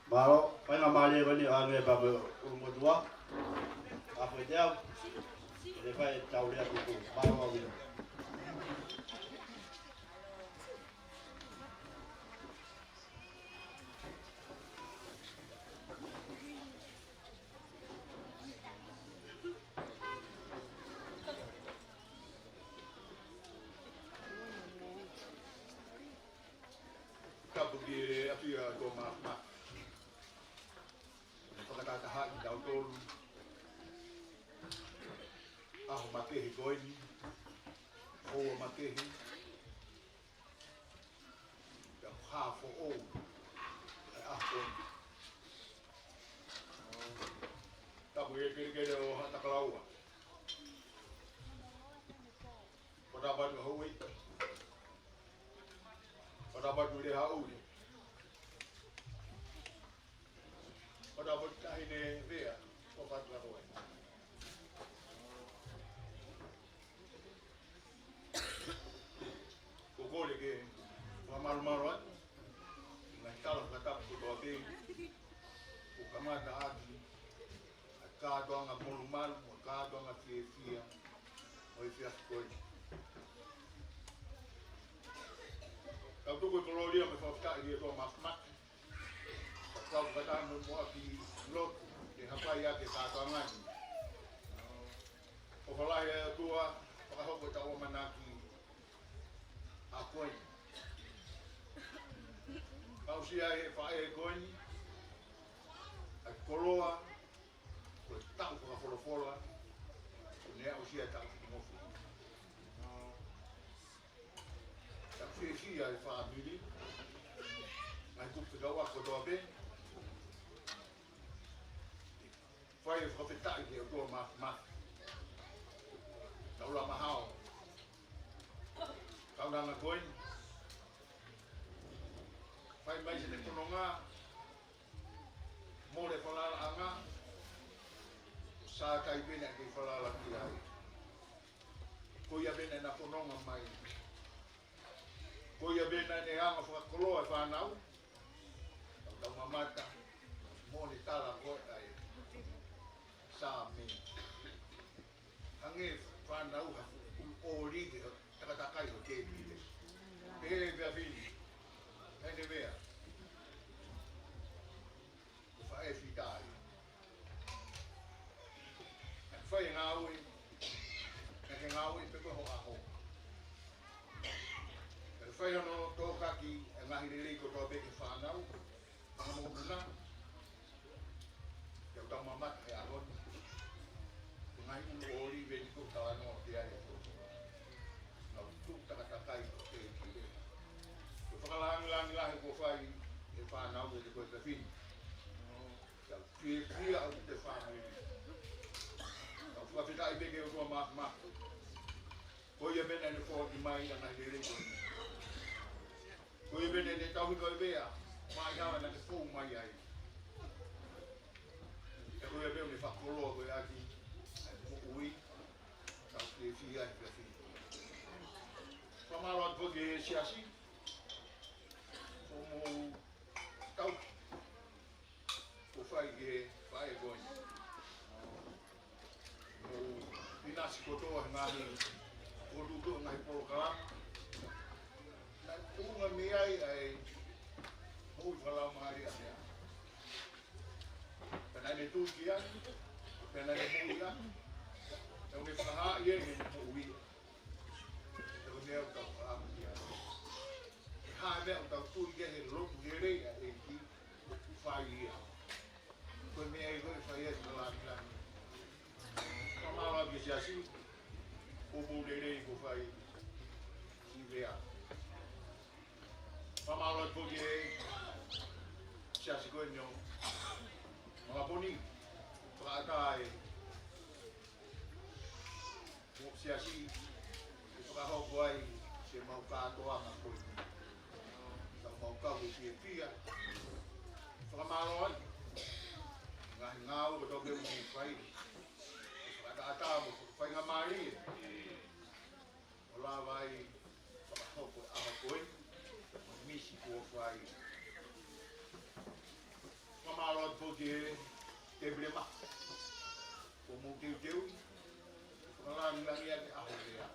Mālō, fai ngā mālie ko eni ʻo hangē pē ko e ʻulumotuʻa. ʻA ko e teau, ʻe fai tau lea tuku. Mālō ʻaupito. Tapu ki he ʻafio ʻa e ʻOtua Māfimafi. Fakatahatahaʻi kitautolu ʻaho makehe ko eni, houa makehe, pea hā foʻou ʻa e ʻaho ko eni. Tapu ki he kelekele ʻo Haʻatakalaua. Ko Tapatu Hauʻi. Ko Tapatu Lehaʻui. Ko Tapatu Taʻahine Vea. Ko Fatu Karoe. Ko e kole ke fakamalumalu atu ʻi he ngaahi tala fakatapu kotoa pē kuo kamata ʻaki ʻa e kātoanga molumalu, mo e kātoanga fiefia ʻo e efiafi ko eni. Tau tuku e kolōlia mo e fakafetaʻi ki he ʻOtua Māfimafi. Ka tau fakataha mo e moʻaki lotu ke hapai ʻaki e kātoanga ni. ʻOfa lahi ʻa e ʻOtua, fakahoko ʻetau ʻamanaki ʻa ko eni. Aʻusia ʻe he faʻē ko eni ʻa e koloa, ko e taʻu fakafolofola, ko ʻene aʻusia e taʻu fitungofulu. Taʻu fiefia e fāmili, ngaahi kupu fekauʻaki kotoa pē. Fai e fakafetaʻi ki he ʻOtua Māfimafi. Taulama hao. Kaunanga ko eni. Fai mai siʻene fononga. Mole falalaʻanga. Sātai pē naʻe kei falala ki ai. Ko ia pē naʻe na fononga mai. Ko ia pē naʻe anga fakakoloa e fānau. Tau mamata mo ʻene tala ko ē ʻa e Saame. Hangē fānau ha fuʻu ʻōlive ʻo takatakai ho tēpile. Pehē pē ʻa Fini. Hei ne mea. Ko e faʻē fita ia. Naʻe fai e ngāue, naʻe ke ngāue pē ko ho ʻaho. Naʻe fai hono tokaki e ngaahi lelei kotoa pē ki he fānau, ʻa e mokopuna, ke tau mamata he ʻaho ni. Ko e ngaahi ʻulu ʻōlive ni ko e talanoa ki ai ʻa e ʻOtua. Nau tuʻu takatakai ko e tēpile. Ko e fakalāngilangi lahi kuo fai ʻe he fānau ʻi he ko e tafini. Tau fiefia ʻaupito e fāmili. Tau fakafetaʻi pē ki he ʻOtua Māfimafi. Ko ia pē naʻe ne foaki mai ʻa e ngaahi lelei ko eni. Ko ia pē naʻe ne tauhi ko e vea, mai hala naʻe fou mai ai. Pea ko ia pē ʻoku ne fakakoloa ko ē ʻaki ʻa e moʻui, tau fiefia ai pē fini. Fakamālō atu foki ki he siasi, ko hoʻomou tauhi kuo fai ki he faʻē ko eni. Mo ʻinasi kotoa he ngaahi, ko e tuʻu ʻo e ngaahi polokalama. Naʻe tuʻunga mei ai ʻa e moʻui fakalaumālie ʻa e meʻa. Pea naʻe ne tui ki ai, pea naʻe ne moʻui ai. Pea ne fakahā ia ʻene moʻui. Pea ko e meʻa ʻoku tau fakaʻamu ki ai. Ko e hā e meʻa ʻoku tau tui ki ai he lotu lelei ʻa e ʻEiki, fai ia. Ko e meʻa ia ko ē ʻe fai ai e lāngilangi. Fakamālō ki he siasi, poupou lelei kuo fai ʻi Vea. Fakamālō atu ki he siasi ko eni ʻo Makaponi, fakaʻatā e mo e siasi, ke fakahoko ai siʻemau kātoanga ko eni. Tau mau kau ʻi he fiefia. Fakamālō ai. Ngaahi ngāue kotoa pē ʻoku fai. Fakaʻatā mo fakafaingamālie. ʻO lava ai fakahoko e ʻaho ko eni, mo e misi kuo fai. Ko ke tēpile maka. Ko mou teuteu, fakalāngilangiʻi ʻa e ʻaho lea.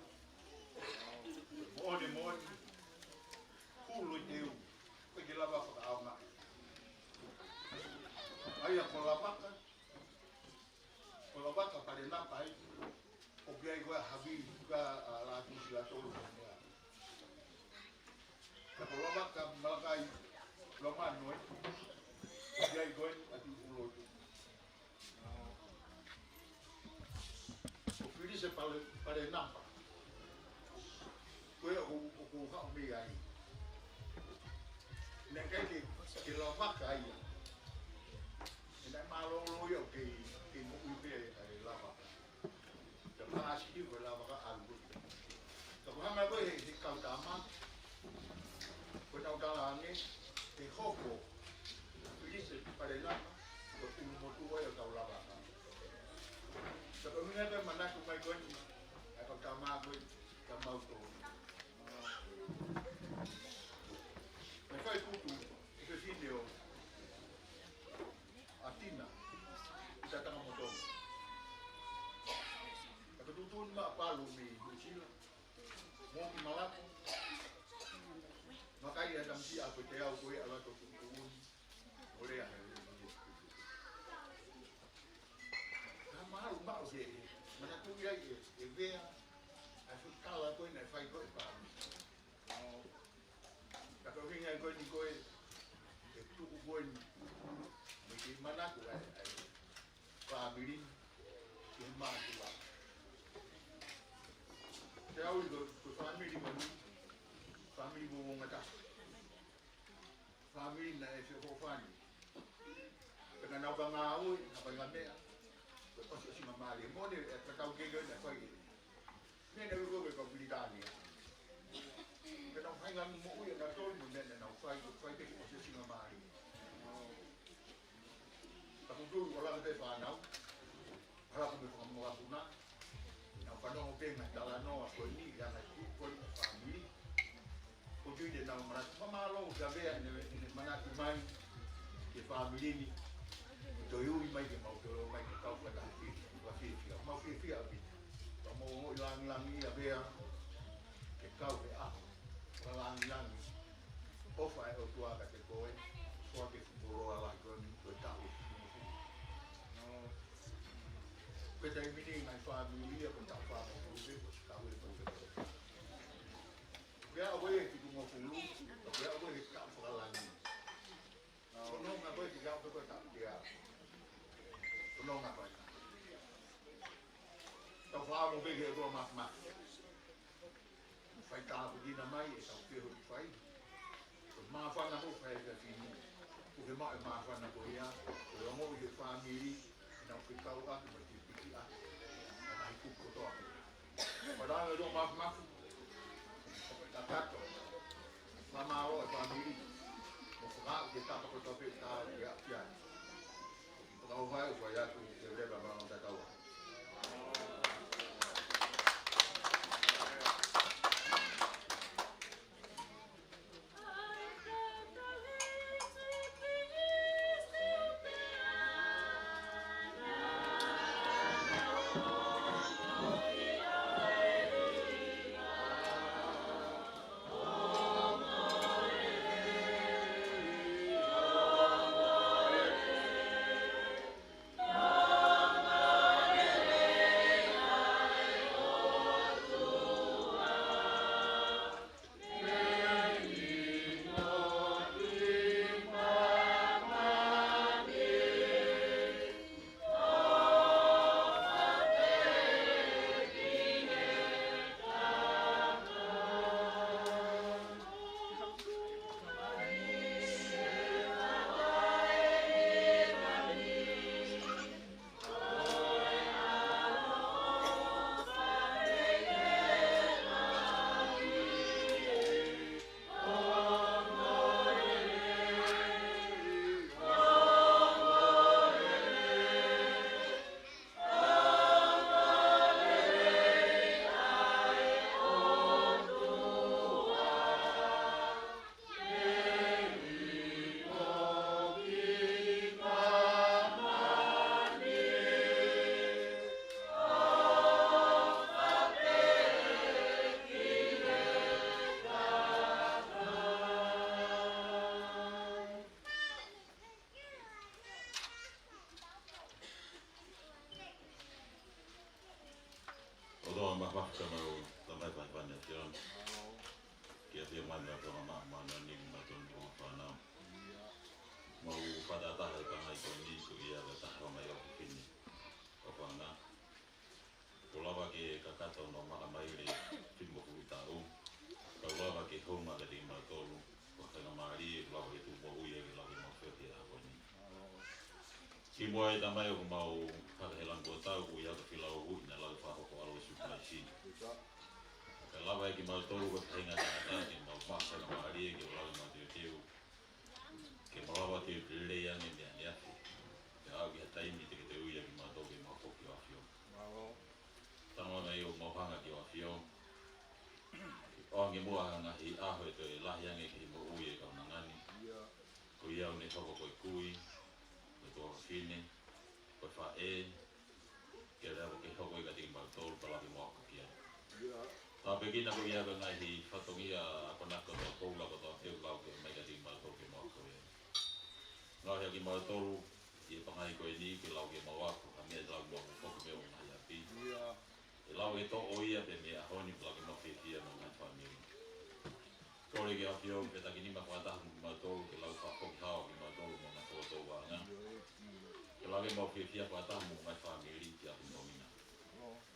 Moʻoni, moʻoni, hulu teu, ko ke lava fakaʻaongaʻi. ʻA ia ko Lavaka, ko Lavaka Palenapa ai, ʻoku ʻi ai ko ē ʻa Havi, ka ʻa Lātūsi Latolu ko ē. Ka ko Lavaka Malakai Lomano ē, ʻoku ʻi ai ko ē ʻa Tuʻulotu. Ko Filise Pale, Palenapa. Ko ia ʻoku, ʻoku haʻu mei ai. Naʻe ʻikai ke, ke Lavaka ia. Naʻe mālōlō ia ʻo kei, kei moʻui pē ʻa e Lavaka. Ka paasi ko e Lavaka ʻalu. Ka ko e hanga ko ē he, he kau tama, ko ʻenau talaange, he hoko Filise Palenapa ko e ʻulumotuʻa ia ʻo e kau Lavaka. Ka ko e ʻuhinga ko e manatu mai ko eni ʻa e kau tama ko ē kia mautolu. Naʻe fai putu ʻe he fefine ʻo ʻAtina, ʻi Tatakamotonga. Ka ko e tuʻutuʻuni maʻa Palu mei Nuʻusila, mo ki Malako, vakai ʻa e tamasiʻi ʻa ko e teau ko ē ʻa lato tuʻutuʻuni, ʻo lea he ʻuhi. Ka mahalo maʻu he, manatuʻi ai ʻe, ʻe Vea, ʻa e fuʻu tala ko ē naʻe fai ko ē ʻe Palu. Ka ko e ʻuhinga ko eni ko ē, ʻe tuʻu ko eni, mo e kiʻi manatu ʻa e, ʻa e fāmili, ki he mātuʻa. Te au ʻi ko, ko e fāmili ko eni, fāmili mo ngata. Fāmili naʻe feʻofoʻofani. Pea naʻa nau ka ngāue, naʻa nau ka meʻa, ko e ʻosiʻosingamālie. Moʻoni e tatau ke ke na fai. Meʻa naʻe ui ko e kau Pilitānia. Pea nau fai ngā moʻui ʻa nautolu mo e meʻa naʻa nau fai, ko e fai pē ke ʻosiʻosingamālie. Ka ko e tui ʻo lava pē fānau, hala ko e meʻa fakamoʻoni puna. Nau fanongo pē ngaahi talanoa ko eni, ʻa e ngaahi tuʻu ko eni ʻa e fāmili. Ko e tui te nau manatu, fakamālō kia Vea ʻene, ʻene manatu mai ki he fāmili ni. Toe ui mai ke mau toe ō mai ke kau fakataha ki he, fakafiefia. Mau fiefia ʻaupito. Ka mau ongoʻi lāngilangiʻia Vea ke kau he ʻaho fakalāngilangi. ʻOfa ʻa e ʻOtua kiate koe, ʻofa ke fuʻu koloa lahi ko eni, ko e taʻu. Ko e taimi ni ngaahi fāmili ia ko e taʻu fāmili, ko e taʻu e ko e taʻu. Pea ʻoku ʻi ai e fitungofulu, pea ʻoku ʻi ai e taʻu fakalangi. Ko hono ʻuhinga ko e kiʻi taʻu pē ko e taʻu tea. Ko hono ʻuhinga ko e taʻu fāmili pē ke ʻotua Māfimafi. Fai tāpuekina mai ʻetau feohi fai. Ko e māfana ko ē fai ʻa e fefine. Ko e maʻu e māfana ko ia. Ko e ongoʻi ʻe he fāmili. ʻEnau fekauʻaki mo e tipiki ʻaki ʻa e ngaahi kupu kotoa pē. Mālō e ʻOtua Māfimafi. Kakato. Fakamālō e fāmili. Mo fakaaʻu ke tapa kotoa pē tā ke aʻu ki ai. Fakauhai ʻo fai atu ke leva mālō tatau. Mafafa ka mau tamai fai fani a Fiona. Kia fia mai mea Fiona ma ma na ni ma tonu o fana. Mau fata taha e pangai ko ni ko ia ka taha mai o fini. O fana. Ko lava ke kakato no maka mai le fimo fuitau. Ka lava ke homa ka te mautolu. Ko fana mali, ko lava ke tu mo ui e ke lava ke mau fia ke a ko ni. Ki mua e tamai ʻoku mau haka he langi ko tau ko ia ka fila o hui na lau fahoko alo su mai si. Ka lava e ki mautolu ko tainga tangata ke mau maka na mali ke lau mau teu teu. Ke mau lava teu lelei ange mea ni afi. Ke au ki ha taimi te ke te ui a ki mautolu ke mau foki o afio. Tama mai o mau hanga ki o afio. O ange mua hanga hi aho e toe lahi ange ke mo ui e kau nangani. Ko ia ʻoku ne hoko ko e kui, ko e tuofafine, ko e faʻē, ke lea ko ke hoko i ka tiki mautolu, ka laki mo ako ki ai. Tāpekina ko ia ka ngaahi fatongia a kona ko tō koula ko tō teu lau ke mai ka tiki mautolu ke mo ako ia. Ngau hea ki mautolu, i e pangai ko eni, ke lau ke mo ako, a mea lau mo ako ko ke mea o ngaahi api. E lau e toʻo ia pe mea ʻaho ni, ka laki mo fiefia mo ngaahi fāmili. Kole ke afio ke taki nima fakataha mo kimautolu ke lau fakafoki hao kimautolu mo ngaahi fokotuʻutuʻu anga. Ke lave mau fiefia fakataha mo ngaahi fāmili ki ʻapi nonina.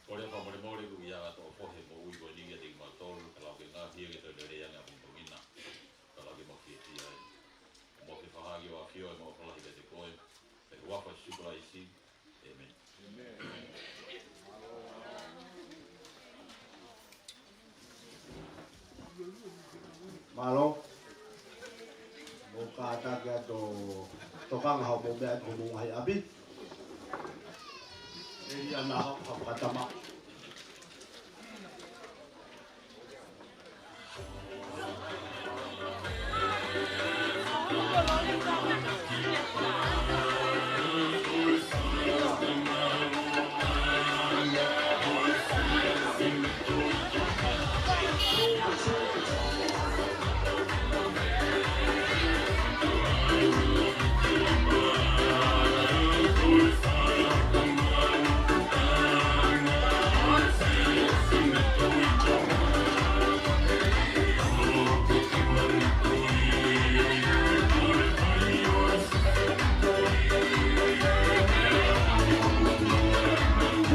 Kole fakamolemole ke ui ʻa toʻo fohe mo ui ko e ningi ʻa te kimautolu ke lau ke ngaahi ke toe lelei ange ʻapi nonina. Ke lave mau fiefia ai. Mo ke fakahā ki ʻo afio e mau fakalahi ke te koe. He huafa Sīsū Kalaisi. Mālō. Mou kātaki atu ʻo tokanga hao mou meʻa atu homou ngaahi ʻapi. ʻE ia na hao fakatama.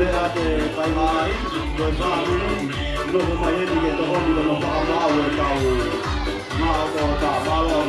Lea te kai mai, ko e fāmili, nofo mai eni ke tokoni ko no fakamaau e kau, ma o ko ta mālō.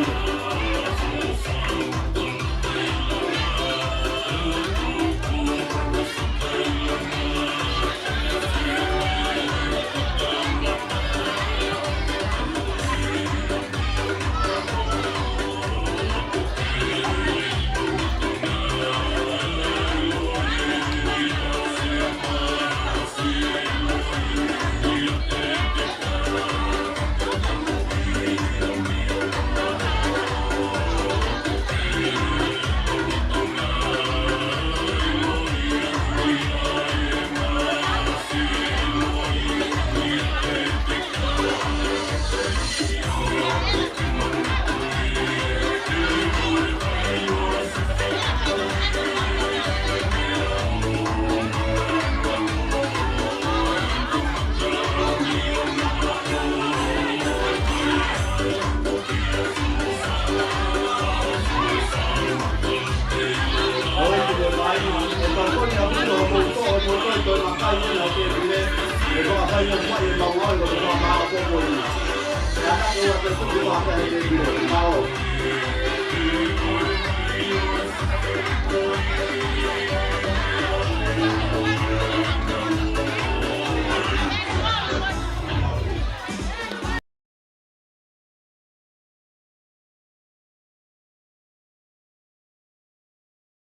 Mālō.